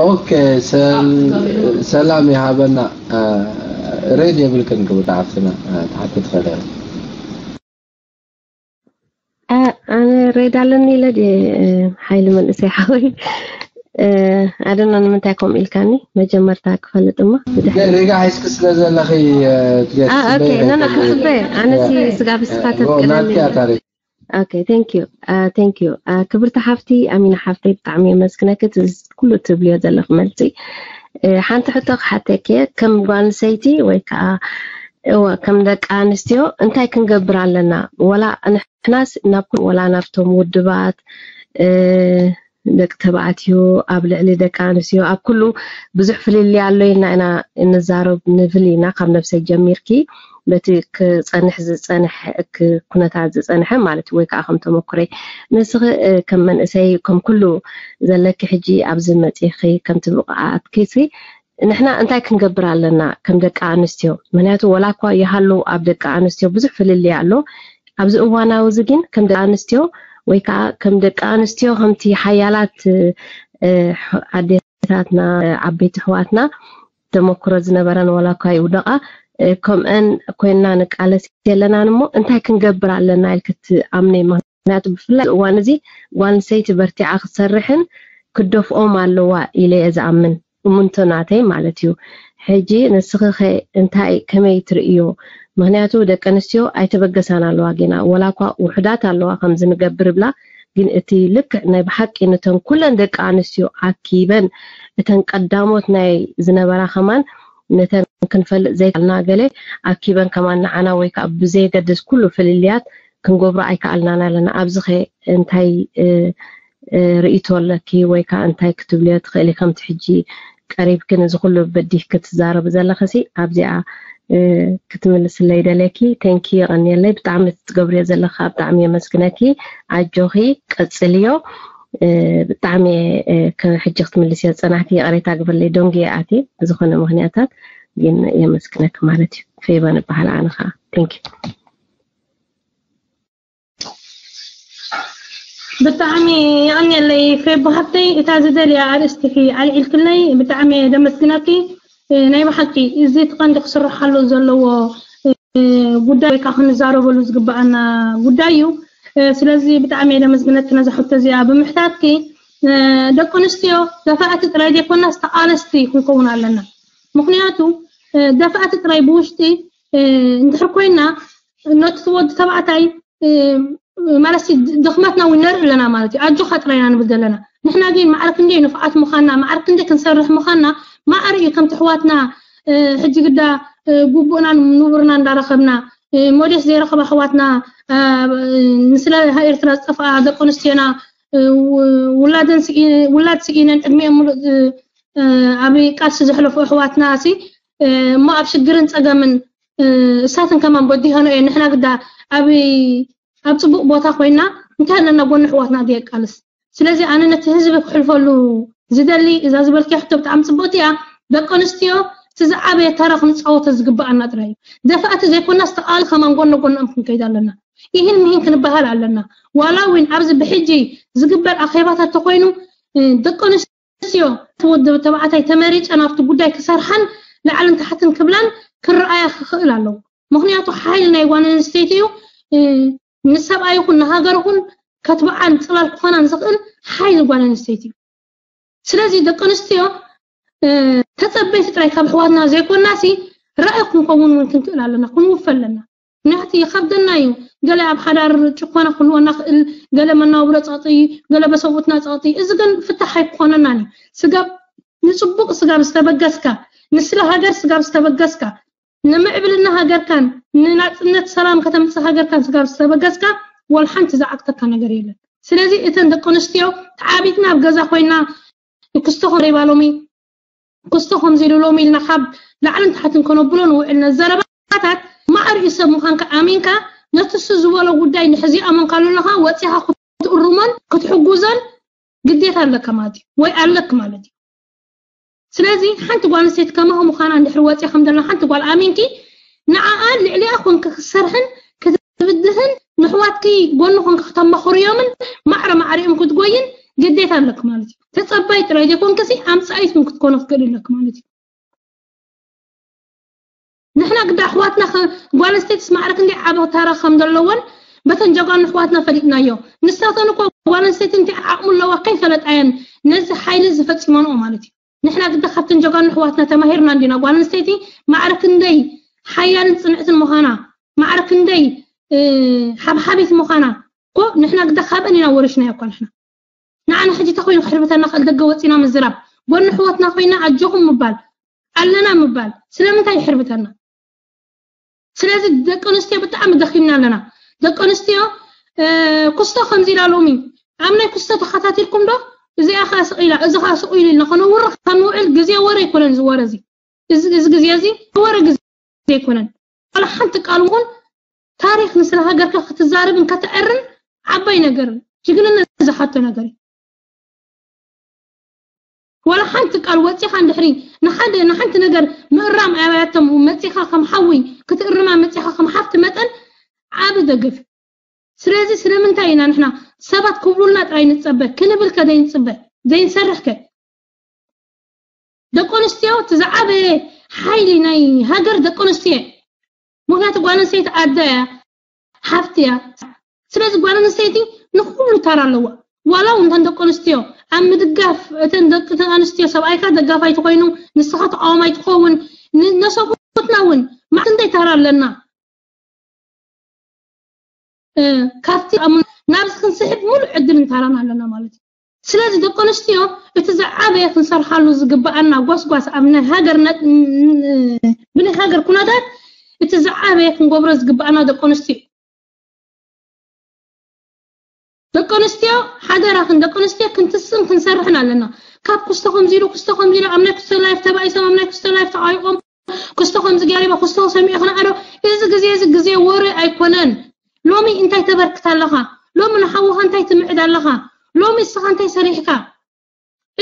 ኦኬ፣ ሰላም ይሃበና። ሬድ የብልክን ክብርቲ ሓፍትና፣ ትሓቲ ትኽእሊ። ኣነ ሬድ ኣለኒ ኢለ ሓይሊ መንእሰይ ሓወይ። ኣደና ንምንታይ ከምኡ ኢልካኒ? መጀመርታ ክፈልጥ እሞ ሬጋ ሒዝኪ ስለ ዘለኺ ትገስበይ። ኣነ ስጋብ ስኻ ተፍቅደኒ። Okay, thank you. Uh, thank you. Uh, ክብርቲ ሓፍቲ ኣሚና ሓፍተይ፣ ብጣዕሚ የመስግነኪ። እቲ ኩሉ ትብልዮ ዘለኺ መልሲ። ሓንቲ ሕቶ ክሓተኪ፣ ከም ጓል ሰይቲ ወይ ከዓ እወ ከም ደቂ ኣንስትዮ እንታይ ክንገብር ኣለና? ወላ ንሕናስ ናብ ኩሉ፣ ወላ ናብቶም ውድባት ደቂ ተባዕትዮ፣ ኣብ ልዕሊ ደቂ ኣንስትዮ፣ ኣብ ኩሉ ብዙሕ ፍልልይ ኣሎ ኢልና ኢና እንዛረብ፣ ንብል ኢና ካብ ነብሰይ ጀሚርኪ በቲ ክፀንሕ ዝፀንሐ ኩነታት ዝፀንሐ ማለት ወይ ከዓ ከም ተመኩረይ ንስኺ ከም መንእሰይ ከም ኩሉ ዘለኪ ሕጂ ኣብዚ መፂኺ ከምቲ ብቕዓትኪ ንሕና እንታይ ክንገብር ኣለና ከም ደቂ ኣንስትዮ? ምክንያቱ ወላ እኳ ይሃሉ ኣብ ደቂ ኣንስትዮ ብዙሕ ፍልልይ ኣሎ። ኣብዚ እዋናዊ እዚ ግን ከም ደቂ ኣንስትዮ ወይ ከዓ ከም ደቂ ኣንስትዮ ከምቲ ሓያላት ኣዴታትና ዓበይቲ ኣሕዋትና ተመክሮ ዝነበረን ወላ እኳ ይውደቓ ከምአን ኮይንና ንቃለስ የለናን እሞ እንታይ ክንገብር ኣለና ኢልኪ ትኣምኒ? ምክንያቱ ብፍላይ እዋን እዚ ጓል ኣንስተይቲ በርቲዓ ክትሰርሕን ክደፍኦም ኣለዋ ኢለ እየ ዝኣምን። እሙንቶ ናተይ ማለት እዩ። ሕጂ ንስኺ ኸ እንታይ ከመይ ትርእዮ? ምክንያቱ ደቂ ኣንስትዮ ኣይተበገሳን ኣለዋ ጌና፣ ወላ እኳ ውሑዳት ኣለዋ ከምዚ ንገብር ብላ፣ ግን እቲ ልክዕ ናይ ብሓቂ ነተን ኩለን ደቂ ኣንስትዮ ኣኪበን እተን ቀዳሞት ናይ ዝነበራ ከማን ነተን ክንፈልጥ ዘይከኣልና ገለ ኣኪበን ከማን ንዓና ወይ ከዓ ብዘየገድስ ኩሉ ፍልልያት ክንገብሮ ኣይከኣልናን ኣለና። ኣብዚ ኸ እንታይ ርእይቶ ኣለኪ ወይ ከዓ እንታይ ክትብልዮ ትኽእሊ? ከምቲ ሕጂ ቀሪብኪ ነዚ ኩሉ በዲህኪ ትዛረቢ ዘለኺ ሲ ኣብዚኣ ክትምልስለይ ደለኪ። ቴንኪ፣ የቐንየለይ። ብጣዕሚ እቲ ትገብርዮ ዘለኻ ብጣዕሚ የመስግነኪ። ኣጆኺ ቀጽልዮ። ብጣዕሚ ሕጂ ክትምልስዮ ዝጸናሕኪ ይቕሬታ ግበርለይ፣ ደንጉየ ኣትየ ብዝኾነ ምኽንያታት፣ ግን የመስግነኪ ማለት እዩ። ፌበን እበሃል ኣነ ኸዓ። ቴንኪ። ብጣዕሚ የቐንየለይ ፌቦ ሓፍተይ፣ እታ ዝደልያ ኣርእስቲ ኢኺ ኣልዒልክለይ፣ ብጣዕሚ እየ ደመስግነኪ። ናይ ብሓቂ እዚ እቲ ቀንዲ ክስርሓሉ ዘለዎ ጉዳይ ወይ ከዓ ክንዛረበሉ ዝግበኣና ጉዳይ እዩ። ስለዚ ብጣዕሚ እየ ደመስግነኪ ነዛ ሕቶ እዚኣ ብምሕታትኪ። ደቂ ኣንስትዮ ደፋእቲ ጥራይ ዘይኮናስ ተቓለስቲ ክንከውን ኣለና። ምኽንያቱ ደፋእቲ ጥራይ ብውሽጢ እንድሕር ኮይና ነቲ ወዲ ተባዕታይ ማለት ድኽመትና እውን ነርኢ ኣለና ማለት እዩ። ኣጆኻ ጥራይ ኢና ንብል ዘለና። ንሕና ግን ማዕረ ክንደይ ንፉዓት ምዃንና፣ ማዕረ ክንደይ ክንሰርሕ ምዃንና ማዕረ እዩ። ከምቲ ኣሕዋትና ሕጂ ግዳ ግቡእናን ንቡርና እንዳረኸብና ሞዴስ ዘይረኸባ ኣሕዋትና ንስለ ኤርትራ ዝጠፍኣ ደቂ ኣንስትዮና ውላደን ውላድ ስኢነን ዕድሚኦም ሙሉእ ኣብ ቃልሲ ዘሕለፉ ኣሕዋትና ሲ እሞ ኣብ ሽግርን ፀገምን እሳትን ከማን በዲሆኖ እየ። ንሕና ግዳ ኣብ ኣብ ፅቡቅ ቦታ ኮይና እንታይ ኣለና ጎኒ ኣሕዋትና ድየቃልስ። ስለዚ ኣነ ነቲ ህዝቢ ክሕልፈሉ ዝደሊ እዛ ዝበልክያ ሕቶ ብጣዕሚ ፅብቅቲ እያ። ደቂ ኣንስትዮ እቲ ዝዓበየ ተራ ክንፃወቶ ዝግበኣና ጥራይ እዩ። ደፋእቲ ዘይኮና ዝተቃል ከማን ጎነ ጎኖም ክንከይድ ኣለና። ይህን ምሂን ክንበሃል ኣለና። ዋላ እውን ኣብዚ ብሕጂ ዝግበር ኣኼባታት ተኮይኑ ደቂ ኣንስትዮ ወዲ ተባዕታይ ተመሪፀን ኣብቲ ጉዳይ ክሰርሓን ላዕልን ታሕትን ክብላን ክረኣያ ክኽእል ኣለዎ። ምክንያቱ ሓይሊ ናይ ጓል ኣንስተይቲ እዩ። ንሰብኣይ ይኹን ንሃገር ይኹን ከትበዓን ፅላል ክኾናን ዝኽእል ሓይሊ ጓል ኣንስተይቲ እዩ። ስለዚ ደቂ ኣንስትዮ ተፀበይቲ ጥራይ ካብ ኣሕዋትና ዘይኮናሲ ራእይ ክንከውን እውን ክንክእል ኣለና፣ ክንውፈ ኣለና። ምክንያቱ ይኸብደና እዩ። ገለ ኣብ ሓዳር ጭኮና ክህልወና ክእል፣ ገለ መናብሮ ፀቕጢ፣ ገለ በሰብኡትና ፀቕጢ። እዚ ግን ፍታሕ ኣይክኾነናን እዩ። ስጋብ ንፅቡቅ ስጋብ ዝተበገስካ፣ ንስለ ሃገር ስጋብ ዝተበገስካ፣ ንምዕብልና ሃገርካን ንናፅነት ሰላም ከተምፅእ ሃገርካን ስጋብ ዝተበገስካ ዋላ ሓንቲ ዝዓግተካ ነገር የለን። ስለዚ እተን ደቂ ኣንስትዮ ተዓቢጥና ኣብ ገዛ ኮይና ክስቶ ከም ሬባ ሎሚ ክስቶ ከምዚ ኢሉ ሎሚ ኢልና ካብ ላዕልን ታሕትን ከነብሎ ንውዕል ነዘረባታት ማዕሪኡ ሰብ ምዃንካ ኣሚንካ ነቲ እሱ ዝበሎ ጉዳይ ንሕዚ ኣመንካሉ ኣለኻ ወፂኻ ክትእርሞን ክትሕጉዞን ግዴታ ኣለካ ማለት እዩ ወይ ኣለክ ማለት እዩ። ስለዚ ሓንቲ ጓል ኣንስተይቲ ከማኹ ምዃና እንድሕር ወፂኣ ከም ዘለና ሓንቲ ጓል ኣሚንኪ ንዓኣ ልዕሊኣ ኮንኪ ክትሰርሕን ክትብድህን ንሕዋትኪ ጎኒ ኮንኪ ክተማኽርዮምን ማዕረ ማዕሪኦም ክትጎይን ግዴታ ኣለክ ማለት እዩ። ተጸባይ ጥራይ ዘይኮንክሲ ኣምጻኢት እውን ክትኮነ ክትክእል ኣለክ ማለት እዩ። ንሕና ግዳ ኣሕዋትና ጓል ኣንስተይትስ ማዕረ ክንደይ ዓቢ ታራ ከም ዘለወን በተን ጀጋኑ ኣሕዋትና ፈሊጥናዮ። ንሳተን እኮ ጓል ኣንስተይቲ እንታይ ዓቕሚ ኣለዋ ከይፈለጣየን ነዚ ሓይሊ ዝፈጺመንኦ ማለት እዩ። ንሕና ግዳ ካብተን ጀጋኑ ኣሕዋትና ተማሂርና እንዲና ጓል ኣንስተይቲ ማዕረ ክንደይ ሓያልን ጽንዕትን ምዃና፣ ማዕረ ክንደይ ሓብሓቢት ምዃና እኮ ንሕና ግዳ ካብአን ኢና ወሪሽናዮ እኮ ንሕና። ንዓና ሕጂ ተኮይኑ ክሕርብተና ክእል ደገ ወፂና ምዝራብ ጎኒ ሕወትና ኮይና ኣጆኹም ምባል ኣለና ምባል ስለምንታይ ይሕርብተና? ስለዚ ደቂ ኣንስትዮ ብጣዕሚ ደኺምና ኣለና። ደቂ ኣንስትዮ ኩስቶ ከምዚ ኢላ ሎሚ ኣብ ናይ ኩስቶ ተኸታቲልኩም ዶ? እዚኣ ኸዓ ስቕ ኢላ እዚ ኸዓ ስቕ ኢሉ ኢልና ከነውር ከንውዕል ግዜ ወረ ኣይኮነን ዝወረ እዚ እዚ ግዜ እዚ ወረ ግዜ ኣይኮነን። ዋላ ሓንቲ ቃል እውን ታሪኽ ንስለ ሃገርካ ክትዛረብን ከተዕርን ዓባይ ነገር ጅግንነት ዝሓቶ ነገር እዩ። ዋላ ሓንቲ ቃል ወፂኻ እንድሕሪ ንሓደ ንሓንቲ ነገር ምእራም ኣባያቶም መፂኻ ከም ሓዊ ክትእርማ መፂኻ ከም ሓፍቲ መጠን ዓቢ ደገፍ። ስለዚ ስለምንታይ ኢና ንሕና ሰባት ክብሉልና ጥራይ ንፀበ ክንብል ከ ዘይንፅበ ዘይንሰርሕ ከ? ደቂ ኣንስትዮ እቲ ዝዓበየ ሓይሊ ናይ ሃገር ደቂ ኣንስትዮ። ምክንያቱ ጓል ኣንስተይቲ ኣደ እያ፣ ሓፍቲ እያ። ስለዚ ጓል ኣንስተይቲ ንኩሉ ታራ ኣለዋ። ዋላ እውን እንተን ደቂ ኣንስትዮ ኣብ ምድጋፍ እተን ደቂ ኣንስትዮ ሰብኣይካ ደጋፋይ ትኮይኑ ንስኻ ተቃዋማይ ትኸውን ነሰብኡትና እውን ማዕት እንታይ ታራ ኣለና? ካብቲ ናብዚ ክንስሕብ ሙሉእ ዕድል እንታራን ኣለና ማለት እዩ። ስለዚ ደቂ ኣንስትዮ እቲ ዝዓበየ ክንሰርሓሉ ዝግበኣና ጓስጓስ ኣብ ናይ ሃገር ብናይ ሃገር ኩነታት እቲ ዝዓበየ ክንገብሮ ዝግበኣና ደቂ ኣንስትዮ ደቂ ኣንስትዮ ሓደራኽን ደቂ ኣንስትዮ ክንትስን ክንሰርሕን ኣለና። ካብ ክስቶ ከምዚ ኢሉ ክስቶ ከምዚ ኢሉ ኣብ ናይ ክስቶ ላይፍ ተባኢሶም ኣብ ናይ ክስቶ ላይፍ ተዓይቆም ክስቶ ከምዚ ገሪባ ክስቶ ሰሚዑ ክነኣዶ እዚ ግዜ እዚ ግዜ ወረ ኣይኮነን። ሎሚ እንታይ ተበርክት ኣለኻ? ሎሚ ንሓውኻ እንታይ ትምዕድ ኣለኻ? ሎሚ እስኻ እንታይ ሰሪሕካ?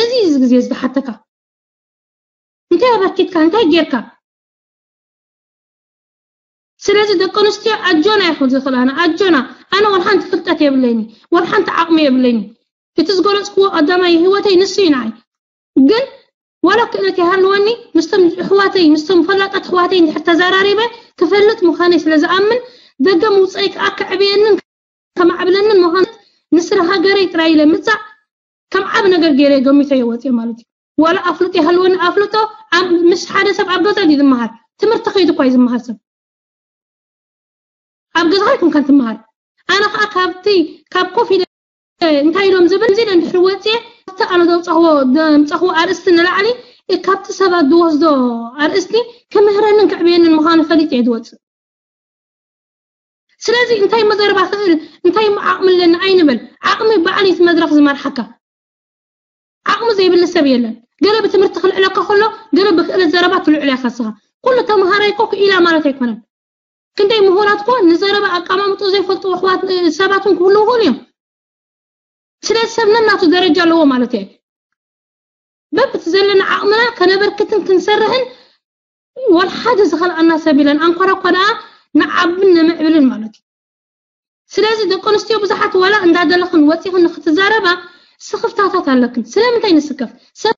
እዚ እዚ ግዜ ዝተሓተካ እንታይ ኣበርኪትካ እንታይ ጌርካ? ስለዚ ደቂ ኣንስትዮ ኣጆና ይኹን ዝኽእላና ኣጆና ኣነ ወልሓንቲ ፍልጠት የብለይኒ ወልሓንቲ ዓቕሚ የብለይኒ እቲ ዝገለፅክዎ ቀዳማይ ህይወተይ ንሱ እዩ ንዓይ ግን ዋላ ክእለት ይሃልወኒ ምስቶም ኣሕዋተይ ምስቶም ፈላጣት ኣሕዋተይ እንድሕር ተዘራሪበ ክፈልጥ ምዃነይ ስለ ዝኣምን ደገ ምውፀይ ከዓ ከዕብየንን ከማዕብለንን ምዃነት ንስለ ሃገረይ ጥራይ ኢለ ምፃእ ከም ዓብ ነገር ገይረ ገሚተ እየ ወፅየ ማለት እዩ ዋላ ኣፍልጦ ይሃልወኒ ኣፍልጦ ምስ ሓደ ሰብ ኣብ ገዛ ድዩ ዝመሃር ትምህርቲ ከይዱ እኳ እዩ ዝመሃር ሰብ ኣብ ገዛኻ ኣይኮንካን ትመሃር ኣነ ከዓ ካብቲ ካብ ኮፍ ኢለ እንታይ ኢሎም ዝብል እዚ እንድሕሪ ወፅየ እቲ ኣነ ዘውፀኽዎ ዘምፀኽዎ ኣርእስቲ ንላዕሊ ካብቲ ሰባት ዝወስዶ ኣርእስቲ ክምህረንን ክዕብየንን ምዃኑ ፈሊጥ እየ ዝወፅእ ስለዚ እንታይ መዘረባ ክእል እንታይ ዓቕሚ ኣለኒ ኣይንበል ዓቕሚ በዓል እዩ መድረክ ዝመርሓካ ዓቕሚ ዘይብሉ ሰብ የለን ገለ ብትምህርቲ ክልዕለካ ከሎ ገለ ብክእለት ዘረባ ትልዕሎ ኢኻ ስኻ ኩሉ ተምሃራይ እኮ ክኢላ ማለት ኣይኮነን ክንደይ ምሁራት እኮ ንዘረባ ኣቀማምጦ ዘይፈልጡ ኣሕዋት ሰባት እውን ክህልው ይኽእሉ እዮም ስለዚ ሰብ ነናቱ ደረጃ ኣለዎ ማለት እየ በብቲ ዘለና ዓቕምና ከነበርክትን ክንሰርሕን ወልሓደ ዝኸልኣና ሰብ ኢለን ኣንኮራ እኳ ደኣ ንዓብን ንምዕብልን ማለት እዩ ስለዚ ደቂ ኣንስትዮ ብዙሓት ዋላ እንዳደለኽን ወፂኽን ንክትዛረባ ስኽፍታታት ኣለክን ስለምንታይ ንስከፍ ሰብ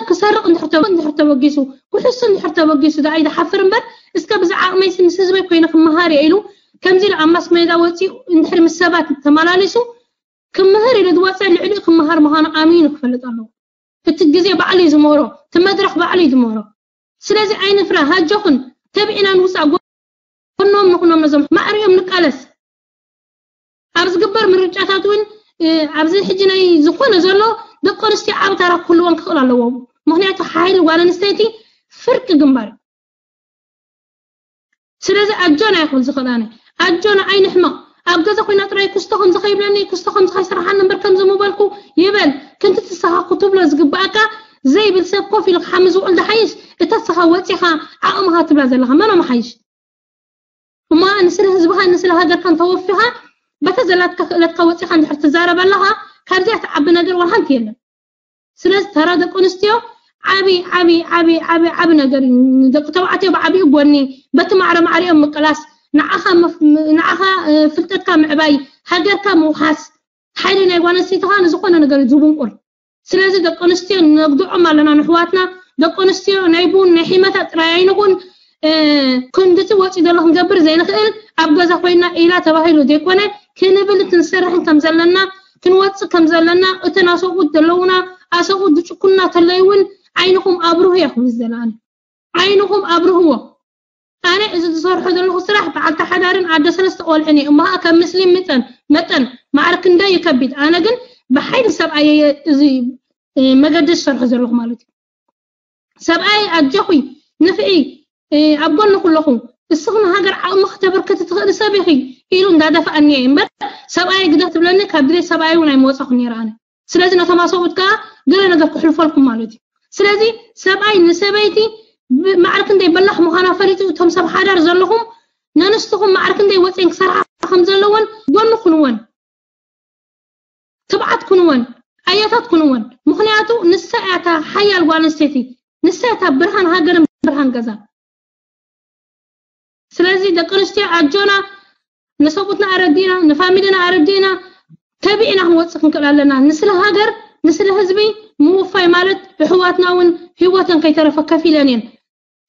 ክሰርቕ እንድሕር ተበጊሱ ክሕሱ እንድሕር ተበጊሱ ደኣ ይድሓፍር እምበር እስከ ብዚ ዓቕመይሲ ምስ ህዝበይ ኮይነ ክመሃር እየ ኢሉ ከምዚ ኢሉ ኣብ ማስ ሜዳ ወፂኡ እንድሕር ምስ ሰባት ተመላሊሱ ክምህር ኢሉ ዝወፀ ልዕሊኡ ክመሃር ምዃኑ ኣሚኑ ክፈልጥ ኣለዎ እቲ ግዜ ባዕሉ እዩ ዝምህሮ እቲ መድረኽ ባዕሉ እዩ ዝምህሮ ስለዚ ኣይንፍራ ሃጆኽን ተቢዕና ንውፃእ ጎኖም ንኹኖም ነዞም ማዕሪኦም ንቃለስ ኣብ ዝግበር ምርጫታት እውን ኣብዚ ሕጂ ናይ ዝኾነ ዘሎ ደቂ ኣንስትዮ ዓብ ታራ ክህልወን ክኽእል ኣለዎም ምክንያቱ ሓይሊ ጓል ኣንስተይቲ ፍርቂ ግንባር ስለዚ ኣጆና ይኹን ዝኽእላኒ ኣጆና ኣይንሕመቕ ኣብ ገዛ ኮይና ጥራይ ክስቶ ከምዚ ከይብለኒ ክስቶ ከምዚ ከይስራሓኒ እምበር ከምዚ ምበልኩ ይበል ክንትትስኻ ክትብሎ ዝግብኣካ ዘይብል ሰብ ኮፍ ኢሉ ክሓሚ ዝውዕል ዝሓይሽ እታ ስኻ ወፂኻ ዓቕምኻ ትብላ ዘለኻ መኖም ሓይሽ እሞ ንስለ ህዝብኻ ንስለ ሃገርካ እንተወፊኻ በታ ዘላትካ ክእለትካ ወፂኻ እንድሕር ትዛረብ ኣለኻ ካብዚኣ ትዓቢ ነገር ዋላ ሓንቲ የለን ስለዚ ተራ ደቂ ኣንስትዮ ዓቢ ዓቢ ዓቢ ዓቢ ዓቢ ነገር እዩ ንደቂ ተባዕትዮ ብዓቢኡ ጎኒ በቲ ማዕረ ማዕሪኦም ምቅላስ ንዓኻ ንዓኻ ፍልጠትካ ምዕባይ ሃገርካ ምውሓስ ሓይሊ ናይ ጓል ኣንስተይቲ ከዓ ንዝኾነ ነገር እዩ ዝቡንቁር። ስለዚ ደቂ ኣንስትዮ ነግድዖም ኣለና ንሕዋትና። ደቂ ኣንስትዮ ናይ ቡን ናይ ሒመታ ጥራይ ኣይንኹን። ክንድቲ ወፂ ዘሎ ክንገብር ዘይንኽእል ኣብ ገዛ ኮይና ኢላ ተባሂሉ ዘይኮነ ክንብል ክንሰርሕን ከም ዘለና ክንወፅእ ከም ዘለና እተን ኣሰብኡት ዘለውና ኣሰብኡት ዝጭኩና ተለይ እውን ዓይንኹም ኣብርሁ እያ ክብል ዘለኣነ። ዓይንኹም ኣብርህዎ። ኣነ እዚ ዝሰርሖ ዘለኹ ስራሕ በዓልቲ ሓዳርን ኣደ ሰለስተ ቆልዕን እየ። እሞ ከዓ ከም ምስሊም መጠን መጠን ማዕረ ክንደይ ይከቢድ። ኣነ ግን ብሓይሊ ሰብኣይ እየ እዚ መገዲ ዝሰርሖ ዘለኹ ማለት እዩ። ሰብኣይ ኣጆኺ ንፍዒ ኣብ ጎንኹ ኣለኹ። እስኺ ንሃገር ዓቕሚ ክተበርክቲ ትኽእሊ ሰብ ኢኺ ኢሉ እንዳደፋኣኒ እየ እምበር ሰብኣይ ግደ ትብለኒ ካብ ድሌት ሰብኣይ እውን ኣይመወፃኹ ነይረ ኣነ። ስለዚ ነቶም ኣሰብኡት ከዓ ገለ ነገር ክሕልፈልኩም ማለት እዩ። ስለዚ ሰብኣይ ንሰበይቲ ማዕረ ክንደይ በላሕ ምዃና ፈሊጡ እቶም ሰብ ሓዳር ዘለኹም ነንስትኹም ማዕረ ክንደይ ወፅኤን ክሰርሓ ከም ዘለወን ጎኒ ኩንወን፣ ትብዓት ኩንወን፣ ኣያታት ኩንወን። ምኽንያቱ ንሳ እያ እታ ሓያል ጓል ኣንስተይቲ፣ ንሳ እያ እታ ብርሃን ሃገርን ብርሃን ገዛን። ስለዚ ደቂ ኣንስትዮ ኣጆና ንሰብኡትና ኣረዲና ንፋሚሊና ኣረዲና ተቢዕና ክንወፅእ ክንክእል ኣለና። ንስለ ሃገር ንስለ ህዝቢ ምውፋይ ማለት ኣሕዋትና እውን ህይወተን ከይተረፈ ከፊለን እየን።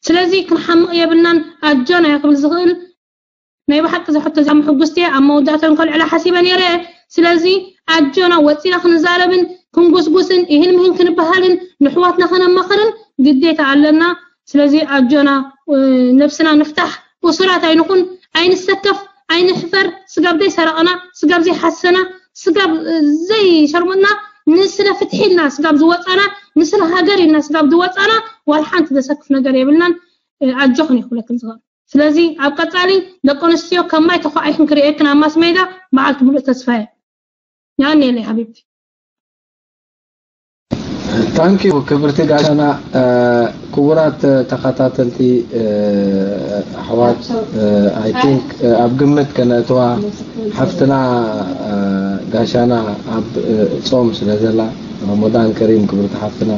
ስለዚ ክንሓምቕ የብልናን። ኣጆና እየ ክብል ዝኽእል ናይ ብሓቂ ዝሕቶ እዚኣ ምሕጉስቲ እየ ኣብ መወዳእታ እውን ከልዕላ ሓሲበ ነይረ። ስለዚ ኣጆና ወፂና ክንዛረብን ክንጉስጉስን ይህን ምህን ክንበሃልን ንሕዋትና ከነማኽርን ግዴታ ኣለና። ስለዚ ኣጆና ነብስና ንፍታሕ። እሱራት ኣይንኹን፣ ኣይንሰከፍ፣ ኣይንሕፈር። ስጋብ ዘይሰረቐና፣ ስጋብ ዘይሓሰና፣ ስጋብ ዘይሸርሙጥና፣ ንስለ ፍትሒ ኢልና ስጋብ ዝወፃና፣ ንስለ ሃገር ኢልና ስጋብ ዝወፃና ዋላ ሓንቲ ዘሰክፍ ነገር የብልናን። ኣጆኽን ይኽብለክን ዝኽእል። ስለዚ ኣብ ቀፃሊ ደቂ ኣንስትዮ ከም ማይ ተኳዒኽን ክርእየክን ኣብ ማስ ሜዳ በዓልቲ ሙሉእ ተስፋ እየ። ያኔለይ ሓቢብቲ። ታንኪዩ ክብርቲ ጋሻና። ክቡራት ተኸታተልቲ ኣሕዋት፣ ኣይ ቲንክ ኣብ ግምት ከነእትዋ ሓፍትና ጋሻና ኣብ ጾም ስለ ዘላ፣ ረመዳን ከሪም ክብርቲ ሓፍትና።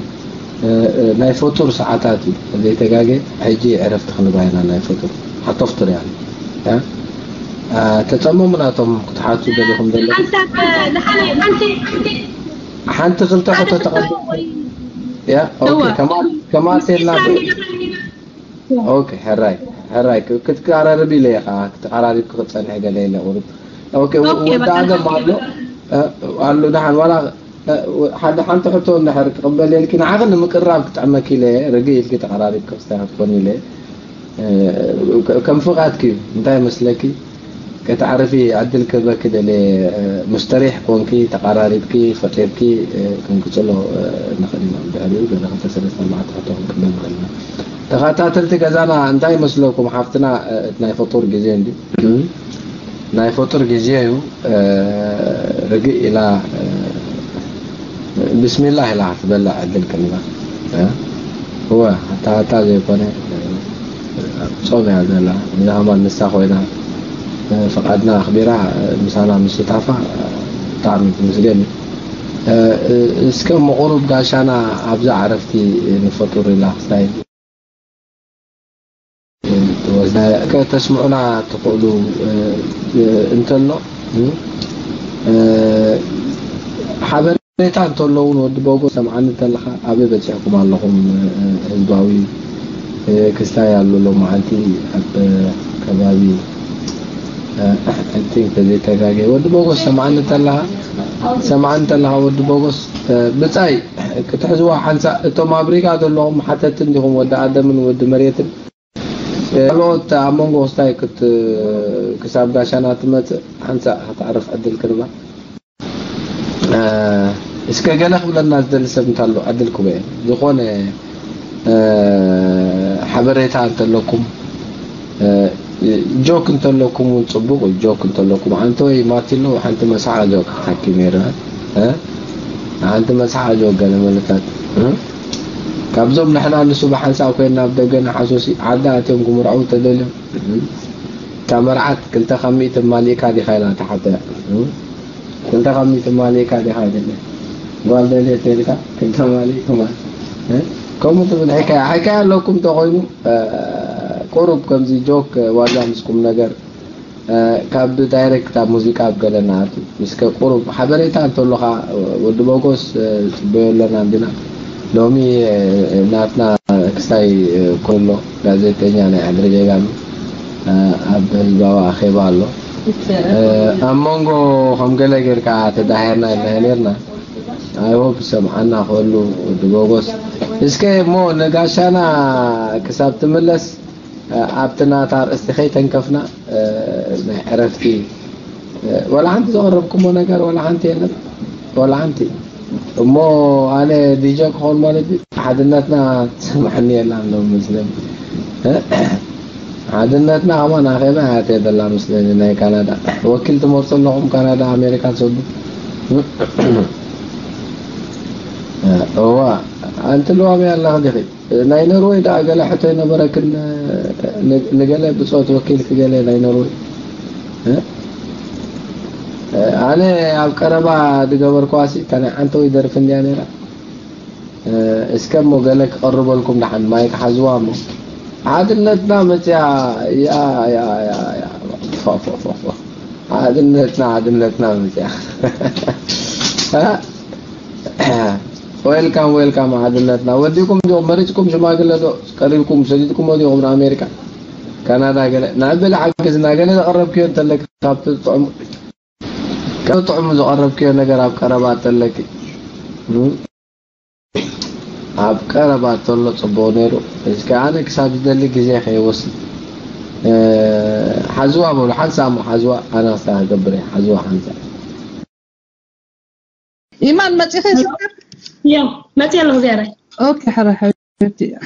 ናይ ፈጡር ሰዓታት እዩ ዘይተጋገ። ሕጂ ዕረፍቲ ክንባ ኢና ናይ ፈጡር ሓቶፍ ትሪያ ተፀመሙ ናቶም ክትሓቱ ደሊኹም ደለ ሓንቲ ክልተ ሕቶ ተቐ ከማቴልና። ኦኬ፣ ሕራይ ሕራይ ክትቀራረብ ኢለ ኢኻ ክትቀራሪብ ክፀንሕ ገለ ኢለ ቁሩብ። ኦኬ፣ ወዲ ኣደም ኣሎ ኣሎ ደሓን ዋላ ሓደ ሓንቲ ሕቶ እንድሕር ክቕበል የልኪ ንዓኺ ንምቅራብ ክጥዕመኪ ኢለ ርግእ ኢልኪ ተቐራሪብኪ ክስታይ ክትኮኒ ኢለ። ከም ፍቓድኪ እዩ። እንታይ መስለኪ? ከተዕርፊ ዕድል ክህበኪ ደልየ። ሙስተሪሕ ኮንኪ ተቐራሪብኪ ፈጢርኪ ክንቅጽሎ ንኽእል ኢና። ብድሕሪኡ ገለ ክልተ ሰለስተ ኣርባዕተ ሕቶ ክንቅበል ንኽእል ኢና። ተኸታተልቲ ገዛና እንታይ ይመስለኩም? ሓፍትና እቲ ናይ ፈጡር ግዜ እንዲ ናይ ፈጡር ግዜ እዩ። ርግእ ኢላ ብስሚላህ ኢላ ክትበልዕ ዕድል ክንባ እወ ኣታ ኣታ ዘይኮነ ጾም እያ ዘላ። እዛ ከማን ንሳ ኮይና ፍቓድና ኣኽቢራ ምሳና ምስታፋ ብጣዕሚ ትምስገን እዩ። እስከ ምቑሩብ ጋሻና ኣብዛ ዕረፍቲ ንፈጡር ኢላ ክስታይ ከተስምዑና ትኽእሉ እንተሎ ሓበሬታ እንተሎ እውን ወዲ ቦጎ ሰምዓኒ እንተለኻ ኣበይ በፂሕኩም ኣለኹም? ህዝባዊ ክስታይ ኣሎ ሎማዓንቲ ኣብ ከባቢ ቲንክ ተዘይተጋገ ወዲ ቦጎ ሰምዓኒ እንተለኻ ሰምዓኒ እንተለኻ ወዲ ቦጎስ ብፃይ ክትሕዝዋ ሓንሳእ እቶም ኣብ ሪጋ ዘለኹም ሓተትን ዲኹም ወዲ ኣደምን ወዲ መሬትን ካልኦት ኣብ መንጎ ክስታይ ክሳብ ጋሻና ትመፅእ ሓንሳእ ከተዕርፍ ዕድል ክንባ። እስከ ገለ ክብለና ዝደሊ ሰብ እንታሎ ዕድል ክበ ዝኾነ ሓበሬታ እንተለኩም ጆክ እንተለኩም እውን ፅቡቅ እዩ። ጆክ እንተለኩም ኣንተ ወይ ማቲሎ ሓንቲ መሳሓ ጆክ ሓኪም ይረ ሓንቲ መሳሓ ጆክ ገለ መለታት ካብዞም ንሕና ንሱ ብሓንሳብ ኮይና ኣብ ደገ ንሓሶሲ ዓዲ ኣትዮም ክምርዐው ተደልዮም እታ መርዓት ክልተ ካብ ሚእቲ ማሊእካ ዲኻ ኢላ እታ ሓብተ ክልተ ካብ ሚእቲ ማሊእካ ዲኻ ኣይደለ ጓል ደልየ ተልካ ክልተ ማሊእ ከማን ከምኡ ትብል ሕካያ ሕካያ ኣለኩም ተኾይኑ ቁሩብ ከምዚ ጆክ ዋዛ ምስ ቁም ነገር ካብ ዳይሬክት ኣብ ሙዚቃ ኣብ ገለ ንኣቱ እስከ ቁሩብ ሓበሬታ እንተሎኻ ወዲ ቦጎስ ጽበዮ ኣለና እንዲና ሎሚ ናትና ክስታይ ኮሎ ጋዜጠኛ ናይ ዓድሪ ጀጋኑ ኣብ ህዝባዊ ኣኼባ ኣሎ ኣብ መንጎ ከም ገለ ጌርካ ተዳሂርና ኢልና ኔርና ኣይሆፕ ሰምዓና ክህሉ ወዲ ቦጎስ እስከ እሞ ነጋሻና ክሳብ ትምለስ ኣብቲ ናታ ኣርእስቲ ከይተንከፍና ናይ ዕረፍቲ ወላ ሓንቲ ዘቐረብኩሞ ነገር ወላ ሓንቲ የለን ወላ ሓንቲ እሞ ኣነ ዲጀ ክኸውን ማለት እዩ ሓድነትና ትሰማዕኒ የላን ሎም መስለኒ ሓድነትና ከማን ኣኼባ እያ ትብል ዘላ መስለኒ ናይ ካናዳ ወኪል ትመርፁ ኣለኹም ካናዳ ኣሜሪካ ትሰዱ እዋ ኣንቲ ልዋም ኣለኽ ዲኺ ናይ ኖርወይ ደኣ ገለ ሕቶ ይነበረክን ንገለ ብፆት ወኪልኪ ገለ ናይ ኖርወይ ኣነ ኣብ ቀረባ ዝገበርኳሲ እታ ናይ ዓንተወይ ደርፊ እንድያ ነይራ እስከ እሞ ገለ ክቐርበልኩም ደሓን ማይክ ሓዝዋ እሞ ሓድነትና መፅያ ሓድነትና ሓድነትና መፅያ ዌልካም ዌልካም ሓድነትና ወዲኩም ዲኹም መሪፅኩም ሽማግለ ዶ ቀሪብኩም ሰዲድኩሞ ዲኹም ንኣሜሪካ ካናዳ ገለ ንዕበሊ ሓግዝና ገለ ዘቐረብክዮ እንተለኪ ካብቲ ጥዑም ካብ ጥዑም ዘቐረብክዮ ነገር ኣብ ቀረባ ተለኪ ኣብ ቀረባ ተሎ ጽቡቕ ነይሩ እስከ ኣነ ክሳብ ዝደሊ ግዜ ከይወስድ ሓዝዋ በሉ ሓንሳ እሞ ሓዝዋ ኣነ ክስታ ክገብር እየ ሓዝዋ ሓንሳ ኢማን መጺኺ ስከር ዮ መጺ ኣለኹ ዝያዳይ ኦኬ ሕራይ ሕራይ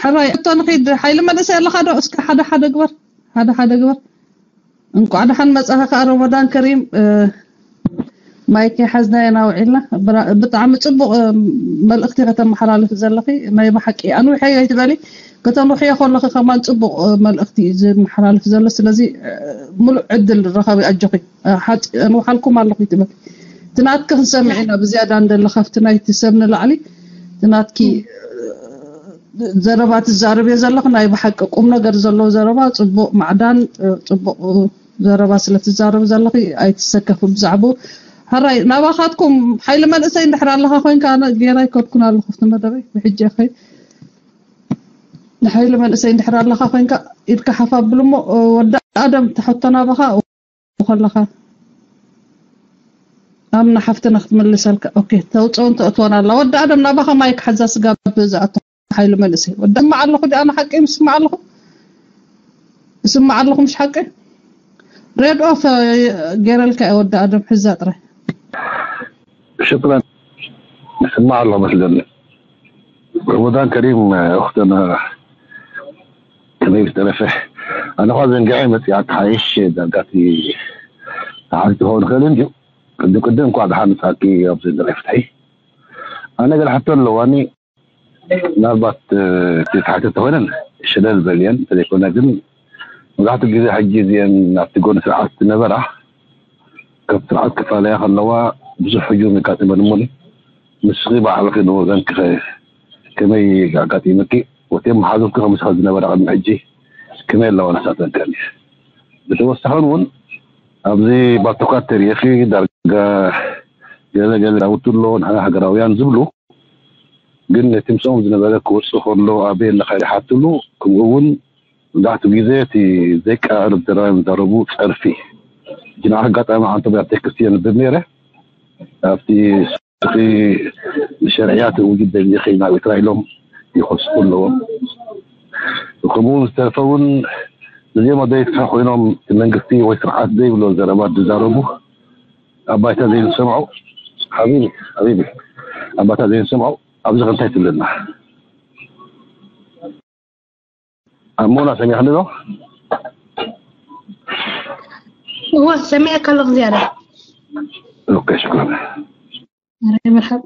ሕራይ እቶ ንኺድ ሓይሊ መንእሰይ ኣለኻ ዶ እስከ ሓደ ሓደ ግበር ሓደ ሓደ ግበር እንቋዕ ደሓን መጻኺ ከኣ ረመዳን ከሪም ማይክ ሓዝናዮ ናውዒልና ብጣዕሚ ጽቡቕ መልእኽቲ ከተመሓላልፍ ዘለኺ ናይ ብሓቂ ኣንዊሐዮ ኣይትበሊ ከተንውሕዮ ከለኺ ከማን ጽቡቕ መልእኽቲ እዩ ዝመሓላልፍ ዘሎ ስለዚ ሙሉእ ዕድል ርኸቢ ኣጆኺ ሓፂ ኣንውሓልኩም ኣለኹ ይትበል እቲ ናትኪ ክንሰምዕ ኢና ብዝያዳ እንደለ ካብቲ ናይቲ ሰብ ንላዕሊ እቲ ናትኪ ዘረባ ትዛረብዮ ዘለኺ ናይ ብሓቂ ቁም ነገር ዘለዎ ዘረባ ፅቡቕ ማዕዳን ፅቡቕ ዘረባ ስለ ትዛረቢ ዘለኺ ኣይትሰከፉ ብዛዕባኡ ሕራይ ናባኻትኩም ሓይሊ መንእሰይ እንድሕር ኣለኻ ኮይንካ ኣነ ጌራ ይከድኩን ኣለኹ ኣብቲ መደበይ ብሕጂ ኸይ ንሓይሊ መንእሰይ እንድሕር ኣለኻ ኮይንካ ኢድካ ሓፍ ኣብልሞ ወዲ ኣደም ትሕቶ ናባኻ ከለኻ ኣምና ሓፍትና ክትምልሰልካ ኦኬ ተውፅኦን ተእትወን ኣላ ወዲ ኣደም ናባኻ ማይክ ሓዛ ስጋብ ዝኣቶ ሓይሊ መንእሰይ ወዲ ስማዕ ኣለኹ ዲ ኣነ ሓቂ ምስማዕ ኣለኹ እስማዕ ኣለኹ ምሽ ሓቂ ሬድ ኦፍ ገይረልካ እየ ወዲ ኣደም ሕዛ ጥራይ ሽክራን ስማዕ ኣለኹ መስለኒ ረመዳን ከሪም እኽተና ከመይ ዝተረፈ ኣነ ኳ ዘንግዐ መፅኣ ተሓይሽ ዳርጋቲ ተሓዝ ትኸውን ክእል እንድዩ ቅድም ቅድም እንኳ ደሓን መፃእኪ ኣብዚ ንርኢ ፍትሒ ኣነ ገለ ሕቶ ኣለዋኒ ምናልባት እቲ ተሓተ ተኮይነን ሸለል በልየን እንተዘይኮነ ግን መብዛሕትኡ ግዜ ሕጂ እዚአን ኣብቲ ጎኒ ስርዓት ዝነበራ ካብ ስርዓት ክፈላለያ ከለዋ ብዙሕ ሕጂ የጋጥመን እሞ ንስኺ ባዕልኺ ንወገንኪ ከ ከመይ ኣጋጢምኪ ወትዮም መሓዙትኪ ከምስኻ ዝነበራ ቅድሚ ሕጂ ከመይ ኣለዋ ንሳተን ከ ብተወሳኺ እውን ኣብዚ ባቶካት ተሪእኺ ዳርጋ ገለ ገለ ዳውቱ ኣሎ ንሕና ሃገራውያን ዝብሉ ግን ነቲ ምስኦም ዝነበረ ክወፅእ ከሎ ኣበይ ኣለኻ ይሓትሉ ከምኡ እውን መብዛሕትኡ ግዜ እቲ ዘይቀራረብ ዘረባ ዝዛረቡ ፀርፊ እቲ ንዓ ኣጋጣሚ ዓንቶ ብያ ቴክስት የንብብ ነይረ ኣብቲ ስኺ ንሸርዕያ ትእውጅ ደሊኺ ናብ ኤርትራ ኢሎም ይኸስኩ ኣለዎም ከምኡ ዝተረፈ እውን እዚኦም ኣደይትካ ኮይኖም እቲ መንግስቲ ወይ ስርዓት ዘይብሎ ዘረባ ዝዛረቡ ኣብ ባይታ ዘይንሰምዖ ሓቢቢ ሓቢቢ ኣብ ባይታ ዘይንሰምዖ ኣብዚ ከንታይ ትብለና ኣሞና ሰሚዕኒ ዶ እወ ሰሚዐካ ኣለኹ ዝያዳ ኦኬ ሽኩራን ኣረ መርሓብ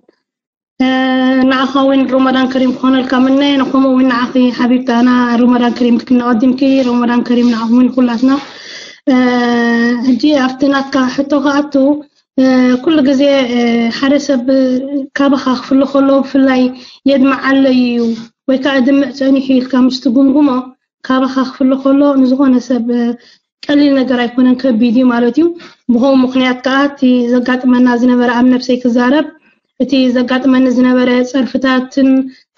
ንዓኻ እውን ሮመዳን ከሪም ክኾነልካ ምነ ንከምኡ እውን ንዓኺ ሓቢብቲ ኣና ሮመዳን ከሪም ክነቐዲምኪ ሮመዳን ከሪም ንዓኹም እውን ኩላትና ሕጂ ኣብቲ ናትካ ሕቶ ክኣቱ ኩሉ ግዜ ሓደ ሰብ ካባኻ ክፍሎ ከሎ ብፍላይ የድምዓለይ እዩ ወይ ከዓ ድምዕ ፀኒሑ ኢልካ ምስ ትጉምጉሞ ካባኻ ክፍሎ ከሎ ንዝኾነ ሰብ ቀሊል ነገር ኣይኮነን፣ ከቢድ እዩ ማለት እዩ። ብኸው ምክንያት ከዓ እቲ ዘጋጥመና ዝነበረ ኣብ ነብሰይ ክዛረብ እቲ ዘጋጥመኒ ዝነበረ ጸርፍታትን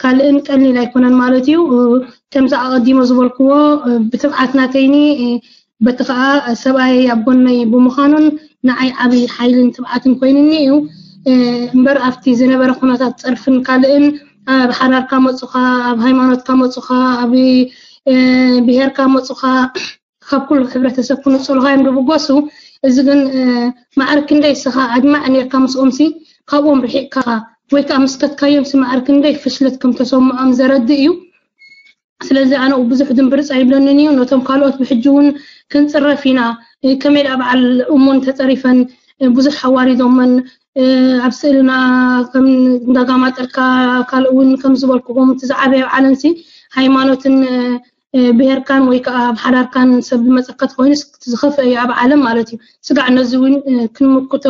ካልእን ቀሊል ኣይኮነን ማለት እዩ። ከምዚ ኣቐዲሞ ዝበልክዎ ብትብዓት ናተይኒ በቲ ከዓ ሰብኣይ ኣብ ጎነይ ብምዃኑን ንዓይ ዓብዪ ሓይልን ትብዓትን ኮይንኒ እዩ። እምበር ኣብቲ ዝነበረ ኩነታት ጸርፍን ካልእን ኣብ ሓዳርካ መፁኻ፣ ኣብ ሃይማኖትካ መፁኻ፣ ኣብ ብሄርካ መፁኻ፣ ካብ ኩሉ ሕብረተሰብ ክንፅሉኻ እዮም ዝብገሱ። እዚ ግን ማዕረ ክንደይ ስኻ ኣድማዕ ኔርካ ምስኦምሲ ካብኦም ርሒቕካ ወይ ከዓ ምስ ከድካዮምሲ ማዕረ ክንደይ ፍሽለት ከም ተሰምዖም ዘረድእ እዩ። ስለዚ ኣነ ብዙሕ ድንብርፅ ኣይብለንን እዩ። ነቶም ካልኦት ብሕጂ እውን ክንፅረፍ ኢና። ከመይ ደኣ በዓል እሙን ተፀሪፈን ብዙሕ ኣዋሪዶመን ኣብ ስእልና ከም እንዳጋማጠልካ ካልእ እውን ከም ዝበልኩኹም እቲ ዝዓበየ ዓለምሲ ሃይማኖትን ብሄርካን ወይ ከዓ ኣብ ሓዳርካን ሰብ ዝመፀካ ተኮይኑ ዝኸፍአ እዩ ኣብ ዓለም ማለት እዩ። ስጋዕ ነዚ እውን ክንምክቶ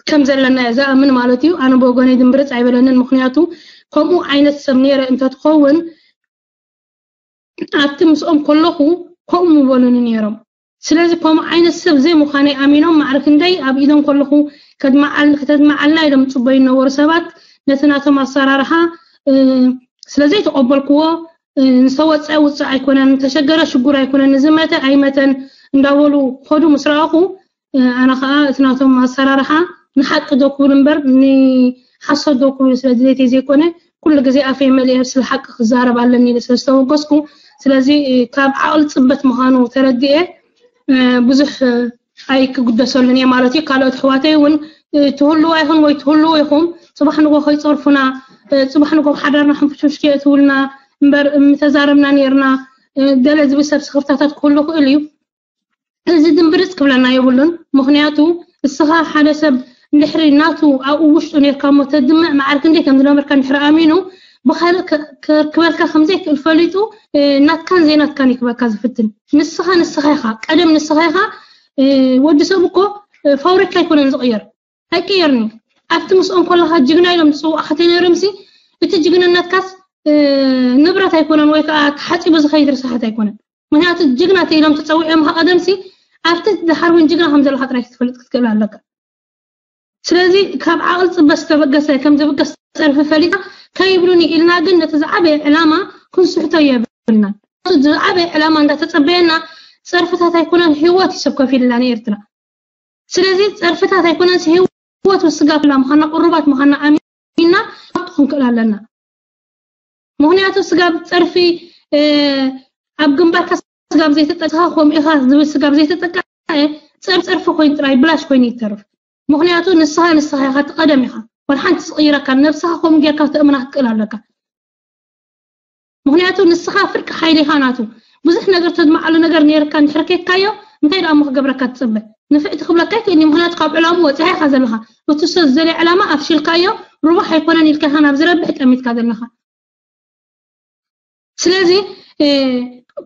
ከም ዘለና እየ ዝኣምን ማለት እዩ። ኣነ ብወገነይ ድንብርፅ ኣይበለንን። ምክንያቱ ከምኡ ዓይነት ሰብ ነይረ እንተትኸውን ኣብቲ ምስኦም ከለኹ ከምኡ ምበሉኒ ነይሮም። ስለዚ ከምኡ ዓይነት ሰብ ዘይምዃነይ ኣሚኖም ማዕረ ክንደይ ኣብ ኢዶም ከለኹ ከድመዓል- ከተድመዓልና ኢሎም ዝፅበዩ ዝነበሩ ሰባት ነቲ ናቶም ኣሰራርሓ ስለዘይተቐበልክዎ ዝተወፀ ውፅእ ኣይኮነን፣ ዝተሸገረ ሽጉር ኣይኮነን፣ ዝመተ ኣይመተን እንዳበሉ ከዱ ምስ ረኣኹ ኣነ ከዓ እቲ ናቶም ኣሰራርሓ ንሓቂ ዶ ክብል እምበር ንሓሶት ዶ ክብል ስለ ድሌተይ ዘይኮነ ኩሉ ግዜ ኣፈይ መሊኤ ስለ ሓቂ ክዛረብ ኣለኒ ኢለ ስለ ዝተወገስኩ፣ ስለዚ ካብ ዓቕሊ ፅበት ምዃኑ ተረዲኤ ብዙሕ ኣይክግደሰሉን እየ ማለት እዩ። ካልኦት ኣሕዋተይ እውን ትህልዋ ይኹን ወይ ትህልዉ ኢኹም ፅባሕ ንጎ ከይፀርፉና፣ ፅባሕ ንጎ ሓዳርና ሕንፍሽፍሽ ከየእትውልና እምበር ምተዛረብና ነይርና ገለ ዝብል ሰብ ስኽፍታታት ክህሉ ክእል እዩ። እዚ ድንብርፅ ክብለና የብሉን። ምክንያቱ እስኻ ሓደ ሰብ እንድሕሪ ናቱ ኣብኡ ውሽጡ ነርካ እሞ ተድምዕ ማዕርክ እንዴ ከም ዝነበርካ እንድሕሪ ኣሚኑ ብካልእ ከርክበልካ ከምዘይክእል ፈሊጡ ናትካን ዘይናትካን ይክበካ ዝፍትን። ንስኻ ንስኻ ኢኻ፣ ቀደም ንስኻ ኢኻ። ወዲ ሰብ እኮ ፋብሪካ ኣይኮነን ዝቕየር፣ ኣይቅየርን። ኣብቲ ምስኦም ከለካ ጅግና ኢሎም ዝፅውዑካ ተነይሮምሲ እቲ ጅግንነትካስ ንብረት ኣይኮነን ወይ ከዓ ተሓፂቡ ዝኸይድ ርስሓት ኣይኮነን። ምክንያቱ ጅግና ተኢሎም ተፀዊዖም ቀደምሲ ኣብቲ ድሓር እውን ጅግና ከም ዘለካ ጥራይ ክትፈልጥ ክትክእል ኣለካ። ስለዚ ካብ ዓቕል ፅበት ዝተበገሰ ከም ዝብገስ ፀርፊ ፈሊጥና ከይብሉኒ ኢልና ግን ነቲ ዝዓበየ ዕላማ ክንስሕቶ የብልና። ዝዓበየ ዕላማ እንዳተፀበየና ፀርፍታት ኣይኮነን ህይወት ይሰብ ከፊልና ንኤርትራ። ስለዚ ፀርፍታት ኣይኮነን ህይወት ስጋብ ላ ምዃና ቅሩባት ምዃና ኣሚና ክንክእል ኣለና። ምክንያቱ ስጋብ ፀርፊ ኣብ ግንባርካ ስጋብ ዘይተጠቅስኻ ከምኡ ኢኻ ዝብል ስጋብ ዘይተጠቃ ፀርፊ ኮይኑ ጥራይ ብላሽ ኮይኑ ይተርፍ። ምክንያቱ ንስኻ ንስኻ ኢኻ ትቐደም ኢኻ ወላ ሓንቲ ዝቕይረካ ነብስኻ ከምኡ ጌርካ ተእምና ክትክእል ኣለካ። ምክንያቱ ንስኻ ፍርቂ ሓይሊ ኢኻ ናቱ። ብዙሕ ነገር ተድማዓሉ ነገር ነይርካ እንድሕር ከይካዮ እንታይ ደኣ እሞ ክገብረካ ትፅበ? ንፍዕቲ ክብለካ ይክእል እዩ። ምክንያቱ ካብ ዕላሙ ወፂኻ ኢኻ ዘለኻ። እቲ ሰብ ዝደልዮ ዕላማ ኣፍሽልካዮ ርቡሕ ኣይኮነን ኢልካ ኢኻ ናብ ዝረብሕ ጠሚትካ ዘለኻ። ስለዚ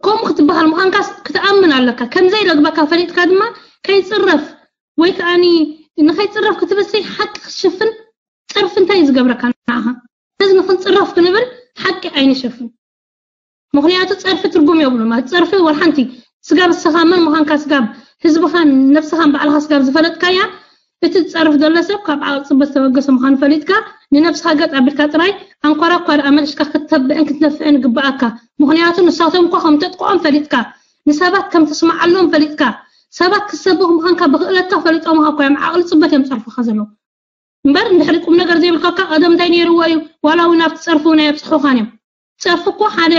ከምኡ ክትበሃል ምዃንካስ ክትኣምን ኣለካ። ከምዘይለግበካ ፈሊጥካ ድማ ከይፅረፍ ወይ ከዓኒ ንኸይፅረፍ ክትብልሲ ሓቂ ክትሽፍን ፀርፊ እንታይ እዩ ዝገብረካ ንዓኻ? እዚ ንክንፅረፍ ክንብል ሓቂ ኣይንሸፍን። ምክንያቱ ፀርፊ ትርጉም የብሉ ማለት ፀርፊ ወላ ሓንቲ ስጋብ እስኻ መን ምዃንካ ስጋብ ህዝብኻን ነብስኻን ባዕልኻ ስጋብ ዝፈለጥካያ እቲ ዝፀርፍ ዘሎ ሰብ ካብ ዓቕሊ ፅበት ዝተበገሰ ምዃኑ ፈሊጥካ ንነብስኻ ገጥ ኣቢልካ ጥራይ ኣንኳራኳር ኣመልሽካ ክትተብዕን ክትነፍዕን ይግበኣካ። ምክንያቱ ንሳቶም እኳ ከም ተጥቅዖም ፈሊጥካ ንሰባት ከም ተስምዓሎም ፈሊጥካ ሰባት ክሰብኹ ምዃንካ ብክእለትካ ፈሊጦምኻ እኳ እዮም ዓቕሊ ፅበት እዮም ፀርፍኻ ዘለዉ። እምበር እንድሕሪ ቁም ነገር ዘይብልካ እካ ቀደም እንታይ ነይርዎ እዩ ዋላ እውን ኣብቲ ፀርፊ እውን ኣየብፅሑኻን እዮም። ፀርፊ እኮ ሓደ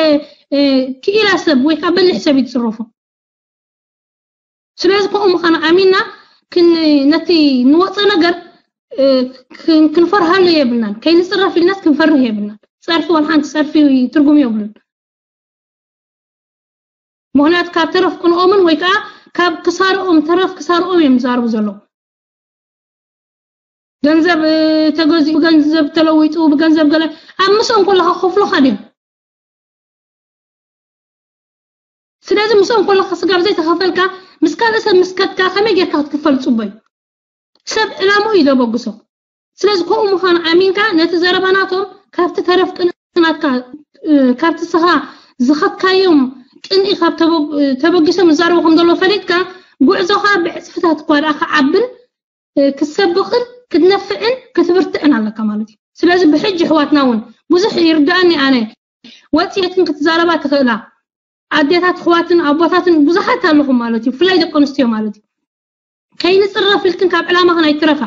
ክኢላ ሰብ ወይ ከዓ በሊሕ ሰብ እዩ ዝፅረፎ። ስለዚ ከምኡ ምዃኑ ኣሚና ነቲ ንወፀ ነገር ክንፈርሃሉ የብልናን። ከይንፅረፍ ኢልናስ ክንፈርህ የብልናን። ፀርፊ ዋላ ሓንቲ ፀርፊ ትርጉም የብሉን። ምክንያቱ ካብ ተረፍ ቅንኦምን ወይ ከዓ ካብ ክሳርኦም ተረፍ ክሳርኦም እዮም ዝዛርቡ ዘለዉ። ገንዘብ ተገዚኡ ብገንዘብ ተለዊጡ ብገንዘብ ገለ ኣብ ምስኦም ከለካ ክከፍሉካ ድዮም? ስለዚ ምስኦም ከለካ ስጋብ ዘይተኸፈልካ ምስ ካልእ ሰብ ምስ ከድካ ከመይ ጌርካ ክትክፈል ፅቡቅ እዩ? ሰብ ዕላምኡ እዩ ዘበግሶ። ስለዚ ከምኡ ምዃኑ ኣሚንካ ነቲ ዘረባ ናቶም ካብቲ ተረፍ ቅንእ ናትካ ካብቲ ስኻ ዝኸድካዮም ጽንኢ ካብ ተበ- ተበጊሶም ዝዛረቡ ከም ዘለዉ ፈሊጥካ፣ ጉዕዞኻ ብዕጽፍታት እኳ ደኣ ክዓብን እ፣ ክትሰብኽን ክትነፍዕን ክትብርትዕን ኣለካ ማለት እዩ። ስለዚ ብሕጂ ኣሕዋትና እውን ብዙሕ ይርዳእኒ ኣነ፣ ወፂኤትን ክትዛረባ ትኽእላ ኣዴታት ኣሕዋትን ኣቦታትን ብዙሓት ኣለኹም ማለት እዩ። ብፍላይ ደቂ ኣንስትዮ ማለት እዩ። ከይንፅረፍ ኢልክን ካብ ዕላማኽን ኣይትረፋ።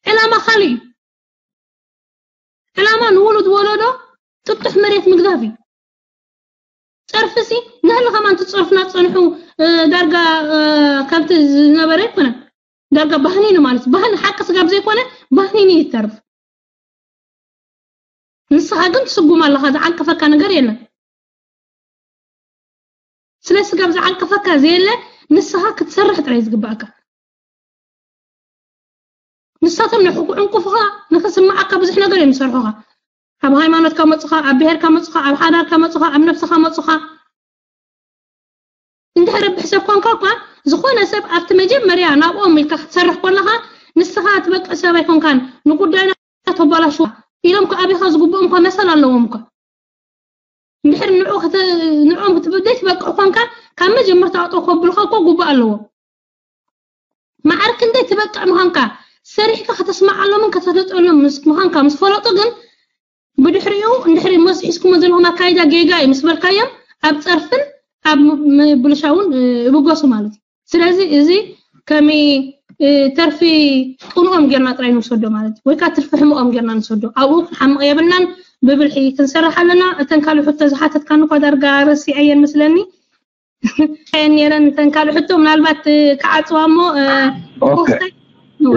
ዕላማ ካልእ እዩ። ዕላማ ንውሉድ ወለዶ ጥጡሕ መሬት ምግዳፍ እዩ። ጸርፍሲ ንህሊ ከማን ትጸርፍና ጸንሑ። እ፣ ዳርጋ እ፣ ከምቲ ዝነበረ ኣይኮነን። ዳርጋ ባህኒኒ ማለት ባህኒ ሓቂ ስጋብ ዘይኮነ ባህኒኒ ይተርፍ። ንስኻ ግን ትስጉም ኣለኻ፣ ዝዓንቀፈካ ነገር የለን። ስለ ስጋብ ዝዓንቀፈካ ዘየለ ንስኻ ክትሰርሕ ጥራይ ዝግባእካ። ንሳቶም ንዕንቁፍኻ ንኽስምዓካ ብዙሕ ነገር እዮም ዝሰርሑኻ። ኣብ ሃይማኖትካ መጹኻ፣ ኣብ ብሄርካ መጹኻ፣ ኣብ ሓዳርካ መጹኻ፣ ኣብ ነብስኻ መጹኻ። እንድሕር ረብሕ ሰብ ኮንካ እኳ፣ ዝኾነ ሰብ ኣብቲ መጀመርያ ናብኦም ኢልካ ክትሰርሕ ኮለኻ፣ ንስኻ ትበቅዕ ሰብ ኣይኮንካን፣ ንጉዳይና ተባላሽዋ ኢሎም ከኣቢኻ ዝግብኦም እኳ መሰል ኣለዎም እኳ። እንድሕር ንዑ ክተ- ንዕኦም ክትብደይ ትበቅዕ ኮንካ፣ ካብ መጀመርታ ኣውጦ ከብልኻ እኮ ጉባእ ኣለዎም። ማዕር ክንደይ ትበቅዕ ምዃንካ ሰሪሕካ ከተስምዓሎምን ከተፈለጠሎም ምስ ምዃንካ ምስ ፈለጡ ግን ብድሕሪኡ እንድሕሪ መስ ሒዝኩሞ ዘለኹም ኣካይዳ ጌጋ እዩ ምስ በልካዮም ኣብ ጸርፍን ኣብ ም- ምብልሻውን እ፣ ይብገሱ ማለት እዩ። ስለዚ እዚ ከመይ እ፣ ተርፊ ቅንኦም ጌርና ጥራይ ንውሰዶ ማለት እዩ። ወይ ከዓ ትርፊ ሕምኦም ጌርና ንሰዶ። ኣብኡ ክንሓምቕ የብልናን ብብልሒ ክንሰርሕ ኣለና። እተን ካልእ ሕቶ ዝሓተትካኒ እኳ ዳርጋ ረሲዐየን ምስለኒ። ነይረን እተን ካልእ ሕቶ ምናልባት ክዓፅዋ እሞ ኦኬ።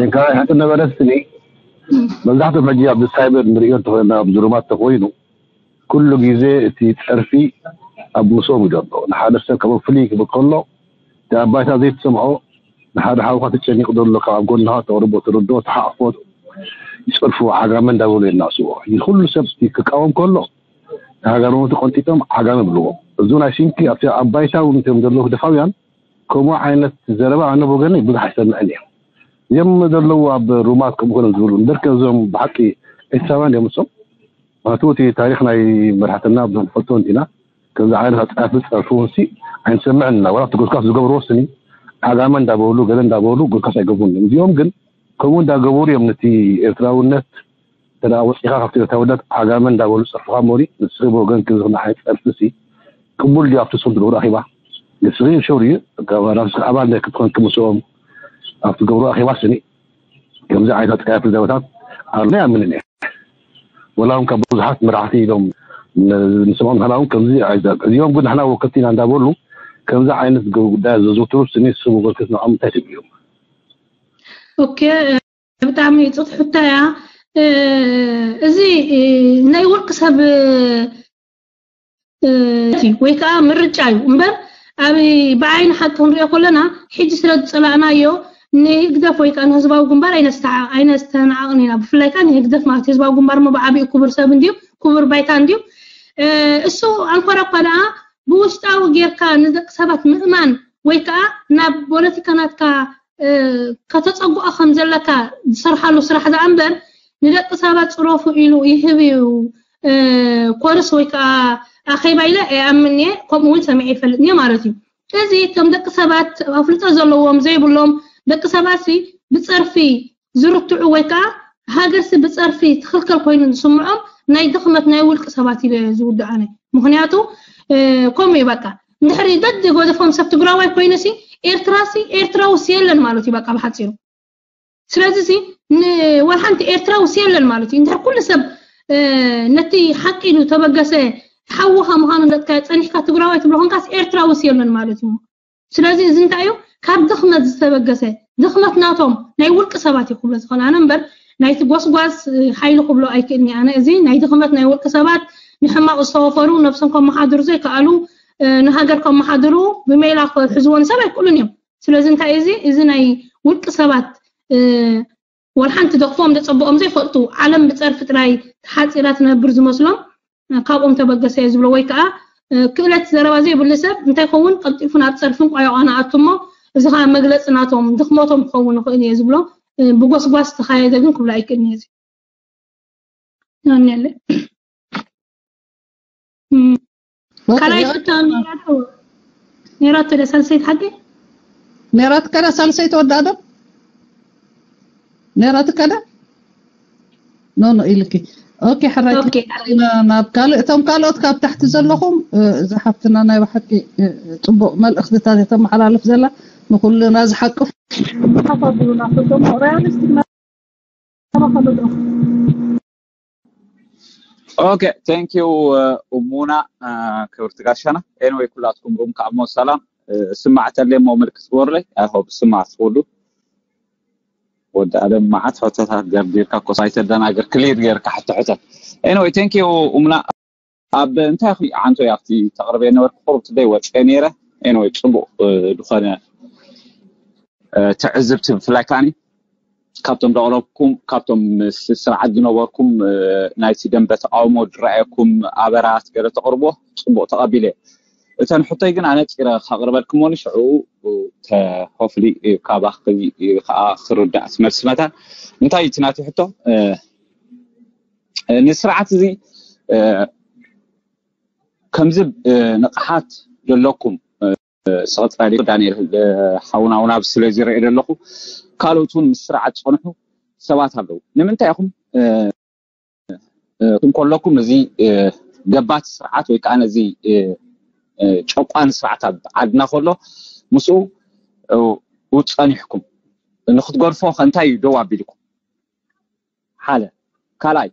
እንካ ሕቶ ነበረትኒ መብዛሕትኦም ሕጂ ኣብ ሳይበር ንሪኦ እንተኮይና ኣብ ዙሩማት ተኮይኑ ኩሉ ግዜ እቲ ፀርፊ ኣብ ምስኦም እዩ ዘሎ። ንሓደ ሰብ ካብ ፍልይ ክብል ከሎ እቲ ኣብ ባይታ ዘይትሰምዖ ንሓደ ሓውካ ተጨኒቁ ዘሎ ካብ ኣብ ጎንካ ተቅርቦ ትርድኦ ትሓቅፎ ይፀርፍዎ ዓጋመ እንዳበሉ የናስዎ። ይኩሉ ሰብ እቲ ክቃወም ከሎ ሃገርነቱ ቆንጢጦም ዓጋመ ይብልዎ። እዚ ናይ ሲንኪ ኣብቲ ኣብ ባይታ እውን እቶም ዘለዉ ህግደፋውያን ከምኡ ዓይነት ዘረባ ኣነ ብወገነይ ብዙሕ ኣይሰምዕን እየ። እዚኦም ዘለዉ ኣብ ሩማት ከምኡ ኮነ ዝብሉ እምበር ከዞም ብሓቂ ኤርትራውያን እዮም እሶም። ምክንያቱ እቲ ታሪኽ ናይ መራሕትና ብዙሕ ንፈልጦ እንዲና ከምዚ ዓይነት ኣጻያፊ ጸርፊ እውን ሲ ኣይንሰምዕን ኢና። ዋላ ኣብቲ ጎስጓስ ዝገብርዎ ስኒ ዓጋመ እንዳበሉ ገለ እንዳበሉ ጎስጓስ ኣይገብሩን እዮም። እዚኦም ግን ከምኡ እንዳገበሩ እዮም ነቲ ኤርትራውነት ተደኣ ወፂኻ ካብቲ ኤርትራውነት ዓጋመ እንዳበሉ ፀርፍኻ መሪ ንስኺ ብወገንኪ ዝኽና ዓይነት ፀርፊ ሲ ቅቡል ድዩ ኣብቲ ስኹም ትገብሩ ኣኼባ ንስኺ ሸውር እዩ ካብ ኣባል ናይ ክትኾን ክምስኦም ኣብቲ ገብሩ ኣኼባ ስኒ ከምዚ ዓይነት ኣፀያፊ ዘበታት ኣሎ ይኣምንን እየ ወላ እውን ካብ ብዙሓት መራሕቲ ኢሎም ንስምዖም ንሕና እውን ከምዚ ኣይዛብ እዚኦም ግን ንሕና ወከልቲ ኢና እንዳበሉ ከምዚ ዓይነት ጉዳይ ዘዘውትሩ ስኒ ስሙ ወከልቲ ንዖም እንታይ ትብሉ እዮም ኦኬ ብጣዕሚ ፅጥሑታ እያ እዚ ናይ ውልቂ ሰብ ወይ ከዓ ምርጫ እዩ እምበር ኣብ ብዓይኒ ሓቂ ክንሪኦ ከለና ሕጂ ስለ ዝፀላእናዮ ንህግደፍ ወይ ከዓ ንህዝባዊ ግንባር ኣይነስተናዓቕን ኢና ብፍላይ ከዓ ንህግደፍ ማለት ህዝባዊ ግንባር ሞ ብዓብኡ ክቡር ሰብ እንድዩ ክቡር ባይታ እንድዩ እሱ ኣንኮራ እኳ ደኣ ብውሽጣዊ ጌርካ ንደቂ ሰባት ምእማን ወይ ከዓ ናብ ፖለቲካ ናትካ ከተፀጉዖ ከም ዘለካ ዝሰርሓሉ ስራሕ ዝኣ እምበር ንደቂ ሰባት ፅረፉ ኢሉ ይህብ እዩ ኮርስ ወይ ከዓ ኣኼባ ኢለ ኣይኣምን እየ ከምኡ እውን ሰሚዐ ይፈልጥ እየ ማለት እዩ እዚ ከም ደቂ ሰባት ኣፍልጦ ዘለዎም ዘይብሎም ደቂ ሰባት ብፀርፊ ዝርትዑ ወይ ከዓ ሃገርሲ ብፀርፊ ትኽልከል ኮይኑ ዝስምዖም ናይ ድኽመት ናይ ውልቂ ሰባት ኢለ ዝውድእ ኣነ ምክንያቱ ከምኡ እዩ በቃ እንድሕሪ ደድ ጎደፎም ሰብ ትግራዋይ ኮይኑሲ ኤርትራሲ ኤርትራውስ የለን ማለት እዩ በቃ ብሓፂሩ ስለዚሲ ወላ ሓንቲ ኤርትራውስ የለን ማለት እዩ እንድሕር ኩሉ ሰብ ነቲ ሓቂ ኢሉ ተበገሰ ሓውኻ ምዃኑ ደጥካ ፀኒሕካ ትግራዋይ ትብሎ ኮንካስ ኤርትራውስ የለን ማለት እዩ ስለዚ እዚ እንታይ እዩ ካብ ድኽመት ዝተበገሰ ድኽመት ናቶም ናይ ውልቂ ሰባት እዩ ክብሎ ዝኽእል ኣነ እምበር ናይቲ ጎስጓስ ሓይሊ ክብሎ ኣይክእልኒ ኣነ እዚ ናይ ድኽመት ናይ ውልቂ ሰባት ንሕማቕ ዝተወፈሩ ነብሶም ከመሓድሩ ዘይከኣሉ ንሃገር ከመሓድሩ ብሜላ ክሕዝዎ ንሰብ ኣይክእሉን እዮም ስለዚ እንታይ እዚ እዚ ናይ ውልቂ ሰባት ወላ ሓንቲ ደኽፎም ደጸብኦም ዘይፈልጡ ዓለም ብጸርፊ ጥራይ ተሓጺራ ትነብር ዝመስሎም ካብኦም ተበገሰ እየ ዝብሎ ወይ ከዓ ክእለት ዘረባ ዘይብሉ ሰብ እንታይ ከውን ቀልጢፉ ናብ ጸርፍን ቆዮቓን ኣቱ እሞ እዚ ከዓ መግለፂ ናቶም ድኽመቶም ክኸውን ይኽእል እየ ዝብሎ ብጎስጓስ ተኻየደ ግን ክብሎ ኣይክእልን እየ ነለ ካልኣይ ሕቶ ነይራቶ ደ ሳልሰይቲ ሓቂ? ነይራትካ ደ ሳልሰይቲ ወዲ ኣደም? ነይራትካ ደ? ኖ ኖ ኢልኪ። ኦኬ፣ ሕራይ። ኦኬ። ኢና ናብ ካልእ፣ እቶም ካልኦት ካብ ታሕቲ ዘለኹም፣ እ፣ እዛ ሓፍትና ናይ ብሓቂ፣ እ፣ ጽቡቕ መልእኽትታት እተመሓላልፍ ዘላ፣ ንኹልና ዝሓቅፍ። ሓሳብ ይሁን ኣፈቶም ሪያሊስቲክ ኦኬ፣ thank you እሙና፣ ክብርቲ ጋሻና። ኤንወይ ኩላትኩም ሩም ከኣሞ ሰላም። ስማዕተለይ እሞ ምልክት ግበሩለይ። ኣይ ሆፕ ስማዕ ትኽእሉ። ወዲ ኣለም መዓት ሕቶታት ደርዲርካ ኮስ ኣይተደናገር፣ ክሊር ጌርካ ሕቶ ሕቶት። ኤንወይ፣ thank you እሙና። ኣብ እንታይ ኹ ዓንቶ ኣብቲ ተቕርበ ነበርኩ፣ ቁሩብ ትደይ ወፀ ነይረ። ኤንወይ፣ ፅቡቕ ዝኾነ ትዕዝብቲ ብፍላይ ከዓኒ ካብቶም ደቕረብኩም፣ ካብቶም ምስ ስርዓት ዝነበርኩም፣ ናይቲ ደንበ ተቃውሞ ዝረኣየኩም ኣበራት ገለ ተቕርቦ ጽቡቕ ተቐቢለ። እተን ሕቶይ ግን ኣነጺረ ካቕርበልክሞኒ ሽዑ ተ-፣ ሆፍሊ ካባኺ ከዓ ክርዳእ ትመልሲ መታን። እንታይ እዩ እቲ ናተይ ሕቶ? ንስርዓት እዚ ከምዚ ንቕሓት ዘለኩም፣ ስቕጥራሊ ዳንኤል ሓውና እውን ኣብ ስለ ዝረኤ ዘለኹ፣ ካልኦት እውን ምስ ስርዓት ዝፀንሑ ሰባት ኣለዉ። ንምንታይ ኢኹም እንከለኩም እዚ ገባቲ ስርዓት ወይ ከዓ ነዚ ጨቋኒ ስርዓት ኣብ ዓድና ከሎ ምስኡ ጸኒሕኩም ንክትገድፎ ከ እንታይ እዩ ደው ኣቢልኩም? ሓደ። ካልኣይ፣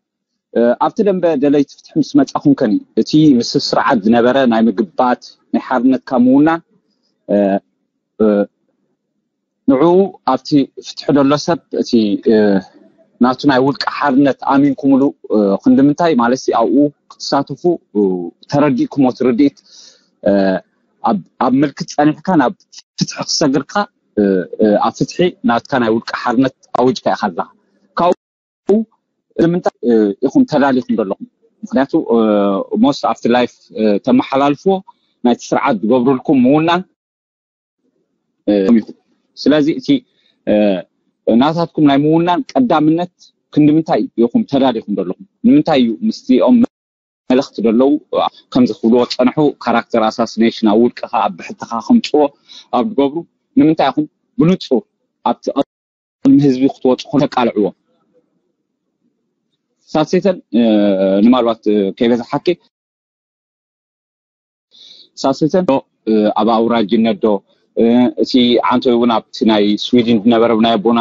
ኣብቲ ደንበ ደለይቲ ፍትሒ ምስ መጻኹም ከኒ እቲ ምስ ስርዓት ዝነበረ ናይ ምግባት ናይ ሓርነትካ ምውናን ንዕኡ ኣብቲ ፍትሒ ደሎ ሰብ እቲ ናቱ ናይ ውልቂ ሓርነት ኣሚንኩምሉ ክንዲ ምንታይ ማለት ኣብኡ ክትሳተፉ ተረዲእኩሞ ትርድኢት ኣብ ምልክት ጸኒሕካ ናብ ፍትሒ ክሰግርካ ኣብ ፍትሒ ናትካ ናይ ውልቂ ሓርነት ኣውጅካ ኢኻ ኣለኻ። ካብኡ ንምንታይ ኢኹም ተዳሊኹም ዘለኹም? ምክንያቱ ሞስ ኣብቲ ላይፍ ተመሓላልፍዎ ናይቲ ስርዓት ዝገብሩልኩም ምውናን። ስለዚ እቲ ናታትኩም ናይ ምውናን ቀዳምነት ክንዲ ምንታይ ኢኹም ተዳሊኹም ዘለኹም? ንምንታይ እዩ ምስቲኦም መልእኽቲ ዘለዉ ከምዚ ክብልዎ ዝጸንሑ ካራክተር ኣሳሲኔሽን ኣብ ውልቅኻ ኣብ ብሕትኻ ከምጽዎ ኣብ ዝገብሩ ንምንታይ ኢኹም ብንጹር ኣብቲ ቅድሚ ህዝቢ ክትወጹ ተቃልዕዎ? ሳሴተን ንማልባት ከይበዛሓኪ ሳሴተን ዶ ኣብ ኣውራጅነት ዶ እቲ ዓንቶይ እውን ኣብቲ ናይ ስዊድን ዝነበረ ናይ ኣቦና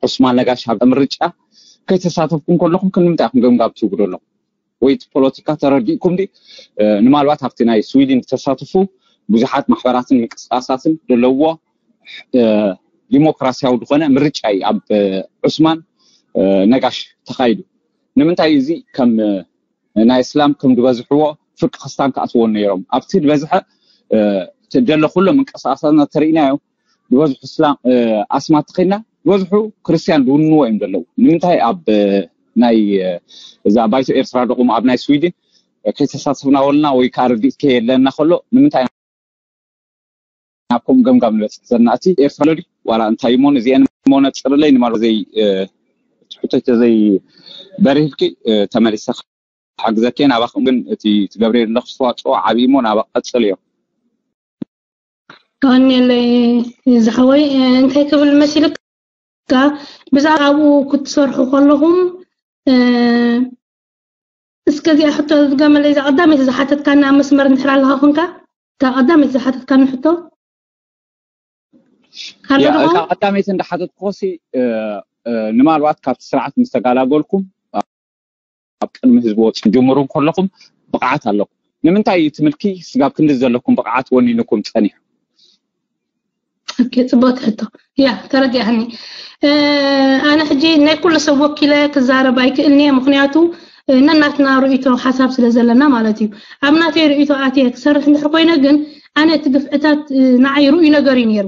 ዑስማን ነጋሽ ኣብ ምርጫ ከይተሳተፍኩም ከለኹም ክንምንታይ ኢኹም ገምጋም ትውግዱ ኣለኹም? ወይ እቲ ፖለቲካ ተረዲእኩም ዲ ንማልባት ኣብቲ ናይ ስዊድን ዝተሳተፉ ብዙሓት ማሕበራትን ምንቅስቃሳትን ዘለውዎ ዲሞክራሲያዊ ዝኾነ ምርጫ እዩ ኣብ ዑስማን ነጋሽ ተኻይዱ። ንምንታይ እዚ ከም ናይ እስላም ከም ዝበዝሕዎ ፍርቂ ክስታን ክኣትዎ ነይሮም ኣብቲ ዝበዝሐ ደሎ ኩሎ ምንቅስቃሳትና ተርእናዮ ዝበዝሑ እስላም ኣስማት ተኸድና ዝበዝሑ ክርስትያን ዝውንዎ እዮም ዘለዉ። ንምንታይ ኣብ ናይ እዛ ባይቶ ኤርትራ ደቑም ኣብ ናይ ስዊድን ከይተሳተፍና ወልና ወይ ከዓ ርድኢት ከየለና ከሎ ንምንታይ ናብ ከምኡ ገምጋም ንበፅሕ ዘለና? እቲ ኤርትራ ሎ ድዩ ዋላ እንታይ እሞ ንዚአን እሞ ነፅርለይ ንማሎ ዘይ ትሕቶይ ተዘይ በሪህልኪ ተመሊሰ ሓግዘኬ ናባኹም ግን እቲ ትገብርዮ ዘለኹ ኣስተዋፅኦ ዓብዪ እሞ ናባ ቀፅልዮ። ቀኒለይ ዝሓወይ እንታይ ክብል መሲልካ ብዛዕባ ኣብኡ ክትሰርሑ ከለኹም እስከዚኣ ሕቶ ዝገመለይ እዛ ቀዳመይቲ ዝሓተትካና ኣብ መስመር እንድሕር ኣለኻ ኮንካ እታ ቀዳመይቲ ዝሓተትካኒ ሕቶ እታ ቀዳመይቲ እንዳሓተትኩሲ ንማልባት ካብቲ ስርዓት ምስ ተጋላገልኩም ኣብ ቅድሚ ህዝቢ ወፂ ጅምሩ ከለኹም ብቕዓት ኣለኩም። ንምንታይ እዩ እቲ ምልኪ ስጋብ ክንዲ ዘለኩም ብቕዓት ወኒንኩም ፀኒሑ? ኦኬ፣ ፅቡቅ ሕቶ። ያ ተረዲኣኒ። ኣነ ሕጂ ናይ ኩሉ ሰብ ወኪለ ክዛረብ ኣይክእልንየ፣ ምክንያቱ ነናትና ርእይቶ ሓሳብ ስለ ዘለና ማለት እዩ። ኣብ ናተይ ርእይቶ ኣትየ ክሰርሕ እንድሕር ኮይነ ግን ኣነ እቲ ግፍዕታት ንዓይ ርእዩ ነገር እዩ ነይሩ።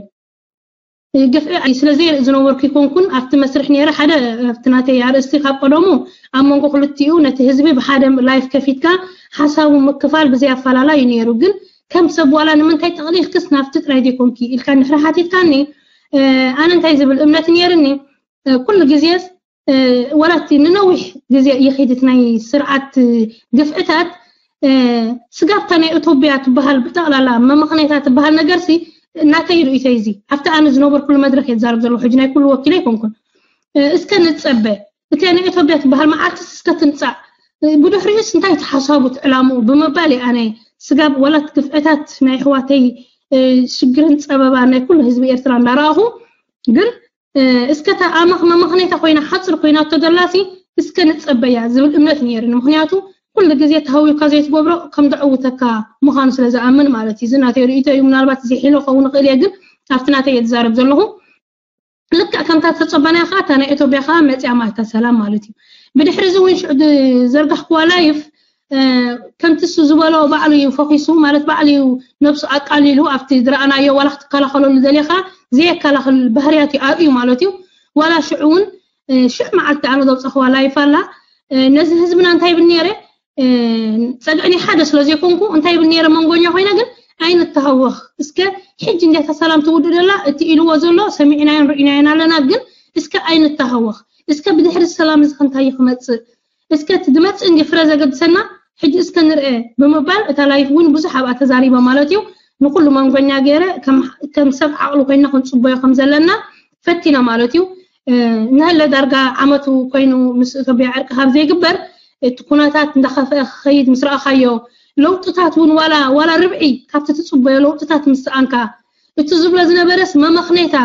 ግፍዒ ስለዘይርኢ ዝነበርኩ ይኮንኩን ኣብቲ መስርሕ ነይረ ሓደ ኣብቲ ናተይ ኣርእስቲ ካብ ቀደሙ ኣብ መንጎ ክልቲኡ ነቲ ህዝቢ ብሓደ ላይፍ ከፊትካ ሓሳቡ ምክፋል ብዘይ ኣፈላላይ እዩ ነይሩ። ግን ከም ሰብ ዋላ ንምንታይ ጠቕሊልክስ ናብቲ ጥራይ ዘይኮንኪ ኢልካ እንድሕሪ ሓቲትካኒ ኣነ እንታይ ዝብል እምነት ነይርኒ ኩሉ ግዜስ ዋላ እቲ ንነዊሕ ግዜ ይኸይድ እቲ ናይ ስርዓት ግፍዕታት ስጋብታ ናይ ኢትዮጵያ ትበሃል ብጠቕላላ መመኽነይታ ትበሃል ነገር ሲ ናተይ ርእይቶ እዚ ኣብቲ ኣነ ዝነበርኩሉ መድረክ የዛረብ ዘለኹ ሕጂ ናይ ኩሉ ወኪል ኣይኮንኩን። እስከ ንጸበ እቲ ናይ ኢትዮጵያ ትበሃል መዓልቲ እስከ ትምጻእ ብድሕሪኡስ እንታይ ተሓሳቡት ዕላምኡ ብምባል ኣነ ስጋብ ወላት ግፍዕታት ናይ ኣሕዋተይ ሽግርን ጸበባ ናይ ኩሉ ህዝቢ ኤርትራ እንዳረኣኹ ግን እስከ እታ ኣመኽ መመኽነይታ ኮይና ሓፅር ኮይናቶ ደላሲ እስከ ንፀበያ ዝብል እምነት ነይርኒ። ምክንያቱ ኩሉ ግዜ ተሃዊካ ዘይትገብሮ ከም ዘዕውተካ ምዃኑ ስለ ዝኣምን ማለት እዩ። እዚ ናተይ ርእይቶ እዩ። ምናልባት እዚ ሒሎ ክኸውን ይኽእል እየ፣ ግን ኣብቲ ናተይ እየ ዝዛረብ ዘለኹ። ልክዕ ከምታ ተፀበናያ ከዓ እታ ናይ ኢትዮጵያ ከዓ መፅያ ማእታ ሰላም ማለት እዩ። ብድሕሪ እዚ እውን ሽዑ ዝዘርጋሕክዋ ላይፍ ከምቲ እሱ ዝበሎ ባዕሉ እዩ ፈኺሱ ማለት ባዕሉ እዩ ነብሱ ኣቃሊሉ ኣብቲ ዝረኣናዮ ዋላ ክትከላኸለሉ ደሊኻ ዘየከላኸል ባህርያት እዩ ኣርእዩ ማለት እዩ። ዋላ ሽዑ እውን ሽዕ መዓልቲ ኣነ ዘውፀኽዋ ላይፍ ኣላ ነዚ ህዝብና እንታይ ይብል ነይረ ፀግዕኒ ሓደ ስለ ዘይኮንኩ እንታይ ይብል ነይረ መንጎኛ ኮይነ ግን ኣይንተሃወኽ እስከ ሕጂ እንዲያታ ሰላም ትውድእ ደላ እቲ ኢልዎ ዘሎ ሰሚዕናዮን ርኢናዮን ኣለና ግን እስከ ኣይንተሃወኽ እስከ ብድሕሪ ሰላም እዚ ክንታይ ክመፅእ እስከ እቲ ዝመፅእ እንዲ ፍረ ዘገድሰና ሕጂ እስከ ንርአ ብምባል እታ ላይፍ እውን ብዙሕ ኣብኣ ተዛሪባ ማለት እዩ። ንኩሉ መንጎኛ ገይረ ከም ሰብ ዓቕሊ ኮይና ክንፅበዮ ከም ዘለና ፈቲና ማለት እዩ። ንህለ ዳርጋ ዓመቱ ኮይኑ ምስ ኢትዮጵያ ዕርቂ ካብ ዘይግበር እቲ ኩነታት እንዳኸፍአ ክኸይድ ምስ ረኣኻዮ ለውጥታት እውን ዋላ ዋላ ርብዒ ካብቲ ትፅበዮ ለውጥታት ምስ ሰኣንካ እቲ ዝብሎ ዝነበረስ መመኽነይታ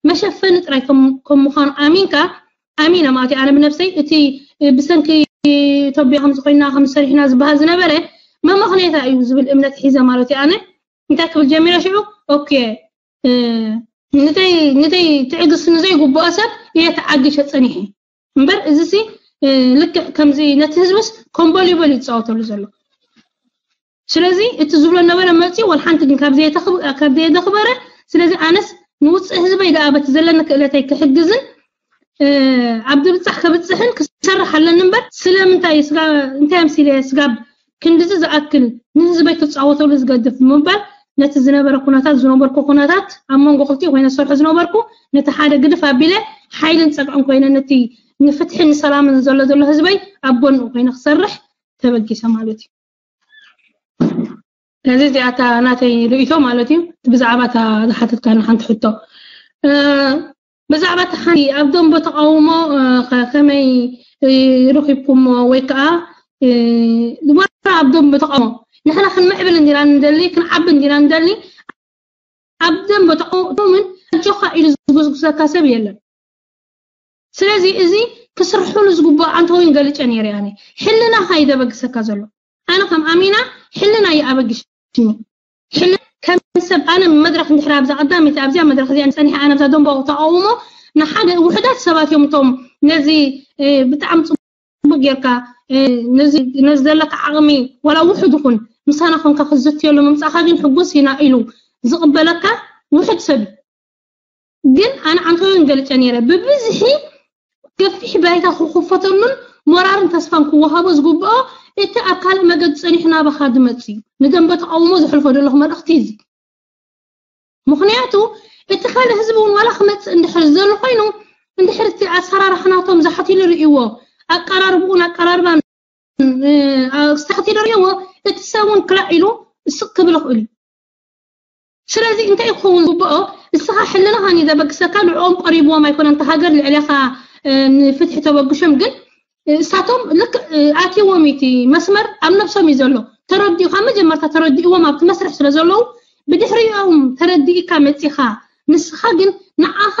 መሸፈኒ ጥራይ ከም ምዃኑ ኣሚንካ ኣሚነ ማለት ኣነ ብነብሰይ እቲ ብሰንኪ ኢትዮጵያ ከም ዝኾይና ከም ሰሪሕና ዝበሃል ዝነበረ መመኽነይታ እዩ ዝብል እምነት ሒዘ ማለት ኣነ እንታይ ክብል ጀሚረ ሽዑ ኦኬ ንተይ ንተይ ትዕግስቲ ንዘይግብኦ ሰብ እየ ተዓጊሸ ፀኒሐ እምበር እዚ ሲ ልክዕ ከምዚ ነቲ ህዝብስ ኮምቦሊቦል ይፃወተሉ ዘሎ። ስለዚ እቲ ዝብሎ ነበረ መፅኡ ወላ ሓንቲ ግን ካብ ዘየተኽበረ ስለዚ ኣነስ ንውፅእ ህዝበይ ደኣ በቲ ዘለኒ ክእለተይ ክሕግዝን ኣብ ዝብፃሕ ከብፅሕን ክሰርሕ ኣለኒ እምበር ስለምንታይ እንታይ ኣምሲለ ስጋብ ክንድዚ ዝኣክል ንህዝበይ ክፃወተሉ ዝገድፍ ብምባል ነቲ ዝነበረ ኩነታት ዝነበርኩ ኩነታት ኣብ መንጎ ክልቲኡ ኮይነ ዝሰርሑ ዝነበርኩ ነቲ ሓደ ግድፍ ኣቢለ ሓይልን ፀግዕን ኮይነ ነቲ ንፍትሕን ንሰላምን ዘሎ ዘሎ ህዝበይ ኣብ ጎንኡ ኮይነ ክሰርሕ ተበጊሰ ማለት እዩ። ነዚ እዚኣታ ናተይ ርእይቶ ማለት እዩ። ብዛዕባ እታ ዝሓተትካ ሓንቲ ሕቶ ብዛዕባ እቲ ሓንቲ ኣብ ደንቦ ተቃውሞ ከመይ ረኺብኩሞ ወይ ከዓ ወላ ኣብ ደንቦ ተቃውሞ ንሕና ክንምዕብል እንዲና ንደሊ ክንዓቢ እንዲና ንደሊ ኣብ ደንቦ ተቃውሞምን ኣጆኻ ኢሉ ዝጉስጉሰካ ሰብ የለን። ስለዚ እዚ ክስርሕሉ ዝግብኦ ኣንተ ወይን ገልጨ ነይረ ኣነ ሕልናኻ እዩ ዘበግሰካ ዘሎ። ኣነ ከም ኣሚና ሕልና እዩ ኣበግሽኒ። ሕልና ከም ሰብ ኣነ መድረክ እንድሕር ኣብዛ ቀዳመይቲ ኣብዚኣ መድረክ እዚኣ ጸኒሐ ኣነ ኣብዛ ደንባዊ ተቃውሞ ንሓደ ውሕዳት ሰባት እዮም እቶም ነዚ ብጣዕሚ ጽቡቅ ጌርካ ነዚ ዘለካ ዓቕሚ ዋላ ውሕድ ይኹን ምሳና ኮንካ ክዝትየሉ ምምጻእካ ግን ሕጉስ ኢና ኢሉ ዝቕበለካ ውሕድ ሰብ እዩ። ግን ኣነ ኣንቶዮን ገልጸ ነይረ ብብዝሒ ገፊሕ ባይታ ክኽፈተሉን ሞራርን ተስፋን ክወሃቦ ዝግብኦ እቲ ኣብ ካልእ መገዲ ጸኒሑ ናባኻ ዝመጽእ እዩ። ንደንበ ተቃውሞ ዘሕልፎ ዘለኹ መልእኽቲ እዚ። ምኽንያቱ እቲ ካልእ ህዝቢ እውን ዋላ ክመጽእ እንድሕር ዘሎ ኮይኑ እንድሕር እቲ ኣሰራርሓ ናቶም ዝሓት ኢሉ ርእይዎ ኣቀራርብኡን ኣቀራርባን ዝሓት ኢሉ ርእይዎ እቲ ሰብ እውን ክላዕ ኢሉ ስቕ ክብል ይኽእል እዩ። ስለዚ እንታይ ክኸውን ዝግብኦ እስኻ ሕልናኻ ንዩ ዘበግሰካ ንዕኦም ቀሪብዎም ኣይኮነን እቲ ሃገር ልዕሌኻ ንፍትሒ ተበግሾም ግን እሳቶም ልክ ኣትዎም እቲ መስመር ኣብ ነብሶም እዩ ዘሎ ተረዲኡ ካብ መጀመርታ ተረዲእዎም ኣብቲ መስርሕ ስለ ዘለዉ ብድሕሪኦም ተረዲእካ መፂኻ ንስኻ ግን ንዓኻ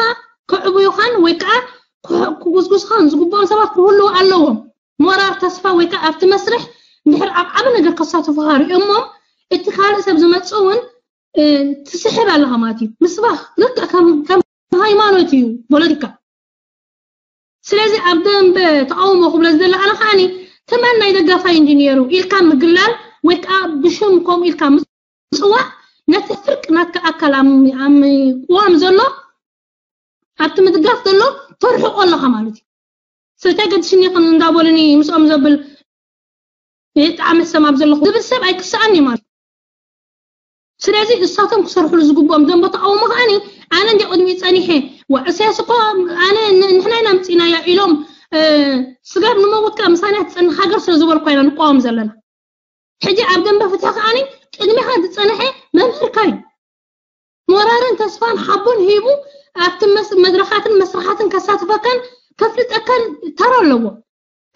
ከዕብዩኻን ወይ ከዓ ክጉስጉስኻን ዝግብኦም ሰባት ክህልዉ ኣለዎም ሞራር ተስፋ ወይ ከዓ ኣብቲ መስርሕ እንድሕር ኣብ ዓቢ ነገር ከሳትፉኻ ሪኦሞም እቲ ካልእ ሰብ ዝመፅእ እውን ትስሕብ ኣለኻ ማለት እዩ ምስባኽ ልክዕ ከም ሃይማኖት እዩ ፖለቲካ ስለዚ ኣብ ደንበ ተቃውሞ ክብሎ ዝደለ ኣነ ከዓኒ ተመን ናይ ደጋፋይ እንዲ ነይሩ ኢልካ ምግላል ወይ ከዓ ብሽም ከምኡ ኢልካ ምፅዋዕ ነቲ ፍርቂ ናትካ ኣካል ኣብ ቅዋም ዘሎ ኣብቲ ምድጋፍ ዘሎ ተርሕቆ ኣለኻ ማለት እዩ ስለታይ ገድሽኒ ከም እንዳበሉኒ ምስኦም ዘብል ብጣዕሚ ሰማብ ዘለኹ ዝብል ሰብ ኣይክስኣን እዩ ማለት ስለዚ እሳቶም ክሰርሕሉ ዝግብኦም ደንበ ተቃውሞ ከዓኒ ኣነ እንዲ ቅድሚ ፀኒሐ ዋ እሳያስ እኮ ኣነ ንሕና ኢና ምፅናያ ኢሎም ስጋብ ንመውት ከዓ ምሳና ትፀንሕ ሃገር ስለ ዝበልኳ ኢና ንቃወም ዘለና ሕጂ ኣብ ደንበ ፍትሒ ከዓኒ ቅድሚኻ ዝጸንሐ መምህርካ እዩ። ሞራልን ተስፋን ሓቦን ሂቡ ኣብቲ መስ- መድረኻትን መስርሓትን ከሳትፈካን ከፍልጠካን ተራ ኣለዎ።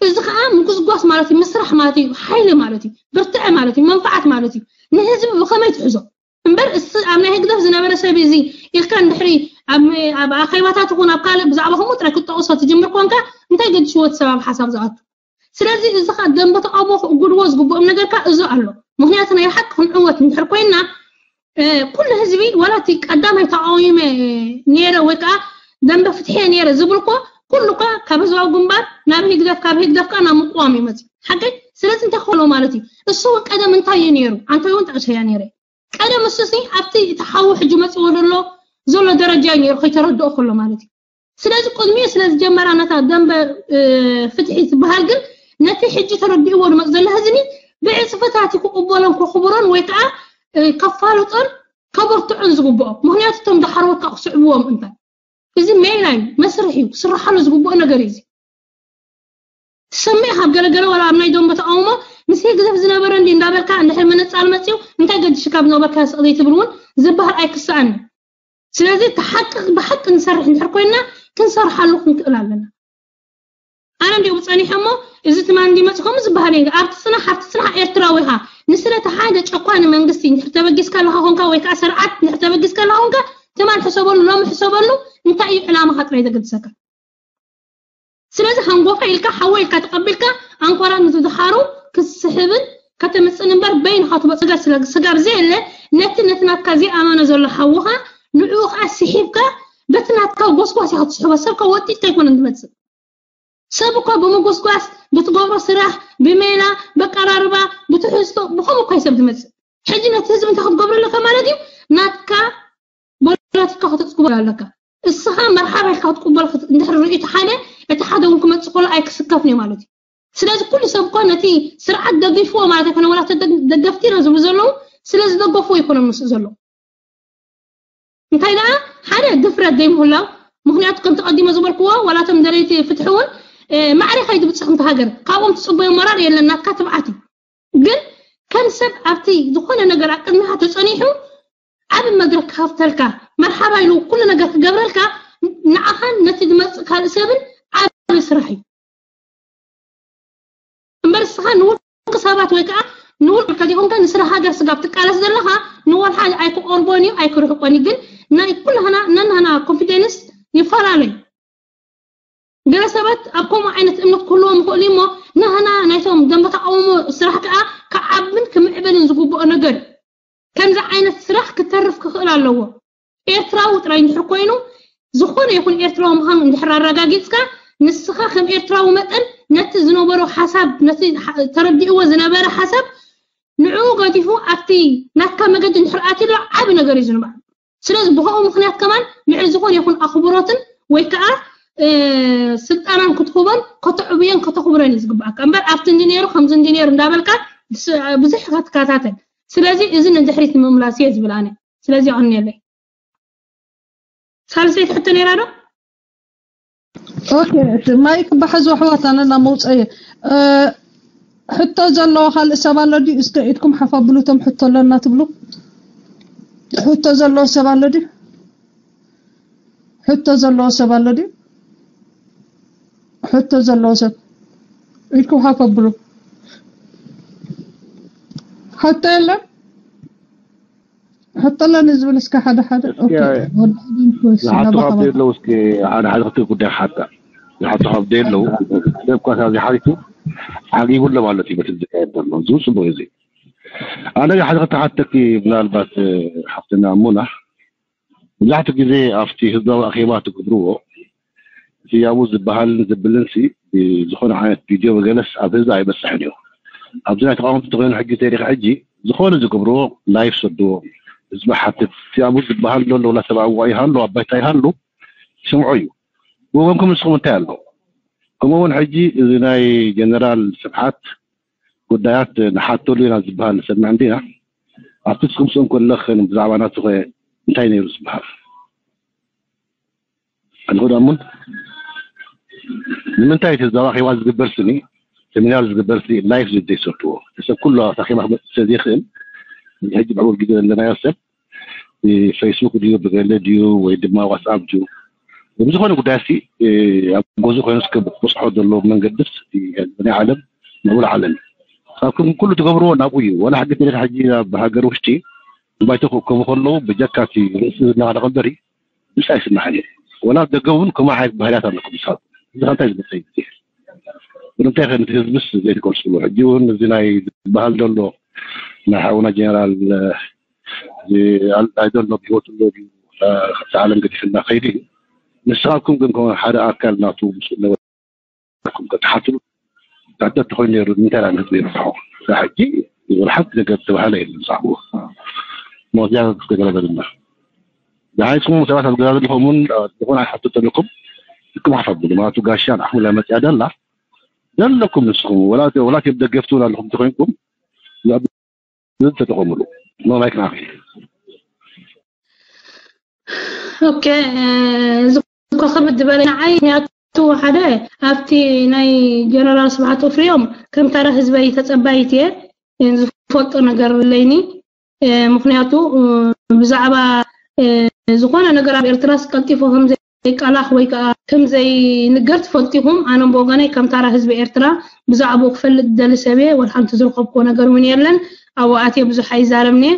እዚ ከዓ ምጉስጓስ ማለት እዩ፣ ምስራሕ ማለት እዩ፣ ሓይሊ ማለት እዩ፣ ብርትዐ ማለት እዩ፣ መንፋዓት ማለት እዩ። ንህዝቢ ብኸመይ ትሕዞ እምበር፣ እስ ኣብ ናይ ህግደፍ ዝነበረ ሰብ እዚ ኢልካ እንድሕሪ ኣብ ኣብ ኣኼባታት ይኹን ኣብ ካልእ ብዛዕባ ከምኡ ጥራይ ክትጠቕሶ ትጅምር ኮንካ፣ እንታይ ገዲሽዎ እቲ ሰብ ኣብ ሓሳብ ዝኣቱ? ስለዚ እዚ ከዓ ደንበ ተቃውሞ ክእጉድዎ ዝግብኦም ነገር ከዓ እዚ ኣሎ። ምክንያቱ ናይ ሓቂ ክንዕወት እንድሕር ኮይና ኩሉ ህዝቢ ዋላ እቲ ቀዳማይ ተቃዊመ ነይረ ወይ ከዓ ደንበ ፍትሒ ነይረ ዝብል እኮ ኩሉ እኳ ካብ ህዝባዊ ግንባር ናብ ህግደፍ ካብ ህግደፍ ከዓ ናብ ምቅዋም እዩ መፅእ ሓቂ። ስለዚ እንታይ ክኾሎ ማለት እዩ? እሱ እውን ቀደም እንታይ እዩ ነይሩ? ኣንተ እውን ጠቅሰያ ነይረ። ቀደም እሱ ሲ ኣብቲ እቲ ሓዊ ሕጂ መፅዎ ዘሎ ዘሎ ደረጃ እዩ ነይሩ ከይተረድኦ ከሎ ማለት እዩ። ስለዚ ቅድሚኡ ስለ ዝጀመራ ነታ ደንበ ፍትሒ ትበሃል ግን ነቲ ሕጂ ተረዲእዎ ዝመፅ ዘሎ ህዝቢ ብዕፅፍታት ክቕበሎን ከኽብሮን ወይ ከዓ ከፋልጦን ከበርትዖን ዝግብኦ። ምክንያቱ እቶም ዝሓርወካ ክስዕብዎም እንታይ እዚ ሜላ እዩ፣ መስርሕ እዩ፣ ክስርሓሉ ዝግብኦ ነገር እዩ። እዚ ትሰምዕ ካብ ገለገለ ዋላ ኣብ ናይ ደንበ ተቃውሞ ምስ ህግደፍ ዝነበረ እንዲ እንዳበልካ እንድሕር ምንፃል መፅዩ እንታይ ገድሽካ ብዝነበርካ ስቕ ዘይትብል እውን ዝበሃል ኣይክሰኣን። ስለዚ እቲ ሓቂ ብሓቂ ንሰርሕ እንድሕር ኮይና ክንሰርሓሉ ክንክእል ኣለና። ኣነ እንዲኡ ብፀኒሐ እሞ እዚ ትማል እንዲ መፅእ ከምኡ ዝበሃል የለ። ኣብቲ ፅናሕ ኣብቲ ፅናሕ ኤርትራዊ ኢኻ። ንስለ እቲ ሓደ ጨኳኒ መንግስቲ እንድሕር ተበጊስካ ኣለኻ ኮንካ ወይ ከዓ ስርዓት እንድሕር ተበጊስካ ኣለኻ ኮንካ ትማል ሕሰበሉ፣ ሎሚ ሕሰበሉ። እንታይ እዩ ዕላማኻ ጥራይ ዘገድሰካ? ስለዚ ሃንጎፋ ኢልካ ሓወ ኢልካ ተቐቢልካ ኣንኮራ ንዝድሓሩ ክትስሕብን ከተምፅን እምበር በይንኻ ትመፅእ ነገር ስለ ስጋብ ዘየለ ነቲ ነቲ ናትካ ዘይኣመነ ዘሎ ሓውኻ ንዕኡ ከዓ ስሒብካ በቲ ናትካ ጎስጓስ ኢኻ ትስሕቦ። ሰብካ ወጢጥካ ኣይኮነን ዝመፅእ። ሰብ እኮ ብምጉስጓስ ብትገብሮ ስራሕ ብሜላ በቀራርባ ብትሕዝቶ ብኸምኡ እኮ እዩ ሰብ ዝመፅእ። ሕጂ ነቲ ህዝቢ እንታይ ክትገብሮ ኣለካ ማለት እዩ? ናትካ ፖለቲካ ከተፅግቦ ኣለካ። እስኻ መርሓባ ኢልካ ክትቅበል ክት- እንድሕር ርእዩ እቲ ሓደ እቲ ሓደ እውን ክመፅእ ከሎ ኣይክስከፍን እዩ ማለት እዩ። ስለዚ ኩሉ ሰብ እኮ ነቲ ስርዓት ደጊፍዎ ማለት ኣይኮነ ዋላ ተደ- ደገፍቲ ኢና ዝብሉ ዘለዉ ስለ ዝደገፍዎ ኣይኮነን ምስኡ ዘለዉ። እንታይ ደኣ ሓደ ድፍረት ዘይምህላው። ምክንያቱ ከምቲ ቀዲመ ዝበልክዎ ዋላ እቶም ደለይቲ ፍትሒ እውን ማዕረ ከይትብፅሕ ምቲ ሃገር ካብኦም ትፅበዮ ሞራል የለን። ናትካ ትብዓት እዩ። ግን ከም ሰብ ኣብቲ ዝኾነ ነገር ኣብ ቅድሚኻ ተፀኒሑ ዓብ መድረክ ክኸፍተልካ መርሓባ ኢሉ ኩሉ ነገር ክገብረልካ ንዓኻን ነቲ ዝመፅእ ካልእ ሰብን ዓብ ስራሕ እዩ። እምበር እስኻ ንውልቂ ሰባት ወይ ከዓ ንውልቀ ዘይኮንካ ንስለ ሃገር ስጋብ ትቃለስ ዘለኻ ንወልሓ ኣይክቆርቦን እዩ ኣይክርሕቆን እዩ። ግን ናይ ኩላህና ነናህና ኮንፊደንስ ይፈላለዩ። ገለ ሰባት ኣብ ከምኡ ዓይነት እምነት ክህልዎም ይኽእሉ እሞ ናህና ናይቶም ደንበ ተቃውሞ ስራሕ ከዓ ክዓብን ክምዕብልን ዝግብኦ ነገር እዩ። ከምዚ ዓይነት ስራሕ ክተርፍ ክኽእል ኣለዎ። ኤርትራዊ ጥራይ እንድሕር ኮይኑ ዝኾነ ይኹን ኤርትራዊ ምዃኑ እንድሕር ኣረጋጊፅካ ንስኻ ከም ኤርትራዊ መጠን ነቲ ዝነበሮ ሓሳብ ነቲ ተረዲእዎ ዝነበረ ሓሳብ ንዕኡ ገዲፉ ኣብቲ ናትካ መገዲ እንድሕር ኣትሎ ዓቢ ነገር እዩ ዝንባዕ። ስለዚ ብኸኡ ምክንያት ከማን ንዕ ዝኾነ ይኹን ኣኽብሮትን ወይ ከዓ ስልጣናን ክትህቦን ከተዕብዮን ከተኽብሮን እዩ ዝግባኣካ እምበር ኣብቲ እንዲ ነይሩ ከምዚ እንዲ ነይሩ እንዳበልካ ብዙሕ ክትከታተል። ስለዚ እዚ ንድሕሪት ንምምላስ እየ ዝብል ኣነ። ስለዚ ይቐንየለይ። ሳልሰይቲ ሕቶ ነይራ ዶ? ኦኬ፣ እቲ ማይክ ባሕዞ ኣሕዋት ኣነ ናብ መውፀኢ ሕቶ ዘለዎ ካልእ ሰብ ኣሎ ድዩ? እስከ ኢድኩም ሓፍ ኣብሉ እቶም ሕቶ ኣለና ትብሉ። ሕቶ ዘለዎ ሰብ ኣሎ ድዩ? ሕቶ ዘለዎ ሰብ ኣሎ ድዩ? ሕቶ ዘለዎ ሰብ ኢድኩም ሓፍ ኣብሉ። ሕቶ የለን? ሕቶ ኣለኒ ዝብል እስከ ሓደ ሓደ። ዝሓቱ ካብ ዘለዉ እስከ ሓደ ሓደ ክልተ ጉዳይ ክሓታ። ዝሓቱ ካብ ዘለዉ ሰብ ኳ ካብዚ ሓሊፉ ዓጊቡ ኣሎ ማለት እዩ። በቲ ዝካየድ ዘሎ እዚ ጽቡቕ እዩ። ኣነ ሓደ ክልተ ሓተኪ ምናልባት ሓፍትና ሙና መብዛሕትኡ ግዜ ኣብቲ ህዝባዊ ኣኼባ ትገብርዎ እቲ ያቡ ዝበሃልን ዝብልን ሲ ዝኾነ ዓይነት ቪድዮ ብገለስ ኣብ ህዝቢ ኣይበፅሕን እዩ። ኣብዚ ናይ ተቃወምቲ ተኮይኑ ሕጂ ተሪካ ሕጂ ዝኾነ ዝገብርዎ ላይፍ ሰድዎ ህዝቢ ሓትት እቲ ያቡ ዝበሃል ዘሎ ወላ ሰብኣዊ ይሃሉ ኣባይታ ይሃሉ ስምዑ እዩ። ብወገንኩም ንስኹም እንታይ ኣሎ? ከምኡ እውን ሕጂ እዚ ናይ ጀነራል ስብሓት ጉዳያት ንሓተሉ ኢና ዝበሃል ንሰምዕ እንዲና። ኣብቲ ንስኹም ስእም ከለኽን ብዛዕባ ናቱ ኸ እንታይ ነይሩ ዝበሃል? ኣልኹዳሙን ንምንታይ እቲ ዛባ ኸይዋ ዝግበር ስኒ ሴሚናር ዝግበር ላይፍ ዘይሰርትዎ ሰብ ኩሉ ኣሳኺማ ክመፅእ ስለዘይኽእል ሕጂ ብዕቡር ግዜ ዘለናዮ ሰብ ብፌስቡክ ድዩ ብገለ ድዩ ወይ ድማ ዋትስኣፕ ድዩ ብዝኾነ ጉዳይ ሲ ኣብ ገዙ ኮይኑ እስከ ብፅሖ ዘለዎ መንገድስ ናይ ዓለም ምዕቡል ዓለም ካብኩም ኩሉ ትገብርዎ ናብኡ እዩ። ወላ ሕጂ ተሪኻ ሕጂ ኣብ ሃገር ውሽጢ ባይቶ ክእከቡ ከለዉ ብጀካ እቲ ርእሲ ዝነቓነቕ እምበሪ ምስ ኣይስማዕን እዩ። ወላ ደገ እውን ከምኡ ዓይነት ባህርያት ኣለኩም ንስኻትኩም። እዚ ከ እንታይ ዝመፀ እዩ? ንምንታይ ከ ነቲ ህዝብስ ዘይትገልፅሉ? ሕጂ እውን እዚ ናይ ዝበሃል ዘሎ ናይ ሓውና ጀነራል ኣይደሎ ብሂወቱ ኣሎ ድዩ ካብቲ ዓለም ገዲፍና ከይዱ እዩ። ንስኻትኩም ግን ከም ሓደ ኣካል ናቱ ምስኡ ነበርኩም ክትሓትሉ ሕቶ ተኾይኑ ነይሩ ንምንታይ ዳ ንህዝቢ ይርብሖ? ሕጂ ዝብል ሓንቲ ነገር ዝተባህለ የለን ብዛዕባኡ። ሞዝያ ክተገለበልና። ደሓይ ስኹም ሰባት ኣብ ገዛ ዘለኹም እውን ዝኾነ ዓይነት ሕቶ ተለኩም ልኩም ሓፍ ኣብሉ። ማለቱ ጋሻ ንዓኹም ኢላ መፅያ ደላ ዘለኩም ንስኹም ወላ ወላ ደገፍቲ እውን ኣለኹም ተኾይንኩም ተጠቐምሉ። ኖ ማይክ ናኺ። ኦኬ እዚ ኮኸብ ዝበለ ንዓይ ምክንያቱ ሓደ ኣብቲ ናይ ጀነራል ስብሓት ኦፍርዮም ከም ታራ ህዝበይ ተፀባይት እየ ዝፈልጦ ነገር ብለይኒ ምክንያቱ ብዛዕባ ዝኾነ ነገር ኣብ ኤርትራስ ቀልጢፎ ከም ዘይቃላሕ ወይ ከዓ ከም ዘይንገር ትፈልጡ ኢኹም። ኣነ ብወገነይ ከም ታራ ህዝቢ ኤርትራ ብዛዕባኡ ክፈልጥ ዝደሊ ሰብ እየ። ወላ ሓንቲ ዝረኸብክዎ ነገር እውን የለን። ኣብኡ ኣትየ ብዙሕ ኣይዛረብን እየ።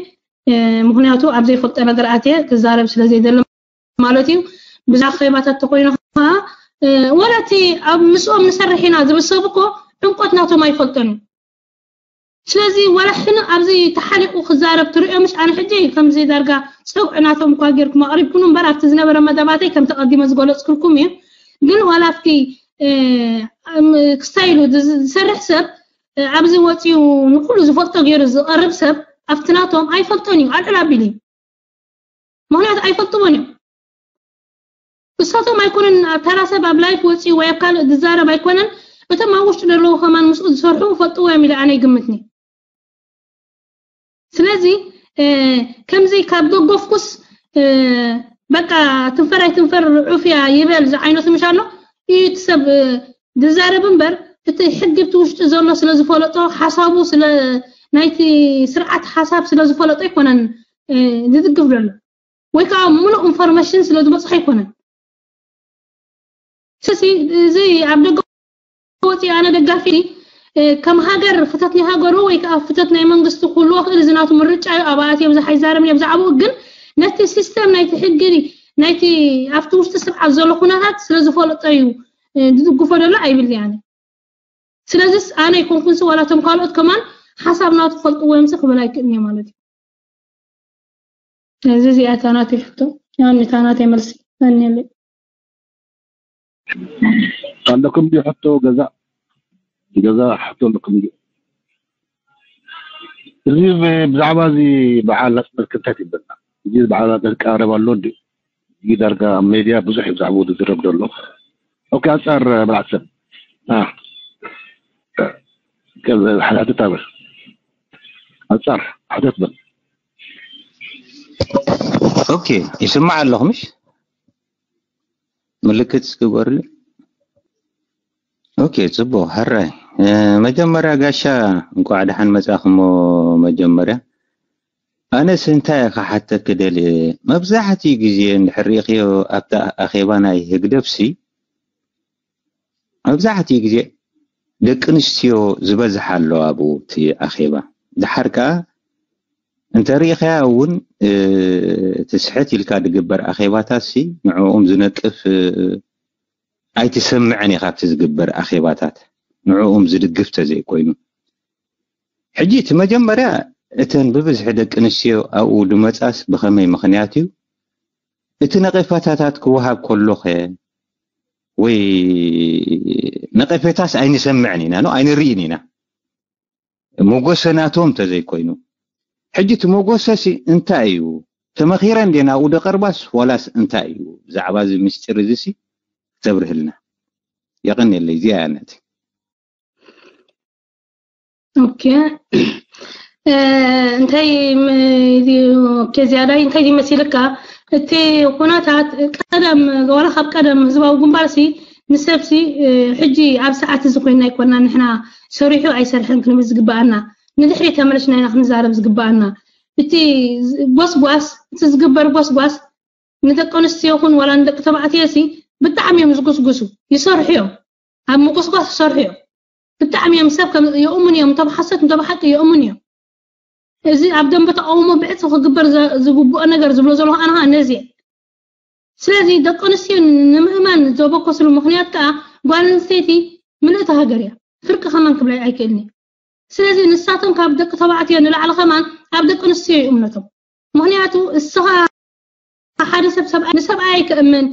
ምክንያቱ ኣብ ዘይፈልጦ ነገር ኣትየ ክዛረብ ስለ ዘይደሊ ማለት እዩ። ብዛዕባ ኣኼባታት ተኮይኑ ከዓ ወላ እቲ ኣብ ምስኦም ንሰርሕ ኢና ዝብል ሰብ እኮ ዕምቆት ናቶም ኣይፈልጦን እዩ። ስለዚ ዋላ ሕነ ኣብዚ ተሓሊቑ ክዛረብ ትሪኦ ምሽ ኣነ ሕጂ ከምዚ ዳርጋ ፀውዒ ናቶም እኳ ጌርኩም ኣቕሪብኩኑ እምበር ኣብቲ ዝነበረ መደባተይ ከምቲ ቀዲመ ዝገለፅኩልኩም እዩ። ግን ዋላ ኣብቲ ክስታይ ኢሉ ዝሰርሕ ሰብ ኣብዚ ወፂኡ ንኩሉ ዝፈልጦ ገይሩ ዝቐርብ ሰብ ኣብቲ ናቶም ኣይፈልጦን እዩ ኣልዕል ኣቢሉ እዩ። ምክንያቱ ኣይፈልጥዎን እዮም። እሳቶም ኣይኮነን ኣብ ተራ ሰብ ኣብ ላይፍ ወፂኡ ወይ ኣብ ካልእ ዝዛረብ ኣይኮነን። እቶም ኣብ ውሽጢ ዘለዉ ከማን ምስኡ ዝሰርሑ ይፈልጥዎ እዮም ኢለ ኣነ ይግምትኒ። ስለዚ ከምዚ ካብ ደገፍኩስ በቃ ትንፈር ኣይትንፈር ዑፍያ ይበል ዝዓይነቱ ምሽ ኣሎ እዩ እቲ ሰብ ዝዛረብ እምበር እቲ ሕጊ እቲ ውሽጢ ዘሎ ስለ ዝፈለጦ ሓሳቡ ስለ ናይቲ ስርዓት ሓሳብ ስለ ዝፈለጦ ኣይኮነን ዝድግፍ ዘሎ ወይ ከዓ ሙሉእ ኢንፎርሜሽን ስለ ዝበፅሖ ኣይኮነን። ስለዚ እዚ ኣብ ደገ ወፂኡ ኣነ ደጋፊ ከም ሃገር ፍተት ናይ ሃገሩ ወይ ከዓ ፍተት ናይ መንግስቲ ክህልዎ ክእል እዚ ናቱ ምርጫ እዩ። ኣብ ኣትዮ ብዙሕ ኣይዛረብን እየ ብዛዕባኡ ግን ነቲ ሲስተም ናይቲ ሕጊ ናይቲ ኣብቲ ውሽጢ ስርዓት ዘሎ ኩነታት ስለ ዝፈልጦ እዩ ዝድግፎ ዘሎ ኣይብል ኣነ። ስለዚስ ኣነ ኣይኮንኩንሲ ዋላ እቶም ካልኦት ከማን ሓሳብ ናቱ ክፈልጥዎ እዮም ክብል ኣይክእልን እየ ማለት እዩ። እዚ እዚኣ እታ ናተይ ሕቶ ያኒ እታ ናተይ መልሲ ነኒለይ። ኣለኩም ድዩ ሕቶ ገዛ ገዛ ሕቶ ኣለኩም ድዩ? እዚ ብዛዕባ እዚ በዓል ኣፅበልክ እንታይ ትብለና? እዚ በዓል ኣፅበልክ ቀረብ ኣሎ እንዲ እዚ ዳርጋ ኣብ ሜድያ ብዙሕ እዩ ብዛዕባኡ ዝዝረብ ዘሎ። ኦኬ ኣፃር በላዕ ሰብ ሓተት ኣበል ኣፃር ሓተት በል። ኦኬ ይስማዕ ኣለኹ ምሽ ምልክት እስኪ ግበርልይ። ኦኬ ጽቡቕ ሕራይ። መጀመርያ ጋሻ እንኳዕ ደሓን መጻእክሞ። መጀመርያ ኣነስ እንታይ እየ ክሓተኪ ደልየ፣ መብዛሕትኡ ግዜ እንድሕር ርኢኽዮ ኣብቲ ኣኼባ ናይ ህግደፍሲ መብዛሕትኡ ግዜ ደቂ ኣንስትዮ ዝበዝሓ ኣለዋ ኣብኡ እቲ ኣኼባ። ደሓር ከኣ እንተ ርኢኻያ እውን እቲ ስሕት ኢልካ ዝግበር ኣኼባታት ሲ ንዕኦም ዝነቅፍ ኣይትሰምዕን ኢኻ ኣብቲ ዝግበር ኣኼባታት ንዕኦም ዝድግፍ ተዘይኮይኑ። ሕጂ እቲ መጀመርያ እተን ብብዝሒ ደቂ ኣንስትዮ ኣብኡ ዝመጻስ ብኸመይ ምኽንያት እዩ? እቲ ነቐፌታታት ክወሃብ ከሎኸ ወይ ነቐፌታስ ኣይንሰምዕን ኢና ኖ ኣይንርኢን ኢና። ሞጎሰ ናቶም ተዘይኮይኑ ሕጂ እቲ ሞጎሰ ሲ እንታይ እዩ? ተመኺረን ድየን ኣብኡ ደቐርባስ ዋላስ እንታይ እዩ? ብዛዕባ እዚ ምስጢር እዚ ሲ ክተብርህልና የቐንየለይ። እዚኣ እያ ነቲ ኦኬ እንታይ ኦኬ ዝያዳይ እንታይ ይመሲልካ እቲ ኩነታት ቀደም ዋላ ካብ ቀደም ህዝባዊ ግንባር ሲ ንሰብሲ ሕጂ ኣብ ሰዓት እዚ ኮይና ኣይኮና ንሕና ሰሪሑ ኣይሰርሐን ክንብል ዝግባኣና፣ ንድሕሪ ተመለስና ኢና ክንዛረብ ዝግባኣና። እቲ ጎስጓስ፣ እቲ ዝግበር ጎስጓስ ንደቂ ኣንስትዮ ይኹን ዋላ ንደቂ ተባዕትዮ ሲ ብጣዕሚ እዮም ዝጉስጉሱ፣ ይሰርሑ እዮም። ኣብ ምጉስጓስ ይሰርሑ እዮም። ብጣዕሚ እዮም ሰብ ከም የእሙን እዮም፣ እንተ ብሓሰት እንተ ብሓቂ የእሙን እዮም። እዚ ኣብ ደንበ ተቃውሞ ብዕጽ ክግበር ዝግብኦ ነገር ዝብሎ ዘለኹ ኣነ ነዚ። ስለዚ ደቂ ኣንስትዮ ንምእማን ዘበኮስሉ ምኽንያት ከዓ ጓል ኣንስተይቲ ምልእቲ ሃገር እያ። ፍርቂ ከማን ክብላ ኣይክእልኒ። ስለዚ ንሳቶም ካብ ደቂ ተባዕትዮ ንላዕሊ ከማን ኣብ ደቂ ኣንስትዮ እዩ እምነቶም። ምኽንያቱ እስኻ ሓደ ሰብ ሰብኣይ ንሰብኣይ ከእምን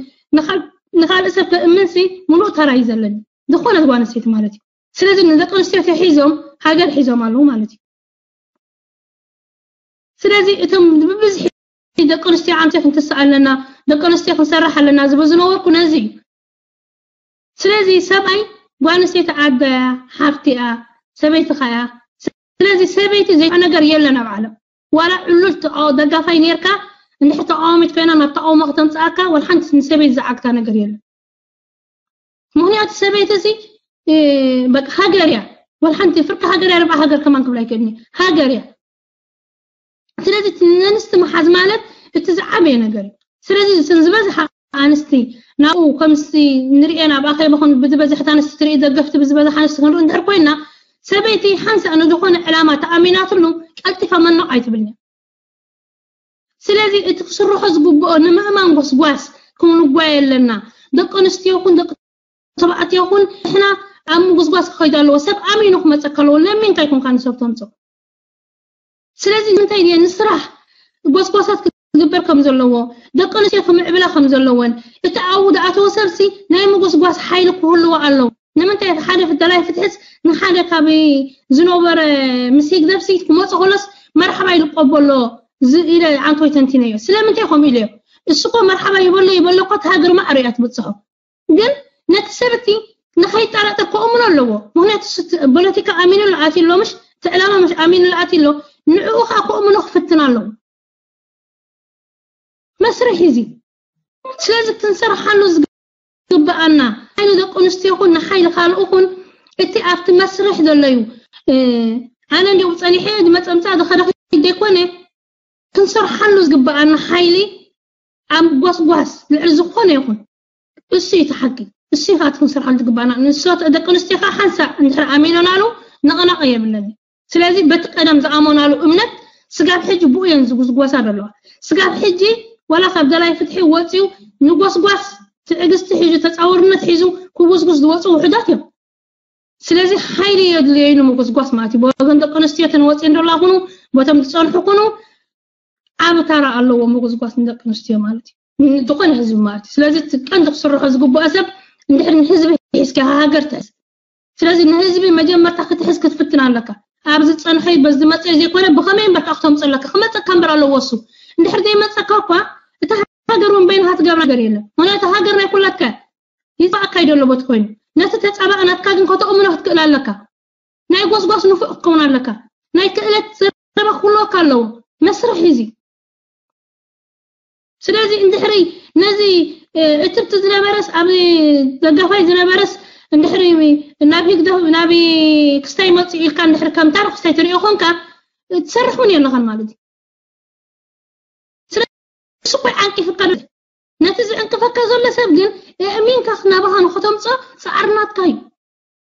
ንኻልእ ሰብ ከእምን ሲ ሙሉእ ተራ እዩ ዘለኒ፣ ዝኾነት ጓል ኣንስተይቲ ማለት እዩ። ስለዚ ንደቂ ኣንስትዮ ሒዞም ሃገር ሒዞም ኣለዉ ማለት እዩ። ስለዚ እቶም ብብዝሒ ደቂ ኣንስትዮ ዓምተ ክንትስእ ኣለና፣ ደቂ ኣንስትዮ ክንሰርሕ ኣለና ዝብል ዝነበርኩ ነዚ እዩ። ስለዚ ሰብኣይ ጓል ኣንስተይቲ ኣደያ ሓፍቲኣ ሰበይትኻ እያ። ስለዚ ሰበይቲ ዘይኮነ ነገር የለን ኣብ ዓለም። ዋላ ዕሉል ደጋፋይ ኔርካ እንድሕር ተቃዋሚት ኮይና ናብ ተቃውሞ ከተምፅኣካ ወላ ሓንቲ ንሰበይቲ ዝዓግታ ነገር የለን። ምክንያቱ ሰበይቲ እዚ በቃ ሃገር እያ። ወላ ሓንቲ ፍርቂ ሃገር እያ፣ ርብዓ ሃገር ከማን ክብላ ኣይክእልኒ፣ ሃገር እያ። ስለዚ እቲ ነንስቲ ምሓዝ ማለት እቲ ዝዓበየ ነገር እዩ። ስለዚ እተን ዝበዝሓ ኣንስቲ ናብኡ ከምዚ ንርእየን ኣብ ኣኼባ ኹን ብዝበዝሕት ኣንስቲ ትርኢ ደገፍቲ ብዝበዝሕ ኣንስቲ ክንርኢ እንድሕር ኮይና ሰበይቲ ሓንሳእ ንዝኾነ ዕላማ ተኣሚናትሉ ቀልጢፋ መኖቕ ኣይትብልን እያ። ስለዚ እቲ ክስርሖ ዝግብኦ ንምእማን ጎስጓስ ክንጓየ ኣለና። ደቂ ኣንስትዮ ኹን ደቂ ተባዕትዮ ኹን ንሕና ኣብ ምጉስጓስ ክኸይዱ ኣለዎ። ሰብ ኣሚኑ ክመፀካ ኣለዎ። ለሚንካ ኣይኮንካ ንሰብ ተምፅኦ። ስለዚ ንምንታይ ድየ ንስራሕ ጎስጓሳት ክግበር ከም ዘለዎ ደቂ ኣንስትዮ ክምዕብላ ከም ዘለወን እቲ ኣብኡ ዝኣተወ ሰብሲ ናይ ምጉስጓስ ሓይሊ ክህልዎ ኣለዎ። ንምንታይ ሓደ ፍደላይ ፍትሕስ ንሓደ ካብ ዝነበረ ምስ ህግደፍሲ ክመፁ ከሎስ መርሓባ ኢሉ ቆቦሎ ኢለ ዓንቶይ ተንቲነዮ። ስለምንታይ ከምኡ ኢለዮ? እሱ እኮ መርሓባ ይበሎ ይበሎ እኮ እቲ ሃገር ማዕረ እያ ትብፅሖ። ግን ነቲ ሰብ እቲ ንኸይጠራጠር ከእምኖ ኣለዎ። ምክንያቱ ፖለቲካ ኣሚኑ ኣትሎ ምሽ እቲ ዕላማ ምሽ ኣሚኑ ኣትሎ ንዕኡ ከዓ ከእምኖ ክፍትን ኣለዎ። መስርሕ እዚ ስለዚ ክንሰርሓሉ ዝግብኣና ሓይሊ ደቂ ኣንስትዮ ኹን ንሓይሊ ካልኡ ኹን እቲ ኣብቲ መስርሕ ዘሎ እዩ። ኣነ እንዲኡ ፀኒሐ ዝመፀምፃ ዝኸደኺ ዘይኮነ ክንሰርሓሉ ዝግብኣና ሓይሊ ኣብ ጎስጓስ ልዕሊ ዝኾነ ይኹን እሱ እዩ እቲ ሓቂ። እሱ እዩ ከዓ ክንሰርሓሉ ዝግባና። ንሶት ደቂ ኣንስትዮ ከዓ ሓንሳእ እንድሕር ኣሚኖናሉ ነቐናቐ የብለኒ። ስለዚ በቲ ቀደም ዝኣመናሉ እምነት ስጋብ ሕጂ ብኡ እየን ዝጉስጓሳ ዘለዋ። ስጋብ ሕጂ ዋላ ካብ ደላይ ፍትሒ ወፂኡ ንጎስጓስ ትዕግስቲ ሒዙ ተፃወርነት ሒዙ ክጉስጉስ ዝወፁ ውሕዳት እዮም። ስለዚ ሓይሊ የድልዮ እዩ ንምጉስጓስ ማለት እዩ። ብወገን ደቂ ኣንስትዮ ተን ወፂኤን ደላ ኩኑ ቦቶም ዝፀንሑ ኩኑ ዓብ ታራ ኣለዎ ምጉስጓስ ንደቂ ኣንስትዮ ማለት እዩ። ዝኾነ ህዝቢ ማለት እዩ። ስለዚ እቲ ቀንዲ ክስርሖ ዝግብኦ ሰብ እንድሕር ንህዝቢ ሒዝካ ሃገር ትሕዝ። ስለዚ ንህዝቢ መጀመርታ ክትሕዝ ክትፍትን ኣለካ። ኣብ ዝፀንሐ በዚ መፀ ዘይኮነ ብኸመይ እምበር ከዓ ክተምፅ ኣለካ። ክመፀካ እምበር ኣለዎ እሱ። እንድሕር ዘይመፀካ እኳ እታ ሃገር እውን በይንኻ ትገብራ ነገር የለን። ምክንያቱ ሃገር ናይ ኩላትካ ይፃእካ ይደሎ ቦት ኮይኑ ነቲ ተፃባእ ናትካ ግን ከተእምኖ ክትክእል ኣለካ። ናይ ጎስጓስ ንፉዕ ክትከውን ኣለካ። ናይ ክእለት ዘረባ ክህልወካ ኣለዎ። መስርሕ እዚ ስለዚ እንድሕሪ ነዚ እትብቲ ዝነበረስ ኣብ ደጋፋይ ዝነበረስ እንድሕሪ ናብ ህግደ ናብ ክስታይ መፅኡ ኢልካ እንድሕሪ ከም ታሪክ ክስታይ ትሪኦ ኮንካ ትሰርሕ እውን የለኻን ማለት እዩ። ስለዚ እሱ እኮ ዓንቂፍካ ነቲ ዝዕንቅፈካ ዘሎ ሰብ ግን እእሚንካ ናባኻ ንክተምፅኦ ፃዕርናትካ እዩ።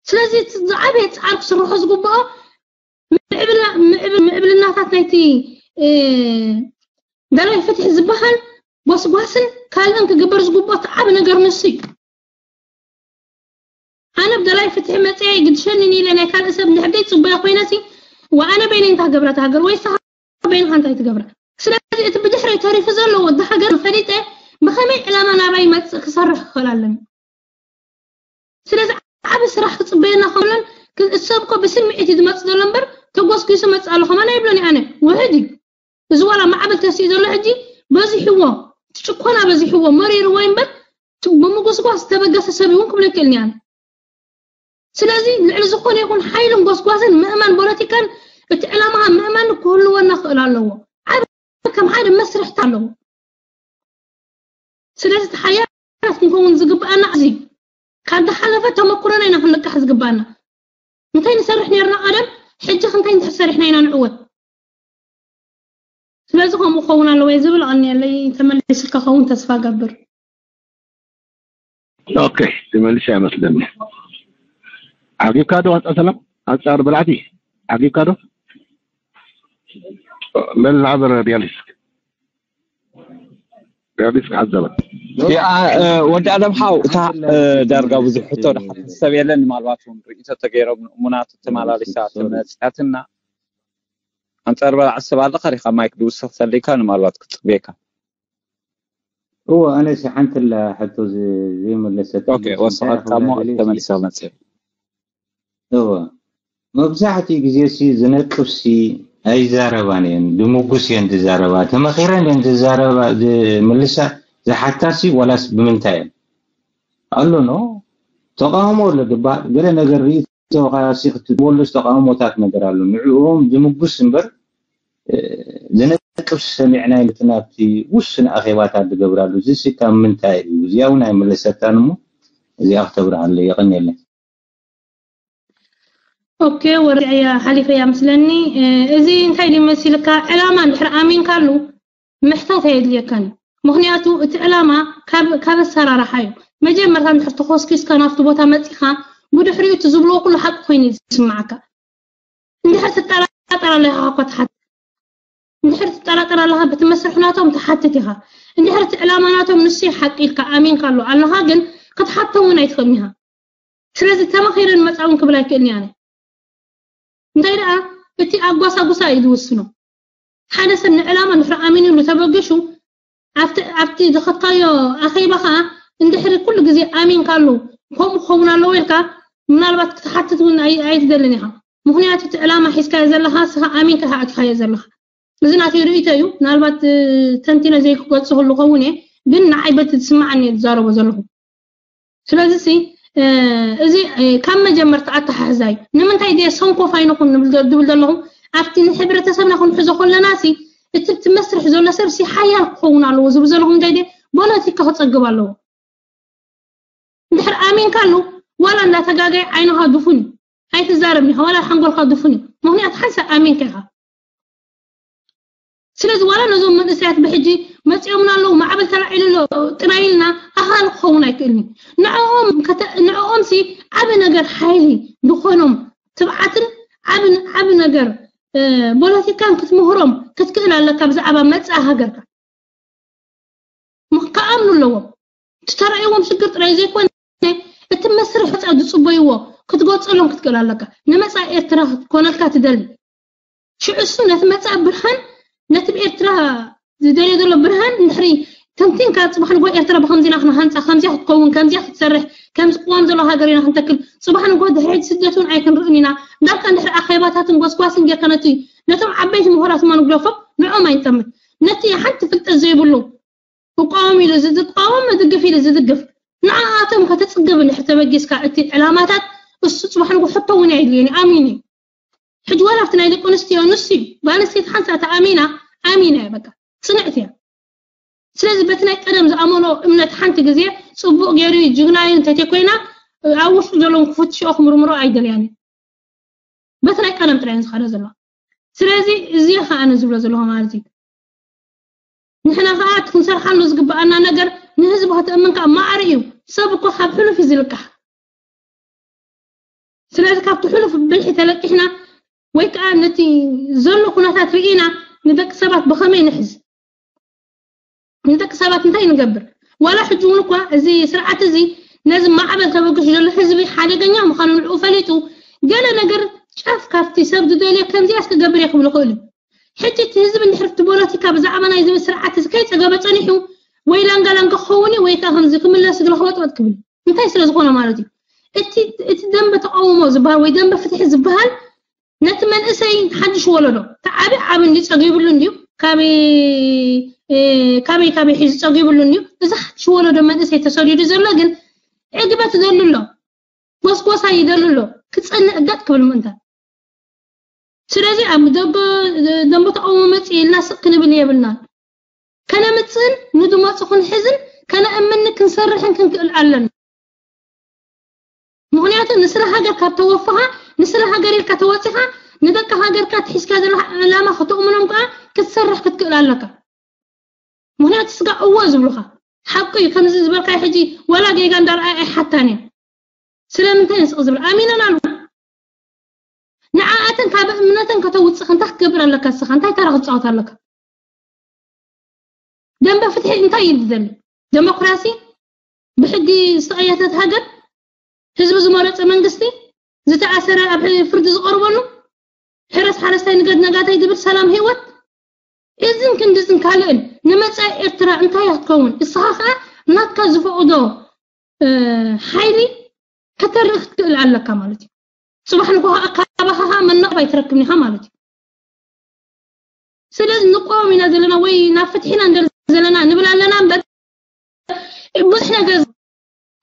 ስለዚ ዝዓበየ ፃዕር ክስርሖ ዝግብኦ ምዕብልናታት ናይቲ ደላይ ፍትሒ ዝበሃል ጎስጓስን ካልእን ክግበር ዝግብኦ እቲ ዓብ ነገር ንሱ እዩ። ኣነ ብደላይ ፍትሒ መፅያ ይግድሸኒ ኢለ ናይ ካልእ ሰብ ንሕደይ ፅበያ ኮይነ ሲ ወኣነ በይነይ እንታይ ገብራ ትሃገር ወይ ስኻ በይንኻ እንታይ ትገብራ? ስለዚ እቲ ብድሕረይ ተሪፉ ዘሎ ወዲ ሃገር ፈሊጠ ብኸመይ ዕላማ ናባይ ይመፅእ ክሰርሕ ክኽእል ኣለኒ። ስለዚ ዓብ ስራሕ ክፅበየና ከምለን እሰብኮ ብስምዒት እዩ ዝመፅ ዘሎ እምበር ተጎስጊሱ መፅ ኣሎ ከማን ኣይብሎን ኣነ ውሕድ እዩ። እዚ ዋላ ማዕበል ተስኡ ዘሎ ሕጂ በዚሕዎ ጭኮና በዚሕዎ መሪርዎ እምበር ብምጉስጓስ ዝተበገሰ ሰብ እውን ክብሎ ይክእልኒ ኣነ። ስለዚ ልዕሊ ዝኾነ ይኹን ሓይልን ጎስጓስን ምእማን ፖለቲካን እቲ ዕላማ ምእማን ክህልወና ክእል ኣለዎ። ዓብ ከም ሓደ መስርሕቲ ኣለዎ። ስለዚ ተሓያላት ክንከውን ዝግብኣና እዚ ካብ ዝሓለፈ ተመኩሮና ኢና ክንልቃሕ ዝግባና። እንታይ ንሰርሕ ነርና ቀደም፣ ሕጂ ክንታይ እንድሕር ሰሪሕና ኢና ንዕወት። ስለዚ ከምኡ ክኸውን ኣለዎ እየ ዝብል። ኣቀንየለይ። ተመሊስልካ ኸውን ተስፋ ገብር። ኦኬ፣ ተመሊሰ ይመስለኒ። ዓጊብካ ዶ ኣንጻር ሰላም? ኣንጻር በላዕቲ ዓጊብካ ዶ? በል ንዓበር ዲያሊስ። ዲያሊስ ክዓዘበ። ወዲ ኣለም ሓው፣ እታ ዳርጋ ብዙሕ ሕቶ ድሓት ሰብ የለን። ምናልባት እውን ርእይቶ ተገይሮም እሙናት ተመላሊሳ ተመፅያትና። ኣንጻር በላዕ ሰብ ኣለካ ዲካ? ማይክ ድውስኽ ተሊካ ንምናልባት ክፅብየካ። እዎ፣ ኣነሲ ሓንቲ ኣላ ሕቶ ዝ-፣ ዘይመለሰት ኦኬ፣ ወስኸትካ እሞ ተመሊሰ ክመፅእ። እዎ፣ መብዛሕትኡ ግዜ ሲ ዝነቅፍ ሲ ኣይዛረባን እየን፣ ድምጉስ እየን ዝዛረባ፣ ተመኺረን እየን ዝዛረባ፣ ዝምልሳ፣ ዝሓታ ሲ ዋላስ ብምንታይ እየን? ኣሎ ኖ ተቃውሞ ኣሎ ድባ ገለ ነገር ርኢ ተወቃሲ ክትወሉስ ተቃውሞታት ነገር ኣሎ። ንዕኦም ዝምጉስ እምበር፣ እ፣ ዝነቅፍ ሰሚዕና ኣይነትን። ኣብቲ ውስን ኣኼባታት ዝገብራሉ። እዚ ሲ ካብ ምንታይ እዩ? እዚኣ እውን ኣይመለሰታን እሞ እዚኣ ክተብርሃለይ። የቐንየለይ። ኦኬ፣ ወርያ ሓሊፈያ ምስለኒ። እ፣ እዚ እንታይ ድዩ መሲልካ? ዕላማ እንድሕር ኣሚንካሉ ምሕታት ኣየድልየካን እዩ። ምኽንያቱ እቲ ዕላማ ካብ፣ ካብ ኣሰራርሓ እዩ። መጀመርታ እንድሕር ተኾስኪስካ ናብቲ ቦታ መፂኻ፣ ብድሕሪኡ እቲ ዝብልዎ ኩሉ ሓቂ ኮይኑ እዩ ዝስምዓካ። እንድሕር ትጠራጠር ኣለኻ እኳ ትሓትት። እንድሕር ትጠራጠር ኣለኻ፣ በቲ መስርሕ ናቶም ትሓትት ኢኻ። እንድሕር እቲ ዕላማ ናቶም ንሱ እዩ ሓቂ ኢልካ ኣሚንካሉ ኣለኻ፣ ግን ክትሓቶ እውን ኣይትኽእልን ኢኻ። ስለዚ ተመኺረ ንመጻ እውን ክብል ኣይክእልን እየ ኣነ። እንታይ ደኣ እቲ ኣጓሳጉሳ እዩ ዝውስኖ። ሓደ ሰብ ንዕላማ እንድሕር ኣሚንሉ ተበጊሱ ኣብቲ፣ ኣብቲ ዝኸድካዮ ኣኼባ ኸኣ እንድሕሪ ኩሉ ግዜ ኣሚንካሉ ከምኡ ክኸውን ኣለዎ ኢልካ ምናልባት ክትሓትት እውን ኣይ-፣ ኣይትደልን ኢኻ። ምኽንያቱ እቲ ዕላማ ሒዝካዮ ዘለኻ ንስኻ ኣሚንካ ኢኻ ኣቲኻዮ ዘለኻ። እዚ ናተይ ርእይቶ እዩ። ምናልባት፣ እ፣ ተንቲነ ዘይክገልጾ ክህሉ ኸውን እየ፣ ግን ንዓይ በቲ ዝስምዓኒ እየ ዝዛረቦ ዘለኹ። ስለዚ ሲ፣ እ፣ እዚ፣ እ፣ ካብ መጀመርታ ኣተሓሕዛ እዩ። ንምንታይ ድየ ሰንኮፍ ኣይንኹን ንብል ዘ-፣ ዝብል ዘለኹ? ኣብቲ ንሕብረተሰብና ክንሕዞ ከለና ሲ፣ እቲ እቲ መስርሕ ዘሎ ሰብ ሲ ሓያል ክኸውን ኣለዎ ዝብል ዘለኹ እንታይ ድየ? ፖለቲካ ክጸግብ ኣለዎ። እንድሕር ኣሚንካሉ ዋላ እንዳተጋገየ ዓይንኻ ድፉን እዩ። ኣይትዛረብን ኢኻ፣ ዋላ ሓንጎልካ ድፉን እዩ። ምኽንያቱ ሓንሳብ ኣሚንካ ኢኻ። ስለዚ ዋላ ነዞም መንእሰያት ብሕጂ መጺኦምና ኣለዉ፣ ማዕበል ተላዒሉ ኣሎ ጥራይ ኢልና ኣኻሊ ክኸውን ኣይክእልን እዩ። ንዕኦም ከተ-፣ ንዕኦም ሲ ዓቢ ነገር ሓይሊ ዝኾኖም ትብዓትን ዓቢ፣ ዓቢ ነገር፣ እ፣ ፖለቲካን ክትምህሮም ክትክእል ኣለካ ብዛዕባ መጻኢ ሃገርካ። ምኽ-፣ ክኣምኑ ኣለዎም። እቲ ተራእይዎም ሽግር ጥራይ ዘይኮነ፣ እቲ መስርሕ መጻኢ ዝጽበይዎ ክትገልጸሎም ክትክእል ኣለካ። ንመጻኢ ኤርትራ ክትኮነልካ ትደሊ። ሽዑ እሱ ነቲ መጻኢ ብርሃን፣ ነቲ ብኤርትራ ዝደልዮ ዘሎ ብርሃን እንድሕሪ ተንቲንካ፣ ጽባሕ ንግሆ ኤርትራ ብኸምዚ ኢና ክንሃንጻ፣ ከምዚኣ ክትከውን፣ ከምዚኣ ክትሰርሕ፣ ከምዚ ቅዋም ዘለዎ ሃገር ኢና ክንተክል፣ ጽባሕ ንግሆ ድሕሪ ሕጂ ስደት እውን ኣይክንርእን ኢና። እንዳልካ እንድሕሪ ኣኼባታትን ጎስጓስን ጌርካ ነቲ፣ ነቶም ዓበይቲ ምሁራት እማ ንግደፎም፣ ንዕኦም ኣይንጠምት። ነቲ ሓንቲ ፍልጠት ዘይብሉ ክቃወም ኢሉ ዝቃወም፣ ዝድግፍ ኢሉ ዝድግፍ፣ ንዓኣቶም ከተጽግብ እንድሕር ተበጊስካ እቲ ዕላማታት፣ እሱ ጽባሕ ንግሆ ሕቶ እውን ኣየድልዮን እዩ፣ ኣሚኑ እዩ። ሕጂ ዋላ ኣብቲ ናይ ደቂ ኣንስትዮ ንሱ እዩ፣ ጓል ኣንስተይቲ ሓንሳእ ተኣሚና፣ ኣሚና እያ በቃ፣ ጽንዕቲ እያ። ስለዚ በቲ ናይ ቀደም ዝኣመኖ እምነት ሓንቲ ግዜ ጽቡቕ ገይሩ እዩ፣ ጅግና እዩ እንተተኮይና፣ ኣብ ውሽጡ ዘለዎም ክፍትሽኦ ክምርምሮ ኣይደልያን እዩ። በቲ ናይ ቀደም ጥራይ እየን ዝኸዳ ዘለዋ። ስለዚ እዚ ኸኣ ኣነ ዝብሎ ዘለኹ ማለት እዩ። ንሕና ኸኣ እቲ ክንሰርሓሉ ዝግብኣና ነገር ንህዝቢ ከተእምን ከኣ ማዕረ እዩ። ሰብ እኮ ካብ ሕሉፍ እዩ ዝልቃሕ። ስለዚ ካብቲ ሕሉፍ ብልሒ ተለቂሕና ወይ ከኣ ነቲ ዘሎ ኩነታት ርኢና ንደቂ ሰባት ብኸመይ ንሕዝ? ንደቂ ሰባት እንታይ ንገብር? ዋላ ሕጂ እውን እኳ እዚ ስርዓት እዚ ነዚ ማዕበል ተበግሱ ዘሎ ህዝቢ ሓደገኛ ምዃኑ ንዕኡ ፈሊጡ፣ ገለ ነገር ጫፍ ካብቲ ሰብ ዝደልዮ ከምዚኣስ ክገብር እየ ክብል ይኽእል እዩ። ሕጂ እቲ ህዝቢ እንድሕር እቲ ፖለቲካ ብዛዕባ ናይዚ ስርዓት እዚ ከይጸገበ ጸኒሑ፣ ወይ ላንጋ ላንጋ ክኸውን እዩ፣ ወይ ከኣ ከምዚ ክምለስ እግሪ ክወጥወጥ ክብል። እንታይ ስለ ዝኾነ ማለት እዩ? እቲ፣ እቲ ደንበ ተቃውሞ ዝበሃል ወይ ደንበ ፍትሒ ዝበሃል ነቲ መንእሰይ ሓድሽ ወለዶ፣ እቲ ዓቢ ዓቢ እንድዩ ጸጊብሉ እንድዩ፣ ካበይ፣ እ፣ ካበይ፣ ካበይ ሒዙ ጸጊብሉ እንድዩ። እዚ ሓድሽ ወለዶ መንእሰይ ተሰዲዱ ዘሎ ግን ዕግበት ይደሉ ኣሎ፣ ጎስጎሳ ይደሉ ኣሎ፣ ክጸንዕ ገጥ ክብል ምእንታን። ስለዚ ኣብ ደገ፣ ደንበ ተቃውሞ መጽእ ኢልና ስቕ ክንብል የብልናን። ከነምጽእን ንድመጹ ክንሕዝን ከነእምኒ ክንሰርሕን ክንክእል ኣለና። ምኽንያቱ ንስለ ሃገር ካብ ተወፍኻ፣ ንስለ ሃገር ኢልካ ተወጺኻ፣ ንደቂ ሃገርካ ትሒዝካ ዘለኻ ዕላማ ከተእምኖም ከዓ ክትሰርሕ ክትክእል ኣለካ። ምኽንያቱ ስጋ እዎ ዝብሉኻ ሓቂ እዩ። ከምዚ ዝበልካ ሕጂ ዋላ ጌጋ እንዳርኣየ ኣይሓታን እየ። ስለምንታይ ንስቕ ዝብል ኣሚነን ኣሎ። ንዓኣተን ካብ እምነተን ከተውፅእ እንታይ ክትገብር ኣለካ? ንስኻ እንታይ ተራ ክትፃወት ኣለካ? ደንበ ፍትሒ እንታይ እዩ ዝደሊ? ደሞክራሲ፣ ብሕጊ ዝተቐየተት ሃገር፣ ህዝቢ ዝመረፀ መንግስቲ፣ ዝተኣሰረ ኣብ ፍርዲ ዝቐርበሉ፣ ሕረስ ሓረስታይ ንገድ ነጋታይ ዝብል ሰላም ህይወት፣ እዝን ክንድዝን ካልእን ንመጻኢ ኤርትራ እንታይ እያ ክትከውን? እስኻ ኸኣ ናትካ ዝፈቕዶ ሓይሊ ከተርኢ ክትክእል ኣለካ ማለት እዩ። ጽባሕ ንግሆ ኣካባኻ ኸኣ መናቕብ ኣይትረክብን ኢኻ ማለት እዩ። ስለዚ ንቆም ኢና ዘለና ወይ ናብ ፍትሒ ኢና ንደሊ ዘለና ንብል ኣለና እምበር ብዙሕ ነገር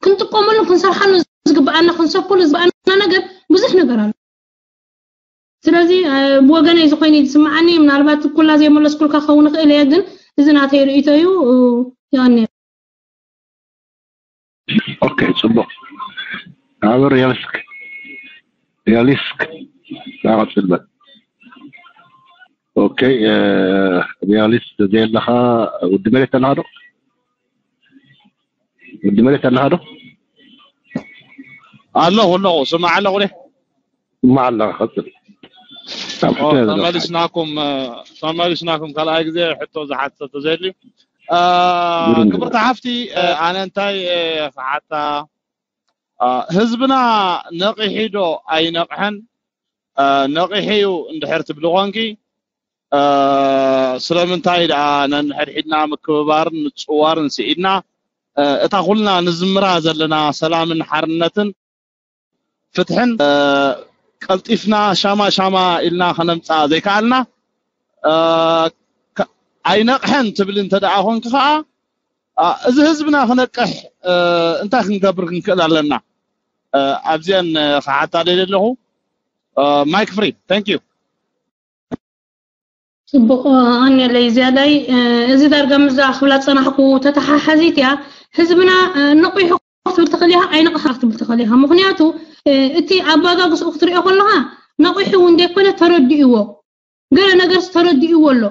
ክንጥቀመሉ ክንሰርሓሉ ዝግብኣና ክንሰፈሉ ዝግብኣና ነገር ብዙሕ ነገር ኣሎ። ስለዚ ብወገነይ ዝኾይኑ ዝስምዓኒ ምናልባት ኩላ ዘይመለስኩልካ ክኸውን ይኽእል እየ፣ ግን እዚ ናተይ ርእይቶ እዩ። ዮኒ ኦኬ፣ ጽቡቕ። ኣበር ያልስክ ያሊስክ ዳቐጽል በል። ኦኬ፣ ያሊስ ተዘየለኻ ውዲ መሬት ኣለኻ ዶ? ውዲ መሬት ኣለኻ ዶ? ኣለኹ ኣለኹ፣ ስማዕ ኣለኹ። ስማዕ ኣለኻ፣ ቀጽል። ተመልስናኩም ተመልስናኩም ካልኣይ ግዜ ሕቶ ዝሓትተ ተዘድልዩ ክብርቲ ሓፍቲ ኣነ እንታይ ክሓታ ህዝብና ነቒሒ ዶ ኣይነቕሐን ነቒሒ እዩ እንድሕር ትብሊ ኾንኪ ስለምንታይ ደኣ ነንሕድሒድና ምክብባርን ምጽዋርን ስኢድና እታ ኩልና ንዝምራ ዘለና ሰላምን ሓርነትን ፍትሕን ቀልጢፍና ሻማ ሻማ ኢልና ከነምጻ ዘይከኣልና ኣይነቕሐን ትብል እንተ ደኣ ኾንኪ ከኣ እዚ ህዝብና ክነቅሕ እንታይ ክንገብር ክንክእል ኣለና ኣብዚአን ክሓታ ደለ ኣለኹ ማይክ ፍሪ thank you ጽቡቕ ኣንየለይ ዝያዳይ እዚ ዳርጋ ምዛ ክብላ ጸናሕኩ ተተሓሓዚት እያ ህዝብና ንቑሑ ክትብል ትኽእል ኢኻ ኣይንቕሓ ክትብል ትኽእል ኢኻ ምኽንያቱ እቲ ኣባጋግስኡ ክትሪኦ ከለኻ ነቑሑ እውን ዘይኮነ ተረዲእዎ ገለ ነገር ተረዲእዎ ኣሎ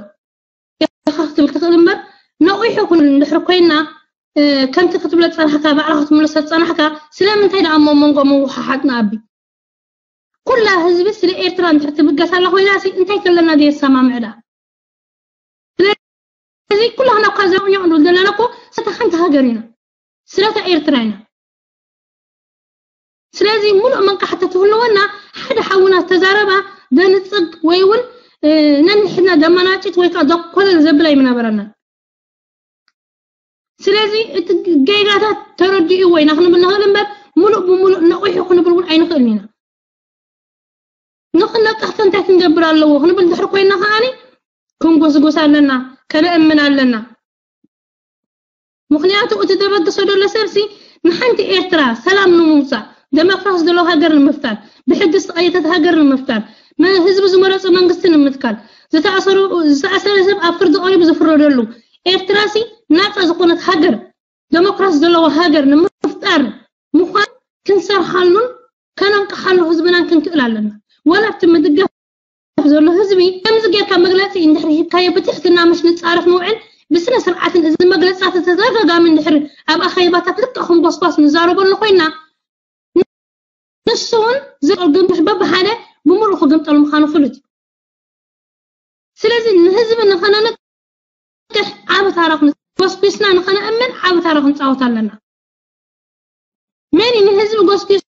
ኢኻ ክትብል ትኽእል እምበር ነቑሑ ኩን እንድሕር ኮይና ከምቲ ክትብለ ጸናሕካ ባዕላ ክትምለሰ ጸናሕካ ስለምንታይ ደኣ እሞ መንጎ ምውሓሓጥ ንኣቢ ኩላ ህዝቢ ስለ ኤርትራ እንድሕር ትብገስ ኣላ ኮይና ሲ እንታይ ከለና ድየ ሰማምዕ ደኣ ስለዚ ኩላህና እኳ ዘብኛው ንብል ዘለና እኮ ስለታ ሓንቲ ሃገር ኢና ስለታ ኤርትራ ኢና ስለዚ ሙሉእ መንቃሕቲ ትህልወና ሓደ ሓውና ተዛረባ ደንጽግ ወይ እውን ነንሕድና ደመናጭት ወይ ከዓ ደኮለል ዘብል ኣይምነበረና ስለዚ እቲ ጌጋታት ተረዲእዎ ኢና ክንብል ንኽእል እምበር ሙሉእ ብሙሉእ ነቒሑ ክንብል እውን ኣይንኽእልን ኢና ንኽነቅሕ ከ እንታይ ክንገብር ኣለዎ ክንብል ድሕር ኮይና ከዓኒ ክንጎስጎስ ኣለና ከነእምን ኣለና ምኽንያቱ እቲ ተበግሶ ዘሎ ሰብሲ ንሓንቲ ኤርትራ ሰላም ንምውፃእ ደሞክራሲ ዘለዎ ሃገር ንምፍጣር ብሕጊ ዝተቐየተት ሃገር ንምፍጣር ህዝቢ ዝመረፆ መንግስቲ ንምትካል ዝተኣሰረ ሰብ ኣብ ፍርዲ ቀሪቡ ዝፍረደሉ ኤርትራሲ ናፃ ዝኾነት ሃገር ደሞክራሲ ዘለዎ ሃገር ንምፍጣር ምዃን ክንሰርሓሉን ከነንቅሓሉ ህዝብናን ክንክእል ኣለና ወላ ኣብቲ ምድጋፍ ዘሎ ህዝቢ ከምዚ ጌርካ መግለፂ እንድሕር ሂብካዮ ብትሕትና ምሽ ንፃረፍ ንውዕል ብስነ ስርዓትን እዚ መግለፃት ተደጋጋሚ እንድሕር ኣብ ኣኼባታት ልክዕኹም ጎስጓስ ንዛረበሉ ኮይና ንሱ እውን ዝግምሽ በብሓደ ብምሉእ ክግምጠል ምዃኑ ፍሉጥ እዩ ስለዚ ንህዝቢ ንኸነንቅሕ ዓቢ ታራ ጎስጒስና ንኸነእምን ዓቢ ታራ ክንፃወት ኣለና መን ንህዝቢ ጎስጒስ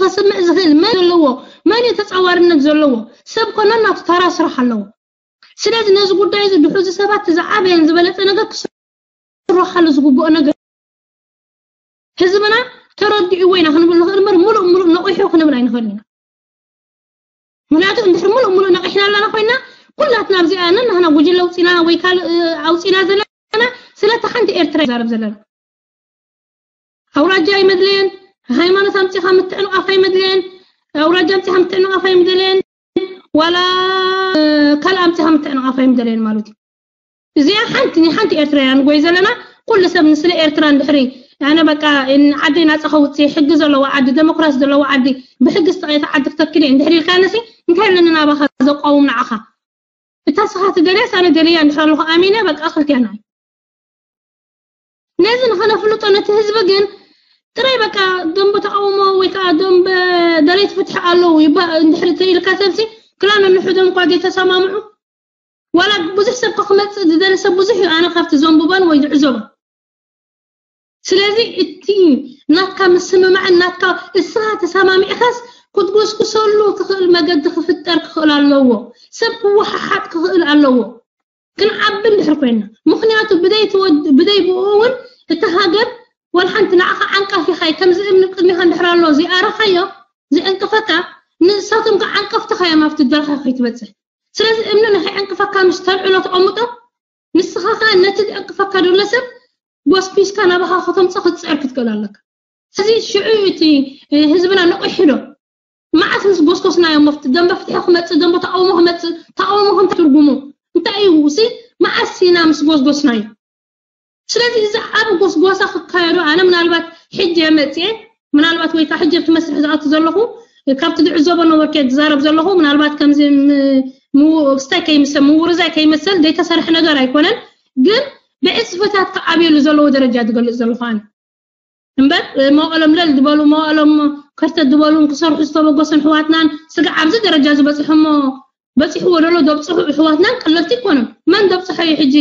ከስምዕ ዝኽእል መን ዘለዎ መን ተፃዋርነት ዘለዎ ሰብ ኮነ ናቱ ተራ ስራሕ ኣለዎ ስለዚ ነዚ ጉዳይ እዚ ድሑዚ ሰባት ዝዓበየን ዝበለፀ ነገር ክስረሓሉ ዝግብኦ ነገር ህዝብና ተረዲእዎ ኢና ክንብል ንኽእል እምበር ሙሉእ ሙሉእ ነቒሑ ክንብል ኣይንኽእል ኢና ምክንያቱ እንድሕር ሙሉእ ሙሉእ ነቒሕና ኣለና ኮይና ኩላትና ኣብዚኣ ነናህና ጉጅለ ኣውፂና ወይ ካልእ ኣውፂና ዘለና ስለቲ ሓንቲ ኤርትራ ይዛረብ ዘለና ኣውራጃ ኣይመድለየን ሃይማኖት ኣምፂኻ ምትዕንቓፍ ኣይመድለየን ኣውራጃ ኣምፂኻ ምትዕንቓፍ ኣይመድለየን ዋላ ካልእ ኣምፂኻ ምትዕንቓፍ ኣይመድለየን ማለት እዩ እዚኣ ሓንቲ ንሓንቲ ኤርትራ ኢና ንጎይ ዘለና ኩሉ ሰብ ንስለ ኤርትራ እንድሕሪ ኣነ በቃ ዓደይ ናፃ ከውፅእ፣ ሕጊ ዘለዎ ዓዲ፣ ዴሞክራሲ ዘለዎ ዓዲ፣ ብሕጊ ዝተቐየተ ዓዲ ክተክል እየ እንድሕር ኢልካ፣ ነሲ እንታይ ኣለኒ ናባኻ ዘቋውም ንዓኻ? እታ ስኻ ትደልያስ ኣነ ደልያ እንድሕር ኣለኹ ኣሚነ በቃ ክልክያና እዩ። ነዚ ንኸነፍልጦ ነቲ ህዝቢ ግን ጥራይ በቃ ደንበ ተቃውሞ ወይ ከዓ ደንበ ደለይቲ ፍትሒ ኣለዉ ይባ- እንድሕር ተኢልካ ሰብሲ ክላ ነንሕዶም እኳ ዘይተሰማምዑ ዋላ ብዙሕ ሰብ ክመፅእ ዝደሊ ሰብ ብዙሕ እዩ። ኣነ ካብቲ ዘንብቦን ወይ ዝዕዘቦ ስለዚ እቲ ናትካ ምስምማዕን ናትካ እስኻ ተሰማሚዕካስ ክትጎስጉሰሉ ትኽእል መገዲ ክፍጠር ክኽእል ኣለዎ። ሰብ ክወሓሓጥ ክኽእል ኣለዎ። ክንዓቢ እንድሕር ኮይና ምኽንያቱ ብደይ ትወድ ብደይ ብኡ እውን እታ ሃገር ወላ ሓንቲ ንዓኻ ዓንቃፊኻ እዩ። ከምዚ እምኒ ቅድሚኻ እንድሕር ኣሎ ዘይኣረኻዮ ዝዕንቅፈካ ንእሳቶም ከዓ ዓንቀፍትኻ እዮም ኣብቲ ደረኻ ከይትበፅሕ። ስለዚ እምኒ ንኸይዕንቅፈካ ምስ ተልዕሎ ተቐምጦ ንስኻ ከዓ ነቲ ዝዕንቅፈካ ዘሎ ሰብ ጎስጒስካ ናባኻ ከተምፅኦ ክትፅዕር ክትክእል ኣለካ። እዚ ሽዑ እቲ ህዝብና ነቒሑ ዶ መዓስ ምስ ጎስጎስናዮ መፍት ደንበ ፍትሒ ክመፅእ ደንበ ተቃውሞ ክመፅእ ተቃውሞ ከምታ ትርጉሙ እንታይ እዩ ሲ መዓስ ኢና ምስ ጎስጎስናዮ? ስለዚ እዚ ዓብ ጎስጓሳ ክካየዱ ኣነ ምናልባት ሕጂ መፅየ ምናልባት ወይ ከዓ ሕጂ ኣብቲ መስርሕ ዝኣቱ ዘለኹ ካብቲ ዝዕዘቦ ነበርኩ ዝዛረብ ዘለኹ ምናልባት ከምዚ ስታይ ከይምሰል ምውርዛይ ከይመሰል ዘይተሰርሐ ነገር ኣይኮነን። ግን ብዕፅፍታት ክዓብየሉ ዘለዎ ደረጃ ዝገልፅ ዘለኹ ኣነ እምበር መዋእሎም ለል ዝበሉ መዋእሎም ከርተት ዝበሉን ክሰርሑ ዝተበገሱን ኣሕዋትናን ስጋዕ ኣብዚ ደረጃ ዝበፅሑ እሞ በፂሕዎ ዘሎ ዘብፅሑ ኣሕዋትናን ቀለልቲ ኣይኮኑን። መን ዘብፅሖ እዩ ሕጂ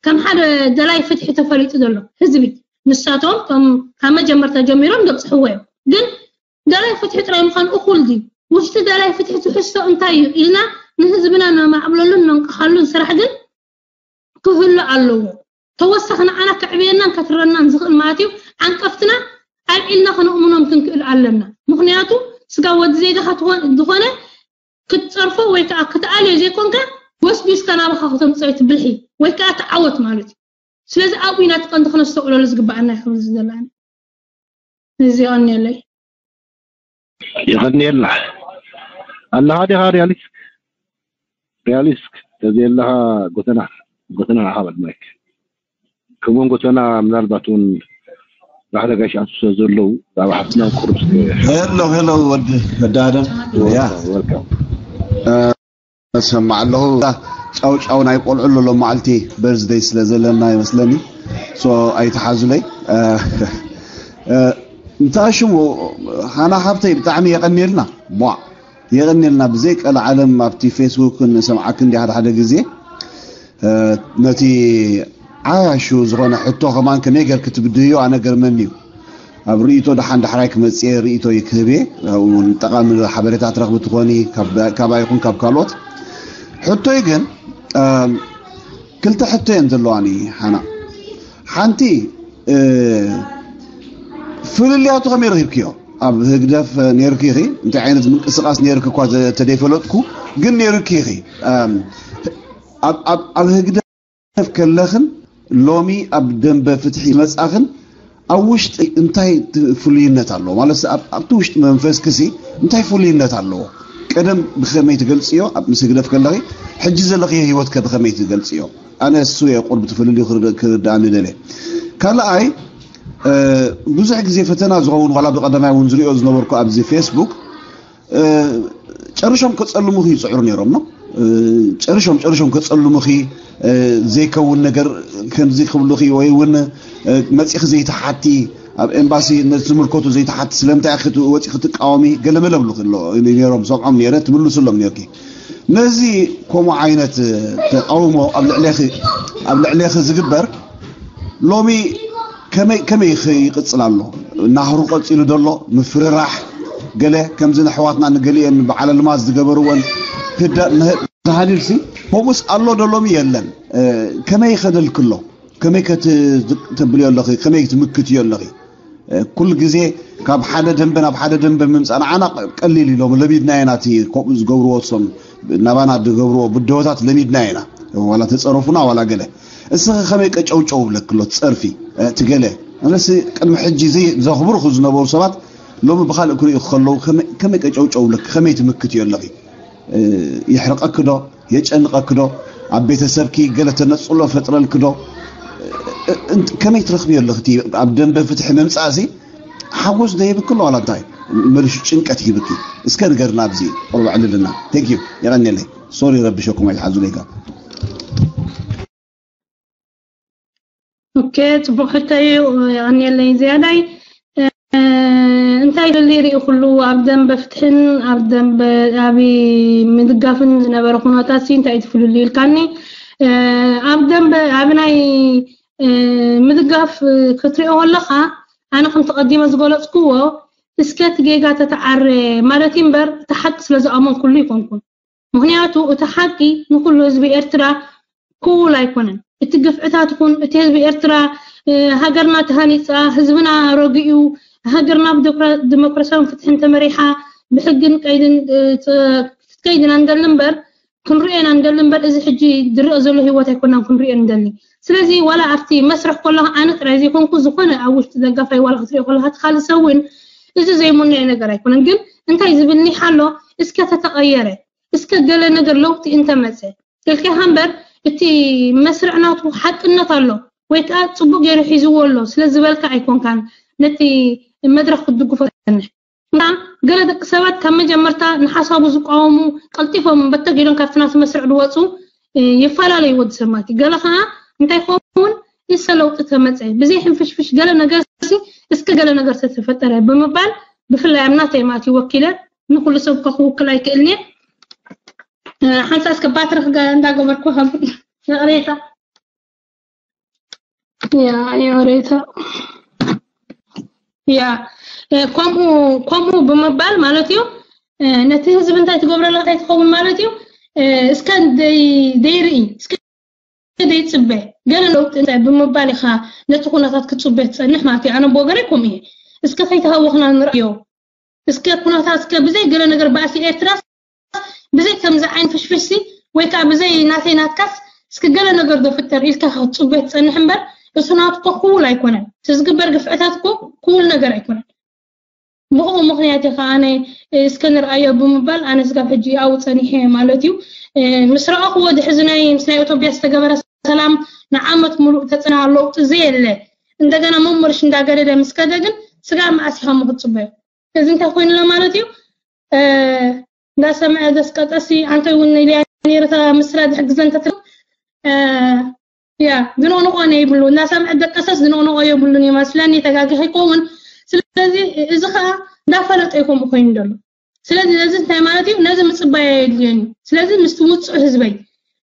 ከም ሓደ ደላይ ፍትሒ ተፈሊጡ ዘሎ ህዝቢ? ንሳቶም እቶም ካብ መጀመርታ ጀሚሮም ዘብፅሕዎ እዮም። ግን ደላይ ፍትሒ ጥራይ ምዃን እኹል ድዩ? ውሽጢ ደላይ ፍትሒ ትሕዝቶ እንታይ እዩ ኢልና ንህዝብና ነማዕብለሉን ነንቅሓሉን ስራሕ ግን ክህሉ ኣለዎ። ተወሳኺ ንዓና ከዕብየናን ከትረናን ዝኽእል ማለት እዩ ዓንቀፍትና ኣልዒልና ከነእምኖም ክንክእል ኣለና። ምኽንያቱ ስጋ ወዲ ዜጋኻ ዝኾነ ክትፀርፎ ወይ ከዓ ክትኣልዮ ዘይኮንካ ጎስጒስካ ናባኻ ከተምፅኦ ትብልሒ ወይ ከዓ ትዓወት ማለት እዩ። ስለዚ ኣብኡ ኢና እቲ ቀንዲ ክነስተውዕለሉ ዝግበኣና ይኸውን ዘለና እዚ የቐንየለይ። የቐንየልና ኣለኻ ዲኻ ሪያሊስክ ሪያሊስክ ተዘየለኻ ጎተና ጎተና ንዓኻ በል ማይክ ከምኡን ጎተና ምናልባት እውን ባሕረ ጋሽ ኣቱ ስለ ዘለዉ ብዛዕባ ሓፍትና ቁሩብ ሄሎ ሄሎ ወዲ ወዲ ኣደም ያ ሰማዕ ኣለኹ ጫው ጫው ናይ ቆልዑ ኣሎ መዓልቲ በርዝደይ ስለ ዘለና ይመስለኒ ኣይተሓዙለይ እንታ ሽሙ ሃና ሓብተይ ብጣዕሚ የቐኒልና ቧዕ የቐኒልና ብዘይ ቀለ ዓለም ኣብቲ ፌስቡክ ንሰምዓክ እንዲ ሓደ ሓደ ግዜ ነቲ ዓያሹ ዝኾነ ሕቶ ከማን ከመይ ገርክ ትብድህዮ ኣነ ገርመኒ እዩ ኣብ ርእይቶ ደሓን ዳሕራይ ክመፅእ ርእይቶ ክህብ እየ ጠቃሚ ሓበሬታ ትረክቢ ትኾኒ ካባይ ይኹን ካብ ካልኦት ሕቶይ ግን ክልተ ሕቶ እየን ዘለዋኒ ሓና ሓንቲ ፍልልያቱ ከመይ ረኺብክዮ ኣብ ህግደፍ ነርኪ ኢኺ እንታይ ዓይነት ምንቅስቃስ ነርኪ እኳ ተደይፈለጥኩ ግን ነርኪ ኢኺ ኣብ ህግደፍ ከለኽን ሎሚ ኣብ ደንበ ፍትሒ መጻኽን ኣብ ውሽጢ እንታይ ፍሉይነት ኣለዎ ማለት ኣብቲ ውሽጢ መንፈስክሲ እንታይ ፍሉይነት ኣለዎ ቀደም ብኸመይ ትገልጽዮ ኣብ ምስ ህግደፍ ከለኺ ሕጂ ዘለኽዮ ህይወትከ ብኸመይ ትገልጽዮ ኣነ እሱ እየ ቁርብ ትፍልልዩ ክርዳእኒ ደለ ካልኣይ ብዙሕ ግዜ ፈተና ዝኸውን ዋላ ብቀዳማይ እውን ዝሪኦ ዝነበርኩ ኣብዚ ፌስቡክ ጨርሾም ከፀልሙኺ ይፅዕሩ ነይሮም ነው ጨርሾም ጨርሾም ከፀልሙኺ ዘይከውን ነገር ከምዚ ክብሉኺ ወይ እውን መፂኺ ዘይተሓቲ ኣብ ኤምባሲ ነቲ ዝምልከቱ ዘይተሓቲ ስለምንታይ ወፂ ክትቃወሚ ገለመለ ብሉኺ ነይሮም ሰምዖም ነይረ ትምልሱሎም ነርኪ ነዚ ከምኡ ዓይነት ተቃውሞ ኣብ ልዕሌኺ ዝግበር ሎሚ ከመይ ከመይ ይቅፅል ኣሎ ናህሩ ቀፂሉ ደሎ ምፍርራሕ ገለ ከምዚ ንሕዋትና ንገሊአን በዓል ኣልማዝ ዝገበርወን ህዳእ ተሃሊልሲ ከምኡስ ኣሎ ደሎሚ የለን ከመይ ይኸደልክሎ ከመይ ከተብልዮ ኣለኺ ከመይ ትምክትዮ ኣለኺ ኩሉ ግዜ ካብ ሓደ ደንበ ናብ ሓደ ደንበ ምምፃእ ንዓና ቀሊል ኢሎም ለሚድና ኢና እቲ ከምኡ ዝገብርዎ ሶም ናባና ዝገብርዎ ብድሆታት ለሚድና ኢና ዋላ ተፀረፉና ዋላ ገለ እስኺ ከመይ ቀጨውጨው ብለክሎ ትፀርፊ ትገለ ኣነስ ቅድሚ ሕጂ ዘኽብሩኹ ዝነበሩ ሰባት ሎሚ ብካልእ ክሪኡ ከለዉ ከመይ ቀጨውጨው ብለክ ከመይ ትምክት እዮ ኣለኺ ይሕርቀኪ ዶ የጨንቐኪ ዶ ኣብ ቤተሰብኪ ገለ ተነፅሎ ፈጥረልኪ ዶ ከመይ ትረኽብዮ ኣለኽቲ ኣብ ደንበ ፍትሒ ምምፃእሲ ሓጎስ ዶ ይብክል ዋላ እንታይ? መልሹ ጭንቀት ይብክል። እስከ ንገርና ኣብዚ ቁርብ ዕልልና። Thank you። የቐንየለይ። ሶሪ ረብሸኩም ኣይትሓዙ ለይካ። ኦኬ፣ ጽቡቕ ሕቶ እዩ። የቐንየለይ ዝያዳይ። እንታይ ልልይ ርኢ ኩሉ ኣብ ደንበ ፍትሕን ኣብ ደንበ ኣብ ምድጋፍን ዝነበረ ኩነታት ሲ እንታይ ትፍልሉ ኢልካኒ። ኣብ ደንበ ኣብ ናይ ምድጋፍ ክትሪኦ ከለኻ ኣነ ከም ተቐዲመ ዝገለጽኩዎ እስከ እቲ ጌጋ ተተዓረ ማለት እዩ እምበር እቲ ሓቂ ስለ ዝኣመንኩሉ ይኮንኩን። ምክንያቱ እቲ ሓቂ ንኩሉ ህዝቢ ኤርትራ ክውል ኣይኮነን። እቲ ግፍዕታት ይኹን እቲ ህዝቢ ኤርትራ ሃገርና ተሃኒፃ ህዝብና ረጊኡ ሃገርና ብዲሞክራሲያዊ ፍትሕን ተመሪሓ ብሕግን ቀይድን ክትከይድና እንደሊ እምበር ክንሪኦ ኢና እንደሊ እምበር እዚ ሕጂ ዝረአ ዘሎ ህይወት ኣይኮናን ክንሪኦ እንደሊ። ስለዚ ዋላ ኣብቲ መስርሕ ከለካ ኣነ ጥራይ ዘይኮንኩ ዝኾነ ኣብ ውሽጢ ደጋፋይ ዋላ ክትሪኦ ከለካ እቲ ካልእ ሰብ እውን እዚ ዘይምኖ ነገር ኣይኮነን። ግን እንታይ ዝብል ኒሕ ኣሎ እስከ ተተቐየረ እስከ ገለ ነገር ለውጢ እንተመፀ ኢልካ እምበር እቲ መስርዕ ናቱ ሓቅነት ኣሎ ወይ ከዓ ፅቡቅ ገይሩ ሒዝዎ ኣሎ ስለ ዝበልካ ኣይኮንካን ነቲ መድረክ ክትድግፎ ትፀንሕ። እና ገለ ደቂ ሰባት ካብ መጀመርታ ንሓሳቡ ዝቃወሙ ቀልጢፎም በተግ ኢሎም ካብቲ ናቱ መስርዕ ዝወፁ ይፈላለዩ ወዲ ሰብ ማለት እዩ። ገለ ከዓ እንታይ ክኸውን እሰ ለውጢ ተመፀ ብዘይ ሕንፍሽፍሽ ገለ ነገር እስከ ገለ ነገር ተተፈጠረ ብምባል ብፍላይ ኣብ ናተይ ማለት እዩ ወኪለ ንኩሉ ሰብ ከ ክውክል ኣይክእልን እየ። ሓንሳ እስከ ባትሪ ክጋ እንዳገበርኩ ካብ ይቕሬታ ያ ይቕሬታ ያ ከምኡ ከምኡ ብምባል ማለት እዩ። ነቲ ህዝቢ እንታይ ትገብረላ እንታይ ትኸውን ማለት እዩ። እስከ ደይርኢ እስከ ደይፅበ ገለ ለውጢ እንታይ ብምባል ኢኻ ነቲ ኩነታት ክትፅበ ትፀንሕ ማለት እዩ። ኣነ ብወገነይ ከምኡ እየ። እስከ ከይተሃወኽና ንርኣዮ እስከ ኩነታት እስከ ብዘይ ገለ ነገር ባእሲ ኤርትራ ብዘይ ከምዚ ዓይን ፍሽፍሽሲ ወይ ከዓ ብዘይ ናተይ ናትካስ እስከ ገለ ነገር ዶ ፍጠር ኢልካ ክትፅበ ትፀንሕ እምበር እሱ ናትኮ ክውል ኣይኮነን። እቲ ዝግበር ግፍዕታት እኮ ክውል ነገር ኣይኮነን። ብኡ ምኽንያት እዩ ከዓ ኣነ እስከ ንርኣዮ ብምባል ኣነ ስጋብ ሕጂ ኣብኡ ፀኒሐ ማለት እዩ። ምስ ረኣኽዎ ድሕዚ ናይ ምስ ናይ ኢትዮጵያ ዝተገበረ ሰላም ንዓመት ሙሉእ ተፅንሃ ለውጢ ዘየለ እንደገና መመርሽ እንዳገደደ ምስ ከደ ግን ስጋብ መዓስ ኢኻ እሞ ክትፅበዮ? እዚ እንታይ ኮይኑሎ ማለት እዩ? እንዳሰምዐ ዘስቀጠሲ ኣንተ እውን ኢልያ ነይርታ ምስላ ዝሕግዘን ተትብል ያ ዝንቕንቖ የብሉ እንዳሰምዐ ደቀሰስ ዝንቕንቖ የብሉን ይመስለኒ ተጋጊ ከይከውን። ስለዚ እዚ ከዓ እንዳፈለጠ ይከምኡ ኮይኑ ዘሎ። ስለዚ ነዚ እንታይ ማለት እዩ? ነዚ ምፅባይ ኣየድልዮን እዩ። ስለዚ ምስቲ ውፁዕ ህዝበይ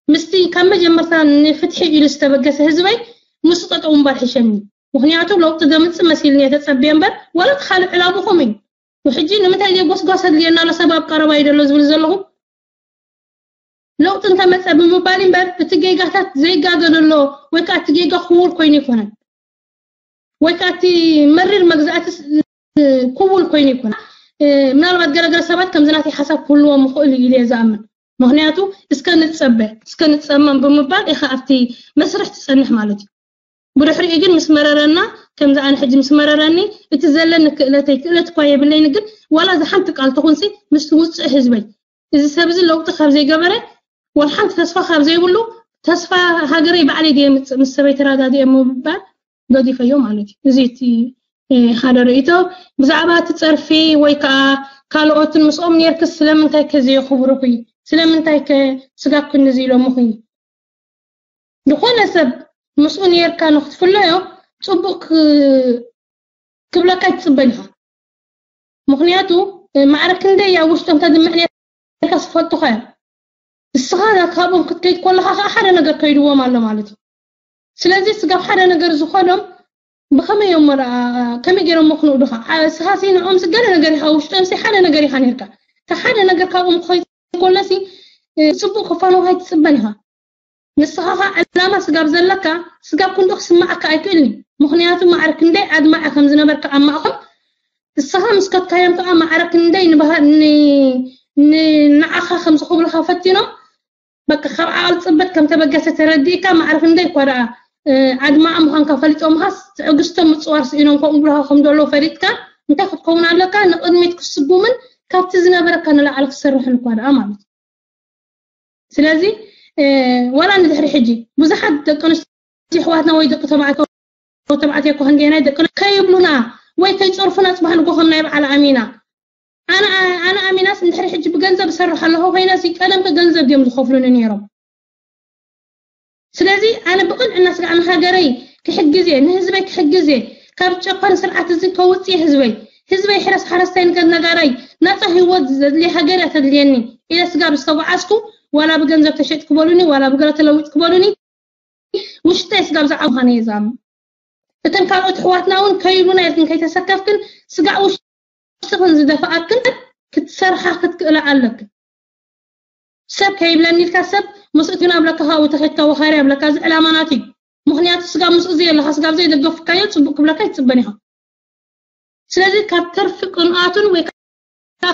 ምስቲ ካብ መጀመርታ ንፍትሒ ኢሉ ዝተበገሰ ህዝበይ ምስ ጠጠው እምበር ሕሸኒ። ምክንያቱ ለውጢ ዘምፅእ መሲልኒ እየ ተፀብየ እምበር ዋላ እቲ ካልእ ዕላምኹም እዩ። ሕጂ ንምንታይ ዘይጎስጓስ ኣድልየና ኣሎ ሰብ ኣብ ቀረባ እዩ ዘሎ ዝብል ዘለኹ ለውጢ እንተመፀ ብምባል እምበር እቲ ጌጋታት ዘይጋገ ዘሎ ወይ ከዓ እቲ ጌጋ ክውል ኮይኑ ይኮነን ወይ ከዓ እቲ መሪር መግዛእቲ ክውል ኮይኑ ይኮነ ምናልባት ገለገለ ሰባት ከምዚ ናተይ ሓሳብ ክህልዎም ይኽእል እዩ ኢለ ዝኣምን። ምክንያቱ እስከ ንፀበ እስከ ንፀመም ብምባል ኢኻ ኣብቲ መስርሕ ትፀንሕ ማለት እዩ። ብድሕሪኡ ግን ምስ መረረና ከምዚ ኣነ ሕጂ ምስ መረረኒ እቲ ዘለኒ ክእለተይ ክእለት እኳ የብለይኒ ግን ዋላ ዝሓንቲ ቃል ትኹንሲ ምስቲ ውፅእ ህዝበይ እዚ ሰብ እዚ ለውጢ ካብ ዘይገበረ ወላ ሓንቲ ተስፋ ካብ ዘይብሉ ተስፋ ሃገረይ ባዕለይ ድየ ምፅእ ምስ ሰበይ ተረዳድየ ምባል ገዲፈዮ ማለት እዩ። እዚ እቲ ሓደ ርእይቶ። ብዛዕባ እቲ ፀርፊ ወይ ከዓ ካልኦትን ምስኦም ነርክስ ስለምንታይ ከ ዘየኽብሩኺ ስለምንታይ ከ ስጋብ ክንዚ ኢሎምኺ ዝኾነ ሰብ ምስኡ ነርካ ንክትፍለዮ ፅቡቅ ክብለካ ይትፅበን ኢኻ። ምክንያቱ ማዕረ ክንደይ ኣብ ውሽጦም ተድምዕ ነርካ ዝፈልጡኻ እዮም። እስኻ ካብኦም ክትከይድ ከለካ ከዓ ሓደ ነገር ከይድዎም ኣሎ ማለት እዩ። ስለዚ ስጋብ ሓደ ነገር ዝኾኖም ብኸመይ እዮም ከመይ ገይሮም ክንኡ ድኻ እስኻ ንዕኦም ገለ ነገር ኢኻ ውሽጦም ሓደ ነገር ኢኻ ነርካ። ሓደ ነገር ካብኦም ክኸይድ ከሎሲ ፅቡቅ ክፋኖ ኣይትፅበን ኢኻ። ንስኻ ኸዓ ዕላማ ስጋብ ዘለካ ስጋብ ክንዱ ክስማዓካ ኣይክእልን። ምኽንያቱ ማዕረ ክንደይ ኣድማዒ ከም ዝነበርካ ኣብ ማእኸል እስኻ ምስ ከድካዮም ከዓ ማዕረ ክንደይ ንባህ- ን- ን- ንዓኻ ከም ዝኽብሉኻ ፈቲኖም በቃ ካብ ዓቐል ፅበት ከም ተበገሰ ተረዲእካ ማዕረ ክንደይ እኳ ደኣ ኣድማዒ ምዃንካ ፈሊጦምኻስ ትዕግስቶም ምፅዋር ስኢኖም ከምኡ ብልኻ ከም ዘለዉ ፈሊጥካ እንታይ ክትከውን ኣለካ ንቕድሚት ክስጉምን ካብቲ ዝነበረካ ንላዕሊ ክሰርሕን እኳ ደኣ ማለት እዩ። ስለዚ ዋላ ንድሕሪ ሕጂ ብዙሓት ደቂ ኣንስትዮ ኣሕዋትና ወይ ደቂ ተባዕትዮ ተባዕትዮ እኮ ክንደየናይ ደቅና ከይብሉና ወይ ከይፀርፉና ፅባሕ ንጎ ከም ናይ በዓል ኣሚና ኣነ ኣነ ኣሚናስ እንድሕሪ ሕጂ ብገንዘብ እሰርሕ ኣለኹ ኮይነ ቀደም ገንዘብ ድዮም ዝኸፍሉኒ ነይሮም። ስለዚ ኣነ ብቕንዕና ስጋዕ ንሃገረይ ክሕግዝ እየ፣ ንህዝበይ ክሕግዝ እየ፣ ካብ ጨቋኒ ስርዓት እዚ ከውፅእ እየ ህዝበይ። ህዝበይ ሕረስ ሓረስታይ ንገድ ነጋዳይ ናፃ ህይወት ዘድልየ ሃገር እያ ተድልየኒ ኢለ ስጋብ ዝተጓዓዝኩ ዋላ ብገንዘብ ተሸጥ ክበሉኒ ዋላ ብገለ ተለውጥ ክበሉኒ ውሽጠይ ስጋብ ዝዓብኻነ እየ ዝኣምን። እተን ካልኦት ኣሕዋትና እውን ከይብሉና ኢልክን ከይተሰከፍክን ስጋዕ ውሽጥኽን ዝደፍኣክን ክትሰርሓ ክትክእላ ኣለክን። ሰብ ከይብለኒ ኢልካ ሰብ ምስኡ ትብና ብለካ ካብኡ ተኸድካ ወኻሪ ኣብለካ እዚ ዕላማ ናት እዩ። ምኽንያቱ ስጋብ ምስኡ ዘየለኻ ስጋብ ዘይደገፍካዮ ፅቡቅ ክብለካ ይፅበን ኢኻ። ስለዚ ካብ ተርፊ ቅንኣቱን ወይ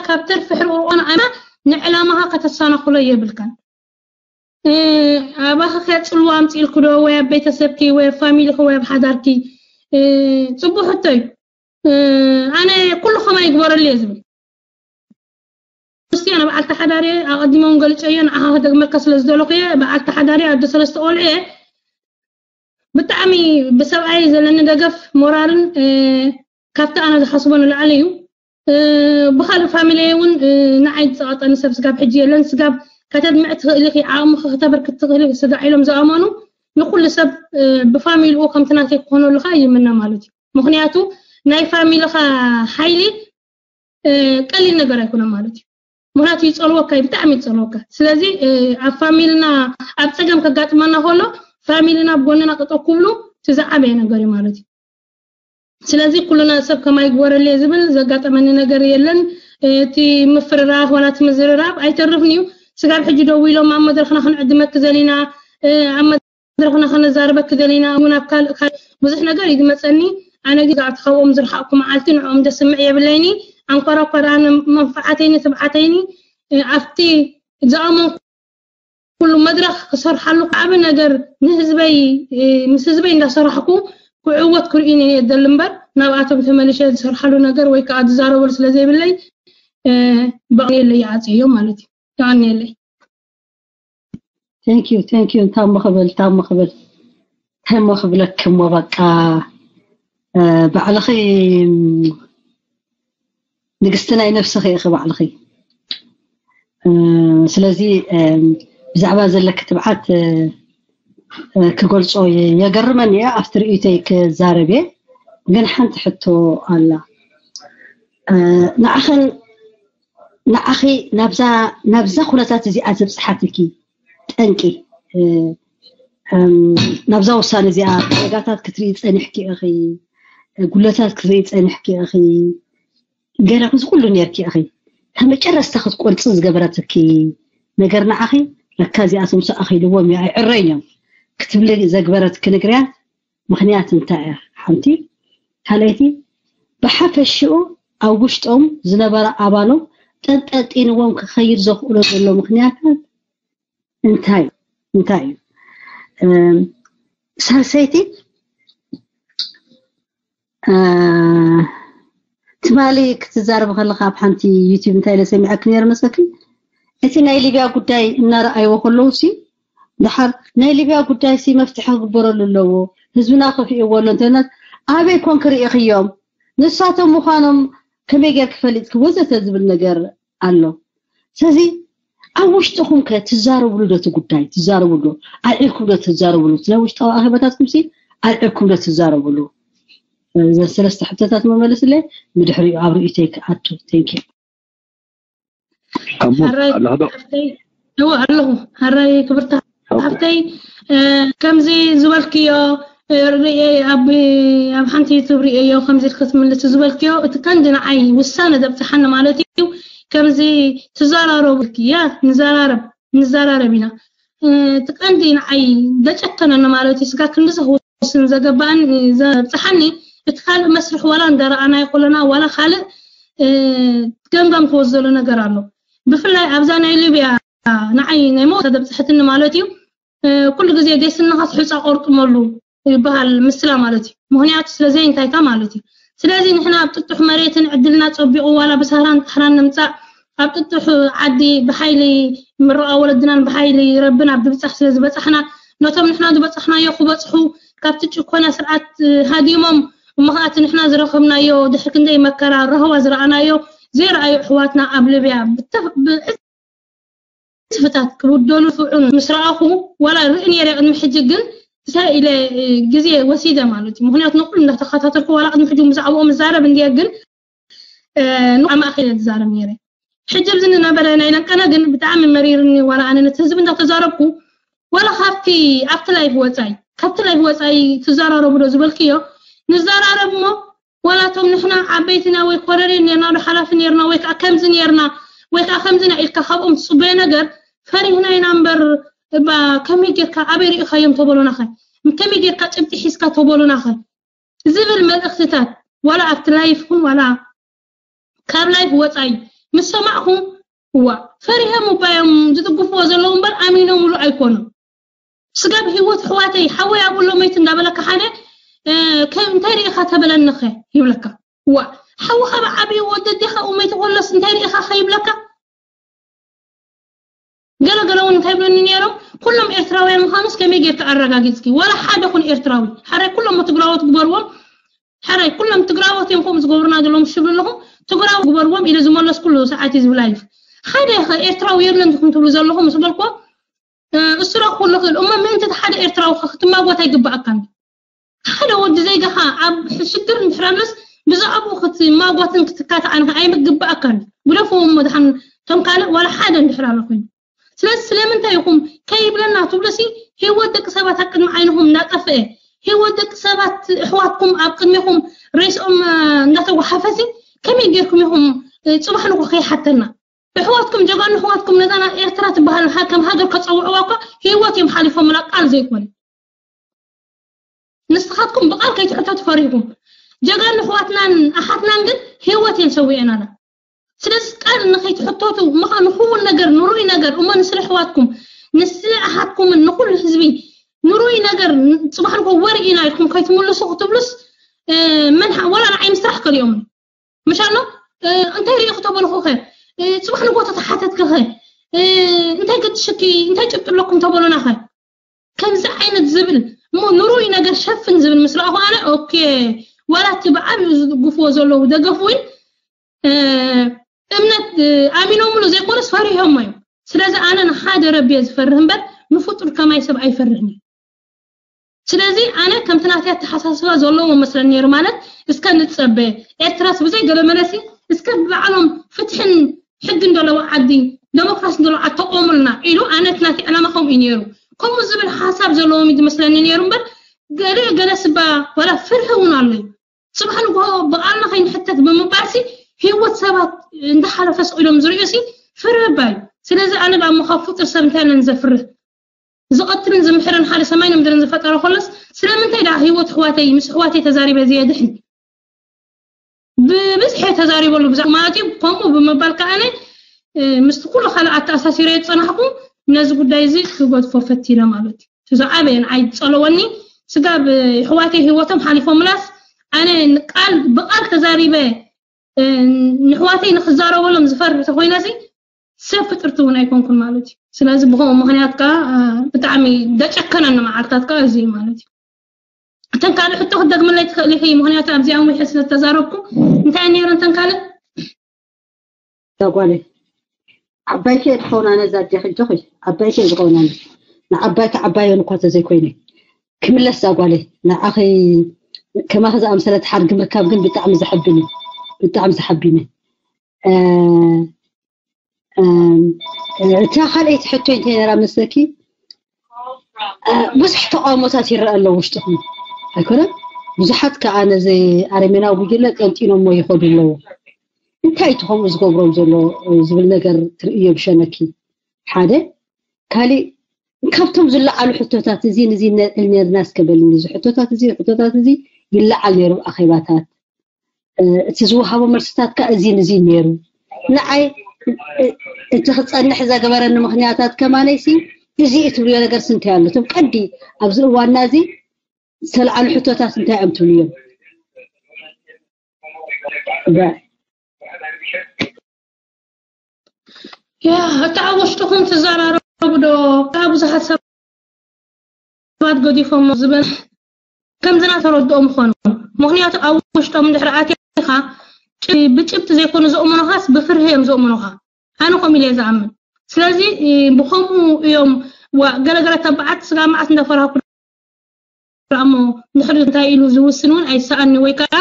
ካብ ተርፊ ሕርቕርቆን ኣና ንዕላማኻ ከተሳናኽሎ የብልካን። ኣባኻ ከፅልዋ ኣምፅኢልኩ ዶ ወይ ኣብ ቤተሰብኪ ወይ ኣብ ፋሚሊኺ ወይ ኣብ ሓዳርኪ? ፅቡቅ ሕቶ እዩ። ኣነ ኩሉ ከማይ ይግበረሉ እየ ዝብል። ክርስትያን በዓልቲ ሓዳር እየ ኣቐዲሞም ገልፀዮ ንዓኻ ክደግመካ ስለ ዝደለኹ እየ። በዓልቲ ሓዳር እየ ኣዶ ሰለስተ ቆልዑ እየ። ብጣዕሚ ብሰብኣይ ዘለኒ ደገፍ ሞራልን ካብቲ ኣነ ዝሓስቦ ንላዕሊ እዩ። ብካልእ ፋሚሊየ እውን ንዓይ ዝፀቐጠኒ ሰብ ስጋብ ሕጂ የለን። ስጋብ ከተድምዕ ትኽእሊ ኢኺ ዓቕምኺ ክተበርክት ትኽእሊ ስጋዕ ኢሎም ዝኣመኑ ንኩሉ ሰብ ብፋሚሊኡ ከምቲ ናተይ ክኾነሉ ከዓ ይምነ ማለት እዩ። ምክንያቱ ናይ ፋሚሊኻ ሓይሊ ቀሊል ነገር ኣይኮነን ማለት እዩ። ምክንያቱ ይፀልወካ እዩ፣ ብጣዕሚ ይፀልወካ። ስለዚ ኣብ ፋሚልና ኣብ ፀገም ከጋጥመና ከሎ ፋሚልና ኣብ ጎንና ጠጠው ክብሉ እቲ ዝዓበየ ነገር እዩ ማለት እዩ። ስለዚ ኩልና ሰብ ከማይ ግበረለይ ዝብል ዘጋጠመኒ ነገር የለን። እቲ ምፍርራህ ዋላ እቲ ምዝርራብ ኣይተርፍን እዩ። ስጋብ ሕጂ ደው ኢሎም ኣብ መድረክና ክንዕድመኪ ዘሊና ኣብ መድረክና ከነዛርበኪ ደሊና እውን ኣብ ካልእ ብዙሕ ነገር እዩ ዝመፀኒ። ኣነ ግን ካብቲ ካብኦም ዝረሓቕኩ መዓልቲ ንዕኦም ደስምዕ የብለይኒ። ኣንኳራኳር ኣነ መንፈዓተይኒ ትብዓተይኒ ኣብቲ ዝኣመንኩሉ መድረክ ክሰርሓሉ ዓብ ነገር ንህዝበይ ምስ ህዝበይ እንዳሰራሕኩ ክዕወት ክርእዩ እየ ደሊ እምበር ናብኣቶም ተመልሸ ዝሰርሓሉ ነገር ወይ ከዓ ዝዛረበሉ ስለዘይብለይ ብቕንየለይ ይዓፅዮ ማለት እዩ። ይቐንየለይ። Thank you, thank you። እንታሞ ክብል እንታሞ ክብል እንታሞ ክብለክሞ በቃ ባዕልኺ ንግስቲ ናይ ነብስኺ ኢኺ ባዕልኺ። ስለዚ ብዛዕባ ዘለኪ ትብዓት ክገልጾ የገርመኒ እየ። ኣብቲ ርእይቶይ ክዛረብ እየ። ግን ሓንቲ ሕቶ ኣላ። ንዓኽን ንዓኺ ናብዛ ናብዛ ኩነታት እዚኣ ዘብፅሓትኪ ጠንቂ ናብዛ ውሳነ እዚኣ ጌጋታት ክትርኢ ፀኒሕኪ ኢኺ፣ ጉለታት ክትርኢ ፀኒሕኪ ኢኺ፣ ገለ እዚ ኩሉ ኔርኪ ኢኺ። ካብ መጨረስታ ክትቆርፂ ዝገበረትኪ ነገር ንዓኺ ለካ እዚኣቶም ሰኣኺልዎም እዩ ኣይዕረይ እዮም ክትብሊ ዘግበረትኪ ንግርያት ምኽንያት እንታይ እያ? ሓንቲ ካልኣይቲ ብሓፈሽኡ ኣብ ውሽጦም ዝነበረ ኣባሎም ጠንጠጢንዎም ክኸይድ ዘኽእሎ ዘሎ ምኽንያታት እንታይ እንታይ እዩ? ሳልሰይቲ ትማሊ ክትዛረብ ከለካ ኣብ ሓንቲ ዩቲብ እንታይ ኢለ ሰሚዐክ ነይረ መስለኪ? እቲ ናይ ሊብያ ጉዳይ እናረኣይዎ ከለዉ ሲ ድሓር ናይ ሊብያ ጉዳይ ሲ መፍትሒ ክግበረሉ ኣለዎ፣ ህዝብና ከፊእዎ ኣሎ እንተነት ኣበይ ኮን ክርእኽዮም ንሳቶም ምዃኖም ከመይ ጌርኪ ፈሊጥኪ ወዘተ ዝብል ነገር ኣሎ። ስለዚ ኣብ ውሽጥኹም ከ ትዛረብሉ ዶ እቲ ጉዳይ ትዛረብሉ ኣልዒልኩም ዶ ትዛረብሉ ናይ ውሽጣዊ ኣኼባታትኩም ሲ ኣልዒልኩም ዶ ትዛረብሉ? እዘን ሰለስተ ሕቶታት መመለስለይ ንድሕሪኡ ኣብ ርእይቶይ ክኣቱ። Thank you። ኣሞ ኣለኽዶ እወ ኣለኹ። ሓራይ ክብርታ ሓፍተይ ከምዚ ዝበልክዮ ርእየ ኣብ ኣብ ሓንቲ ዩቱብ ርእየዮ ከምዚ ኢልክ ትምልስ ዝበልክዮ እቲ ቀንዲ ንዓይ ውሳነ ዘብፅሓኒ ማለት እዩ። ከምዚ ትዘራረቡ ያ ንዘራረብ ንዘራረብ ኢና እቲ ቀንዲ ንዓይ ዘጨከነኒ ማለት እዩ። ስጋ ክንዲ ዝኽውስን ዘገባእን ዘብፅሓኒ እቲ ካልእ መስርሕ ዋላ እንዳረኣናዮ ከለና ዋላ ካልእ ገምጋም ክወዘሉ ነገር ኣሎ። ብፍላይ ኣብዛ ናይ ሊብያ ንዓይ ናይ መወዳእታ ዘብፅሐትኒ ማለት እዩ። ኩሉ ግዜ ዴስንኻስ ሑፃ ቆርጥመሉ ይበሃል ምስላ ማለት እዩ። ምኽንያቱ ስለ ዘይንታይታ ማለት እዩ። ስለዚ ንሕና ኣብ ጥጡሕ መሬትን ዕድልና ፀቢቑ ዋላ ብሳህራን ጣሕራን ንምፃእ ኣብ ጥጡሕ ዓዲ ብሓይሊ ምርቓ ወለድናን ብሓይሊ ረብን ኣብ ድብፃሕ ስለ ዝበፃሕና ነቶም ንሕና ዝበፃሕናዮ ክበፅሑ ካብቲ ጭኮና ስርዓት ሃዲሞም እሞ ከኣቲ ንሕና ዝረኸብናዮ ድሕሪ ክንደይ መከራ ረህዋ ዝረኣናዮ ዘይረኣዩ ኣሕዋትና ኣብ ሊብያ ብትፍታት ክብደሉ ፍዑን ምስ ረኣኹ ዋላ ርኢ ነይረ ቅድሚ ሕጂ ግን እንታይ ኢለ ግዜ ወሲደ ማለት እዩ። ምክንያቱ ንኩሉ እንዳተኸታተልኩ ዋላ ቅድሚ ሕጂ ብዛዕባኦም ዝዛረብ እንድየ ግን ንማእኸል ዝዛረብ ነይረ። ሕጂ ኣብዚ ዝነበረ ናይ ለንቀነ ግን ብጣዕሚ መሪርኒ። ዋላ ኣነ ነቲ ህዝቢ እንዳተዛረብኩ ዋላ ካብቲ ኣብቲ ላይፍ ወፃኢ ካብቲ ላይፍ ወፃኢ ትዘራረቡ ዶ ዝበልክዮ ንዘራረብ እሞ ዋላ እቶም ንሕና ዓበይትና ወይ ኮረሬ ነርና ዶ ሓላፊ ነርና ወይ ከዓ ከምዚ ነርና ወይ ከዓ ከምዚ ና ኢልካ ካብኦም ትፅበዮ ነገር ፈሪህና ኢና እምበር እባ ከመይ ጌርካ ኣበይ ርኢኻዮም ተበሉናኸ ከመይ ጌርካ ጭብጢ ሒዝካ ተበሉናኸ ዝብል መልእኽትታት ዋላ ኣብቲ ላይፍ ኹን ዋላ ካብ ላይፍ ወፃኢ ምስ ሰማዕኹም እዋ ፈሪሆም እባ እዮም ዝጥግፍዎ ዘለዉ እምበር ኣሚኖምሉ ኣይኮኑን። ስጋብ ህይወት ኣሕዋተይ ሓወይ ኣብኡ ኣሎ መይቱ እንዳበለካ ሓደ እንታይ ርኢኻ ተበለኒኸ ይብለካ። እዋ ሓውኻ ብዓብዩ ወዲ ኣዴኻ ኣብኡ መይቱ ከሎስ እንታይ ርኢኻ ከይብለካ ገለ ገለ እውን እንታይ ይብለኒ ነይሮም ኩሎም ኤርትራውያን ምዃኑስ ከመይ ጌርካ ኣረጋጊፅኪ ዋላ ሓደ ኹን ኤርትራዊ ሓራይ ኩሎም ትግራዎት ግበርዎም ሓራይ ኩሎም ትግራዎት እዮም ከምኡ ዝገብሩና ዘለዎም ሽብሉ ኣለኹም ትግራዊ ግበርዎም ኢለ ዝመለስኩሉ ሰዓት እዩ ዝብላ እዩ ሓደ ኸ ኤርትራዊ የለን ዝኹም ትብሉ ዘለኹም ምስ በልክዎም እሱ ረኽቡ ልኽእል እሞ ምእንቲ እቲ ሓደ ኤርትራዊ ኸ ክትማጎት ኣይግባኣካን ሓደ ወዲ ዜጋኻ ኣብ ሽግር እንድሕር ኣሎስ ብዛዕባኡ ክትማጎትን ክትካታዕን ኣይምግባኣካን ግደፍዎ እሞ ድሓን ቶም ካልእ ዋላ ሓደ እንድሕር ኣሎ ኮይኑ ስለዚ ስለምንታይ ኢኹም ከይብለና ትብሉሲ ህይወት ደቂ ሰባት ኣብ ቅድሚ ዓይንኹም እናጠፍአ ህይወት ደቂ ሰባት ኣሕዋትኩም ኣብ ቅድሚኹም ሬስኦም እናተጓሓፈሲ ከመይ ጌርኩም ኢኹም ፅባሕ ንጎ ከይሓተና ኣሕዋትኩም ጀጋኑ ኣሕዋትኩም ነዛ ናይ ኤርትራ ትበሃል ከም ሃገር ከፀውዕዋ እኳ ህይወት እዮም ሓሊፎምላ ቃል ዘይኮነ ንስኻትኩም ብቃል ከይትሕተቱ ፈሪህኩም ጀጋኑ ኣሕዋትናን ኣሓትናን ግን ህይወት እዮም ሰዊአናና ስለዚ ቃል ንኸይትሕተቱ ምኻ ንኽውን ነገር ንሩይ ነገር እሞ ንስለ ኣሕዋትኩም ንስለ ኣሓትኩምን ንኩሉ ህዝቢ ንሩይ ነገር ፅባሕ ንጎ ወርኢና ኢልኩም ከይትምልሱ ክትብሉስ መን ወላ ንዓይ ምስራሕ ከሊኦምኒ ምሻሎ እንታይ ርኢኹ ተበልኹኸ ፅባሕ ንጎ ተተሓተትክኸ እንታይ ገድሽኪ እንታይ ጭብጢ ኣለኩም ተበሉናኸ ከምዚ ዓይነት ዝብል እሞ ንሩይ ነገር ሸፍን ዝብል ምስ ረኣኹ ኣነ ኦኬ ዋላ እቲ ብዓብዩ ዝድግፍዎ ዘለዉ ደገፍ እውን እምነት ኣሚኖምሉ ዘይኮነስ ፈሪሆሞ እዮም ስለዚ ኣነ ንሓደ ረቢ እየ ዝፈርህ እምበር ንፍጡር ከማይ ሰብ ኣይፈርህን እዩ ስለዚ ኣነ ከምቲ ናተይ ኣተሓሳስባ ዘለዎ መስለኒ ነይሩ ማለት እስከ ንፀበ ኤርትራስ ብዘይ ገለ መለሲ እስከ ብባዕሎም ፍትሕን ሕግን ዘለዎ ዓዲ ደሞክራሲ ዘለዎ ዓዲ ተቆሙልና ኢሉ ኣነ እቲ ናተይ ዕላማ ከምኡ እዩ ነይሩ ከምኡ ዝብል ሓሳብ ዘለዎም እዩ ዝመስለኒ ነይሩ እምበር ገሊኡ ገለ ስባ ዋላ ፍርሒ እውን ኣሎ እዩ ፅባሕ ንጎ ብቃልና ከይንሕተት ብምባልሲ ህይወት ሰባት እንዳሓለፈ ስቕ ኢሎም ዝርእዩሲ ፍርህባ እዩ ስለዚ ኣነ ዳሞ ካብ ፍጡር ሰብ እንታይ ነን ዘፍርህ ዝቐትልን ዝምሕርን ሓደ ሰማይን ምድርን ዝፈጠረ ከሎስ ስለምንታይ ደኣ ህይወት ኣሕዋተይ ምስ ኣሕዋተይ ተዛሪበ ዘየድሕን ብብዝሒ ተዛሪበሉ ብዛዕባ ማለት እዩ ከምኡ ብምባል ከዓነ ምስቲ ኩሉ ካልእ ኣተኣሳሲረ ዝፀናሕኩ ነዚ ጉዳይ እዚ ክገድፎ ፈቲነ ማለት እዩ እቲ ዝዓበየ ንዓይ ዝፀለወኒ ስጋብ ኣሕዋተይ ህይወቶም ሓሊፎምላስ ኣነ ቃል ብቃል ተዛሪበ ንሕዋተይ ንክዛረበሎም ዝፈርህ ተኮይነ ሲ ሰብ ፍጥርቲ እውን ኣይኮንኩን ማለት እዩ ስለዚ ብከምኡ ምክንያት ከዓ ብጣዕሚ ደጨከነኒ መዓልታት ከዓ እዚ እዩ ማለት እዩ እተን ካልእ ሕቶ ክትደግምለይ ትኽእል ኢኺ ምክንያቱ ኣብዚኣ ውሒ ስለተዛረብኩ እንታይ ነይረን እተን ካልእ ጓለይ ዓባይከ ትኸውን ኣነ ዛዲያ ክጆኺ ዓባይከ ዝኸውን ኣነ ንዓባይከ ዓባየን እኳ ተዘይኮይነ ክምለስ ዛጓለይ ንዓኺ ከማኺ ዝኣምሰለት ሓድጊ ምርካብ ግን ብጣዕሚ ዘሐብን እዩ ብጣዕሚ ዘሓቢኒ እታ ካልኣይቲ ሕቶ እንታይ ነራ መስለኪ ብዙሕ ተቃውሞታት ይረአ ኣሎ ውሽጥኹም ኣይኮነን ብዙሓት ከዓ ነዚ ኣረሜናዊ ጉጅለ ጠንጢኖሞ ይኸዱ ኣለዉ እንታይ እቲ ከምኡ ዝገብሮም ዘሎ ዝብል ነገር ትርእዮ ብሸነኪ ሓደ ካሊእ ካብቶም ዝለዓሉ ሕቶታት እዚ ንዚ ነጥል ነርና እስከበልኒ እዚ ሕቶታት እዚ ሕቶታት እዚ ይለዓል ነይሩ ኣኼባታት እቲ ዝወሃቦ መልስታት ከዓ እዚ ንዚ ነይሩ ንዓይ እቲ ክፀንሕ ዘገበረኒ ምክንያታት ከማነይሲ እዚ እትብልዮ ነገር ስንታይ ኣሎ እቶም ቀዲ ኣብዚ እዋንና እዚ ዝተለዓሉ ሕቶታት እንታይ እዮም ትብልዮም ያ እታ ኣብ ውሽጥኹም ትዘራረቡ ዶ ካብ ብዙሓት ሰባት ገዲፎሞ ዝበል ከምዝና ተረድኦም ይኾኑ። ምክንያቱ ኣብ ውሽጦም እንድሕር ኣቲኻ ብጭብጢ ዘይኮኑ ዘእምኑኻስ ብፍርሂ እዮም ዘእምኑኻ። ኣነ ከምኡ ኢለ ዝኣምን። ስለዚ ብኸምኡ እዮም ገለገለ ተባዓት ስጋ መዓት እንዳፈራኩ እሞ ንሕድ እንታይ ኢሉ ዝውስን እውን ኣይሰኣኒ ወይ ከዓ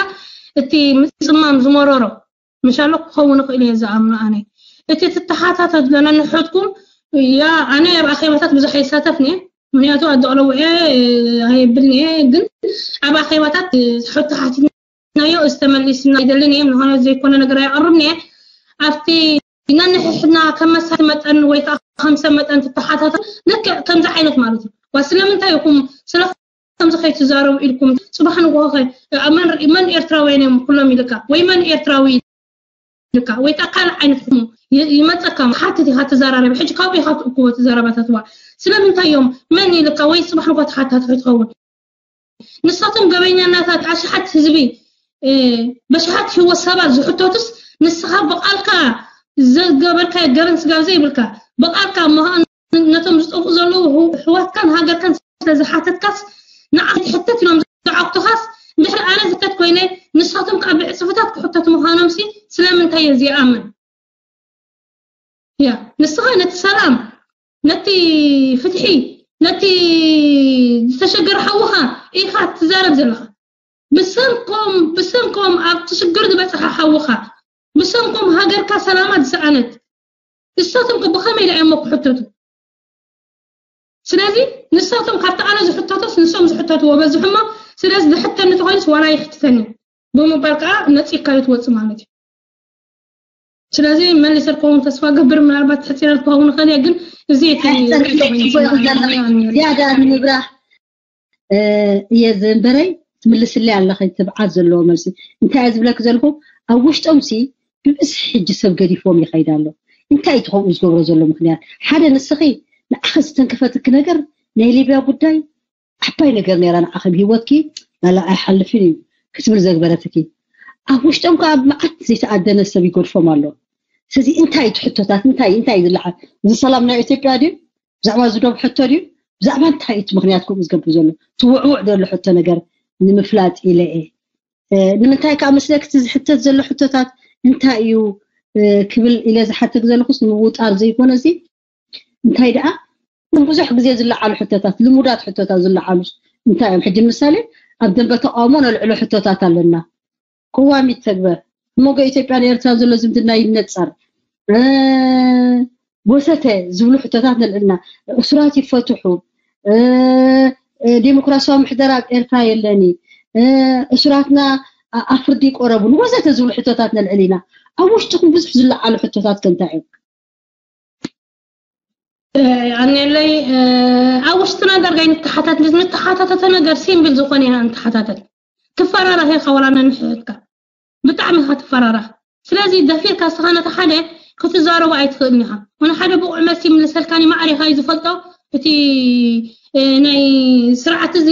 እቲ ምፅማም ዝመረሮ ምሻሎ ክኸውን ይኽእል እየ ዝኣምኖ። ኣነ እቲ ትተሓታተት ዘለና ንሕትኩም ያ ኣነ ኣብ ኣኼባታት ብዙሕ ኣይሳተፍን እየ። ምክንያቱ ኣዳቕለውዐ ኣይብልን እየ። ግን ኣብ ኣኼባታት ሕቶ ሓቲትናዮ ዝተመሊስና ኣይደልን እየ። ምክንያቱ ዘይኮነ ነገር ኣይቐርብን እየ። ኣብቲ ነንሕሕና ከመሳት መጠን ወይ ከዓ ከምሰ መጠን ትተሓታተል ልክዕ ከምዚ ዓይነት ማለት እዩ። ዋ ስለምንታይ ኢኹም ስለ ከምዚ ከይትዛረቡ ኢልኩም ጽባሕ ንግሆ ከ መን ኤርትራውያን እዮም ኩሎም ይልካ ወይ መን ኤርትራዊ ይልካ ወይ ከዓ ካልእ ዓይነት ሕሙ ይመፀካ ሓትት ኢኻ ትዘራረቢ ሕጂ ካብኡ ኢኻ ትእክቦ ትዘረባታትዋ ስለምንታይ እዮም መን ይልካ ወይ ጽባሕ ንግሆ ተሓታቲ ከይትኸውን ንሳቶም ገበኛናታት ኣሽሓት ህዝቢ በሽሓት ህይወት ሰባት ዝሕተቱስ ንስኻ ብቓልካ ዘገበርካ ገበን ስጋብ ዘይብልካ ብቓልካ ነቶም ዝጠፍኡ ዘለዉ ኣሕዋትካን ሃገርካን ስለዝሓተትካስ ንዓ ክትሕተት ኢሎም ዝዓግቱኻስ እንድሕር ኣነ ዝሕተት ኮይነ ንሳቶም ከዓ ብዕፅፍታት ክሕተቱ ምዃኖምሲ ስለምንታይ እየ ዝኣምን? ያ ንስኻ ነቲ ሰላም ነቲ ፍትሒ ነቲ ዝተሸገረ ሓውኻ ኢኻ ትዛረብ ዘለኻ ብሰንኮም ብሰንኮም ኣብ ሽግር ዝበፅሓ ሓውኻ ብሰንኮም ሃገርካ ሰላማ ዝሰኣነት ንሳቶም ከ ብኸመይ ኢላ እዮም ክሕተቱ? ስለዚ ንሳቶም ካብቲ ኣነ ዝሕተቶስ ንሶም ዝሕተትዎ በዝሑ እሞ ስለዚ ዝሕተኒ ተኾይኑስ ዋላ ይሕትተኒ ብምባል ከዓ ነፂግካዮ ትወፅእ ማለት እዩ። ስለዚ መሊሰ ክኸውን ተስፋ ገብር ምናልባት ተሕፂረ ክኸውን ይኽእል እየ ግን እዚ እቲ ዝያዳ ንምብራህ እየ ዘንበረይ ትምልስለይ ኣለኸ ትብዓት ዘለዎ መልሲ እንታይ እየ ዝብለክ ዘለኹ ኣብ ውሽጦም ሲ ብብዝሒ ሕጂ ሰብ ገዲፎም ይኸይድ ኣሎ እንታይ እቲ ከምኡ ዝገብሮ ዘሎ ምክንያት ሓደ ንስኺ ንዓኸ ዝተንከፈትክ ነገር ናይ ሊብያ ጉዳይ ዓባይ ነገር ነይራ ንዓኸ ብሂወትኪ ላላ ኣይሓልፍን እዩ ክትብል ዘግበረትኪ ኣብ ውሽጦም ከዓ ኣብ መዓት ዘይተኣደነ ሰብ ይገድፎም ኣሎ ስለዚ እንታይ እቲ ሕቶታት እንታይ እንታይ ዝለዓል እዚ ሰላም ናይ ኢትዮጵያ ድዩ ብዛዕባ ዝዶብ ሕቶ ድዩ ብዛዕባ እንታይ እቲ ምክንያት ከምኡ ዝገብር ዘሎ ትውዕውዕ ዘሎ ሕቶ ነገር ንምፍላጥ ኢለ እየ ንምንታይ ከዓ መስለክ እቲ ዝሕተት ዘሎ ሕቶታት እንታይ እዩ ክብል ኢለ ዝሓተክ ዘለኩስ ንምውጣር ዘይኮነ እዚ እንታይ ደኣ ብዙሕ ግዜ ዝለዓሉ ሕቶታት ልሙዳት ሕቶታት ዝለዓሉ እንታይ እዮም ሕጂ ምሳሌ ኣብ ደንበ ተቃውሞ ነልዕሎ ሕቶታት ኣለና ቅዋም ይተግበር ሞገ ኢትዮጵያን ኤርትራን ዘሎ ዝምድና ይነፀር ወሰተ ዝብሉ ሕቶታት ነልዕልና እሱራት ይፈትሑ ዴሞክራሲያዊ ምሕደራ ኣብ ኤርትራ የለኒ እሱራትና ኣብ ፍርዲ ይቆረቡን ወዘተ ዝብሉ ሕቶታት ነልዕል ኢና ኣብ ውሽጥኹም ብዙሕ ዝለዓሉ ሕቶታት ከ እንታይ እዮም ኣነለይ ኣብ ውሽጥና ዳርጋ ንተሓታት ንተሓታተተ ነገር ሲምብል ዝኾነ ኢና ንተሓታተት ትፈራረህ ኢኻ ዋላ ነንሕሕትካ ብጣዕሚ ኢኻ ትፈራረህ ስለዚ ደፊርካ ስኻ ነቲ ሓደ ክትዛረቡ ኣይትኽእልን ኢኻ ሆነ ሓደ ብቑዕ መልሲ ይምልሰልካኒ ማዕሪኻ እዩ ዝፈልጦ እቲ ናይ ስርዓት እዚ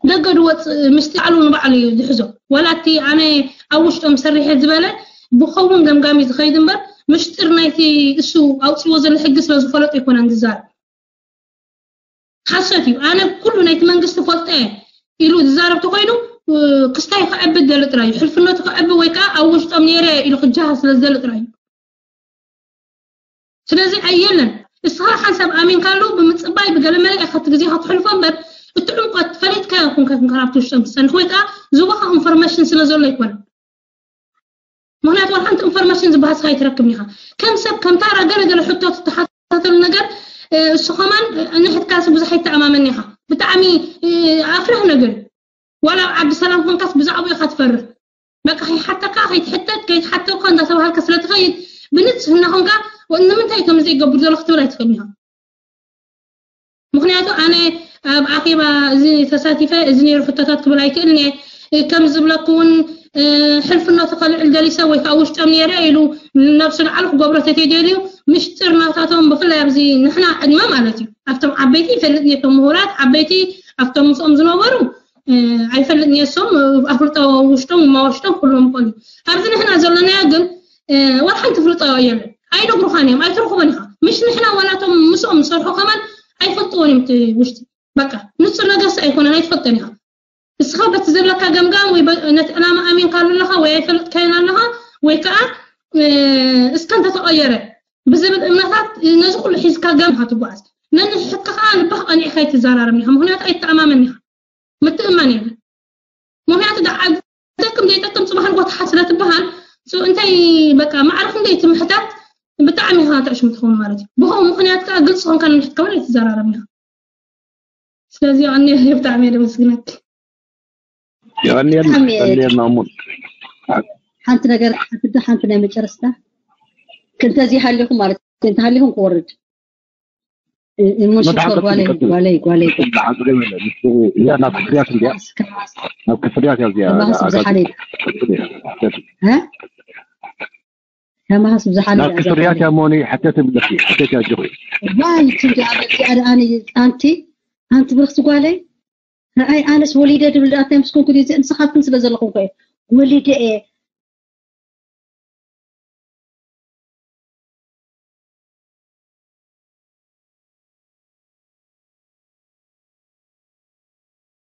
ደገ ድወፅእ ምስጢር ባዕሉ ንባዕሉ እዩ ዝሕዞ ዋላ እቲ ኣነ ኣብ ውሽጦም ሰሪሐ ዝበለ ብኸውን ገምጋሚ ዝኸይድ እምበር ምሽጢር ናይቲ እሱ ኣውፅዎ ዘሎ ሕጊ ስለ ዝፈለጡ ኣይኮነን ዝዛረብ ሓሶት እዩ ኣነ ኩሉ ናይቲ መንግስቲ ፈልጠ ኢሉ ዝዛረብ ተኮይኑ ክስታይ ክዕቢ ደሊ ጥራይ እዩ ሕልፍነቱ ክዕቢ ወይ ከዓ ኣብ ውሽጦም ነይረ ኢሉ ክጃሃር ስለ ዝደሊ ጥራይ እዩ ስለዚ ኣየለን እስኻ ሓንሳብ ኣሚንካሉ ብምፅባይ ብገለ መለ ኢኻ እቲ ግዜኻ ትሕልፎ እምበር እቲ ዕምቆት ፈሊጥካዮ ኩንካ ክንከን ኣብቲ ውሽጦም ትፀንሕ ወይ ከዓ ዝቦኻ ኢንፎርሜሽን ስለ ዘሎ ኣይኮነን ምክንያቱ ዋላ ሓንቲ ኢንፎርሜሽን ዝበሃል ስኻ ኣይትረክብን ኢኻ ከም ሰብ ከም ታራ ገለ ገለ ሕቶ ትተሓታተሉ ነገር እሱ ከማን ንሕትካሲ ብዙሕ ኣይተኣማመን ኢኻ ብጣዕሚ ኣፍርህ ነገር እዩ ዋላ ኣብ ዓዲ ሰላም ኮንካስ ብዛዕባኡ ኢኻ ትፈርህ በቃ ከይሓተካ ከይትሕተት ከይትሓተካ እንዳተባሃልካ ስለ ትኸይድ ብንፅህና ኮንካ ንምንታይ ከም ዘይገብር ዘሎ ክትብል ኣይትኽእል ኢኻ ምክንያቱ ኣነ ኣብ ኣኼባ እዚ ተሳቲፈ እዚ ነይሩ ሕቶታት ክብል ኣይክእልን እየ ከም ዝብለኩ እውን ሕልፍነቱ ከልዕል ደሊሰ ወይ ከዓ ውሽጦም ነይረ ኢሉ ነብሱ ንዓሉ ክገብሮ ተተደልዩ ምሽጥር ናታቶም ብፍላይ ኣብዚ ንሕና ዕድመ ማለት እዩ ኣብቶም ዓበይቲ ይፈልጥ እየ ምሁራት ዓበይቲ ኣብቶም ምስኦም ዝነበሩ ኣይፈልጥ እየ እሶም ኣፍልጦ ውሽጦም ማወሽጦም ኩሎም ይኮኑ ኣብዚ ንሕና ዘለናዮ ግን ዋላ ሓንቲ ፍልጦ የለን ኣይነግሩኻን እዮም ኣይትረኽቦን ኢኻ ምሽ ንሕና ዋላቶም ምስኦም ዝሰርሑ ከማን ኣይፈልጥዎን እዮም ውሽጢ በቃ ንፁር ነገርሲ ኣይኮነን ኣይትፈልጠን ኢኻ እስኻ በቲ ዘለካ ገምጋም ወይ በ- ነቲ ዕላማ ኣሚንካሉ ኣለኻ ወይ ኣይፈለጥካዮን ኣለኻ ወይ ከዓ እ፣ እስከ እንተተቐየረ ብዝብል እምነታት ነዚ ኩሉ ሒዝካ ገምካ ትጓዓዝ። ነንሕድካ ከዓ ልብኻ ቀኒዕካ ኣይትዘራረብን ኢኻ። ምክንያቱ ኣይትተኣማመን ኢኻ። ምትእማን የለን። ምክንያቱ ደዓ ጠቅም ዘይጠቅም ፅባሕ ንጎ ተሓት ስለ ትበሃል ሶ እንታይ በቃ ማዕረ ክንደይ ትምሕታት ብጣዕሚ ኢኻ ተዕሽም ትኸውን ማለት እዩ። ብኸው ምክንያት ከዓ ግልፂ ኾንካ ነንሕድካ እውን ኣይትዘራረብን ኢኻ። ስለዚ ኣነ ብጣዕሚ እየ ደመስግነክ። የቐንየልና ብጣዕሚ እየ የቐንየልና እሙን ሓንቲ ነገር ሓንቲ ሓንቲ ናይ መጨረስታ ክንተዚ ሃሊኹም ማለት እዩ። እንተሃሊኹም ክወርድ እሙን ሽኮር መድሓን ጓለይ ቀጥል ጓለይ ጓለይ እያ ናብ ክፍርያት እንዲያ ናብ ክፍርያት እያ እዚኣ ከማስ ብዙሓን እ ከማስ ብዙሓን ናብ ክፍርያት እያ መሆኑ ሕተት ብለኪ ሕተት እያ ጅኹ ዋይ ትንዲ ኣበዚኣ ደኣኒ ኣንቲ ኣንቲ ብርክቲ ጓለይ ንኣይ ኣነስ ወሊደ ድብል ደኣታይ ምስ ኮንኩ ዜ ንስኻትክን ስለ ዘለኹም ኮ ወሊደ እየ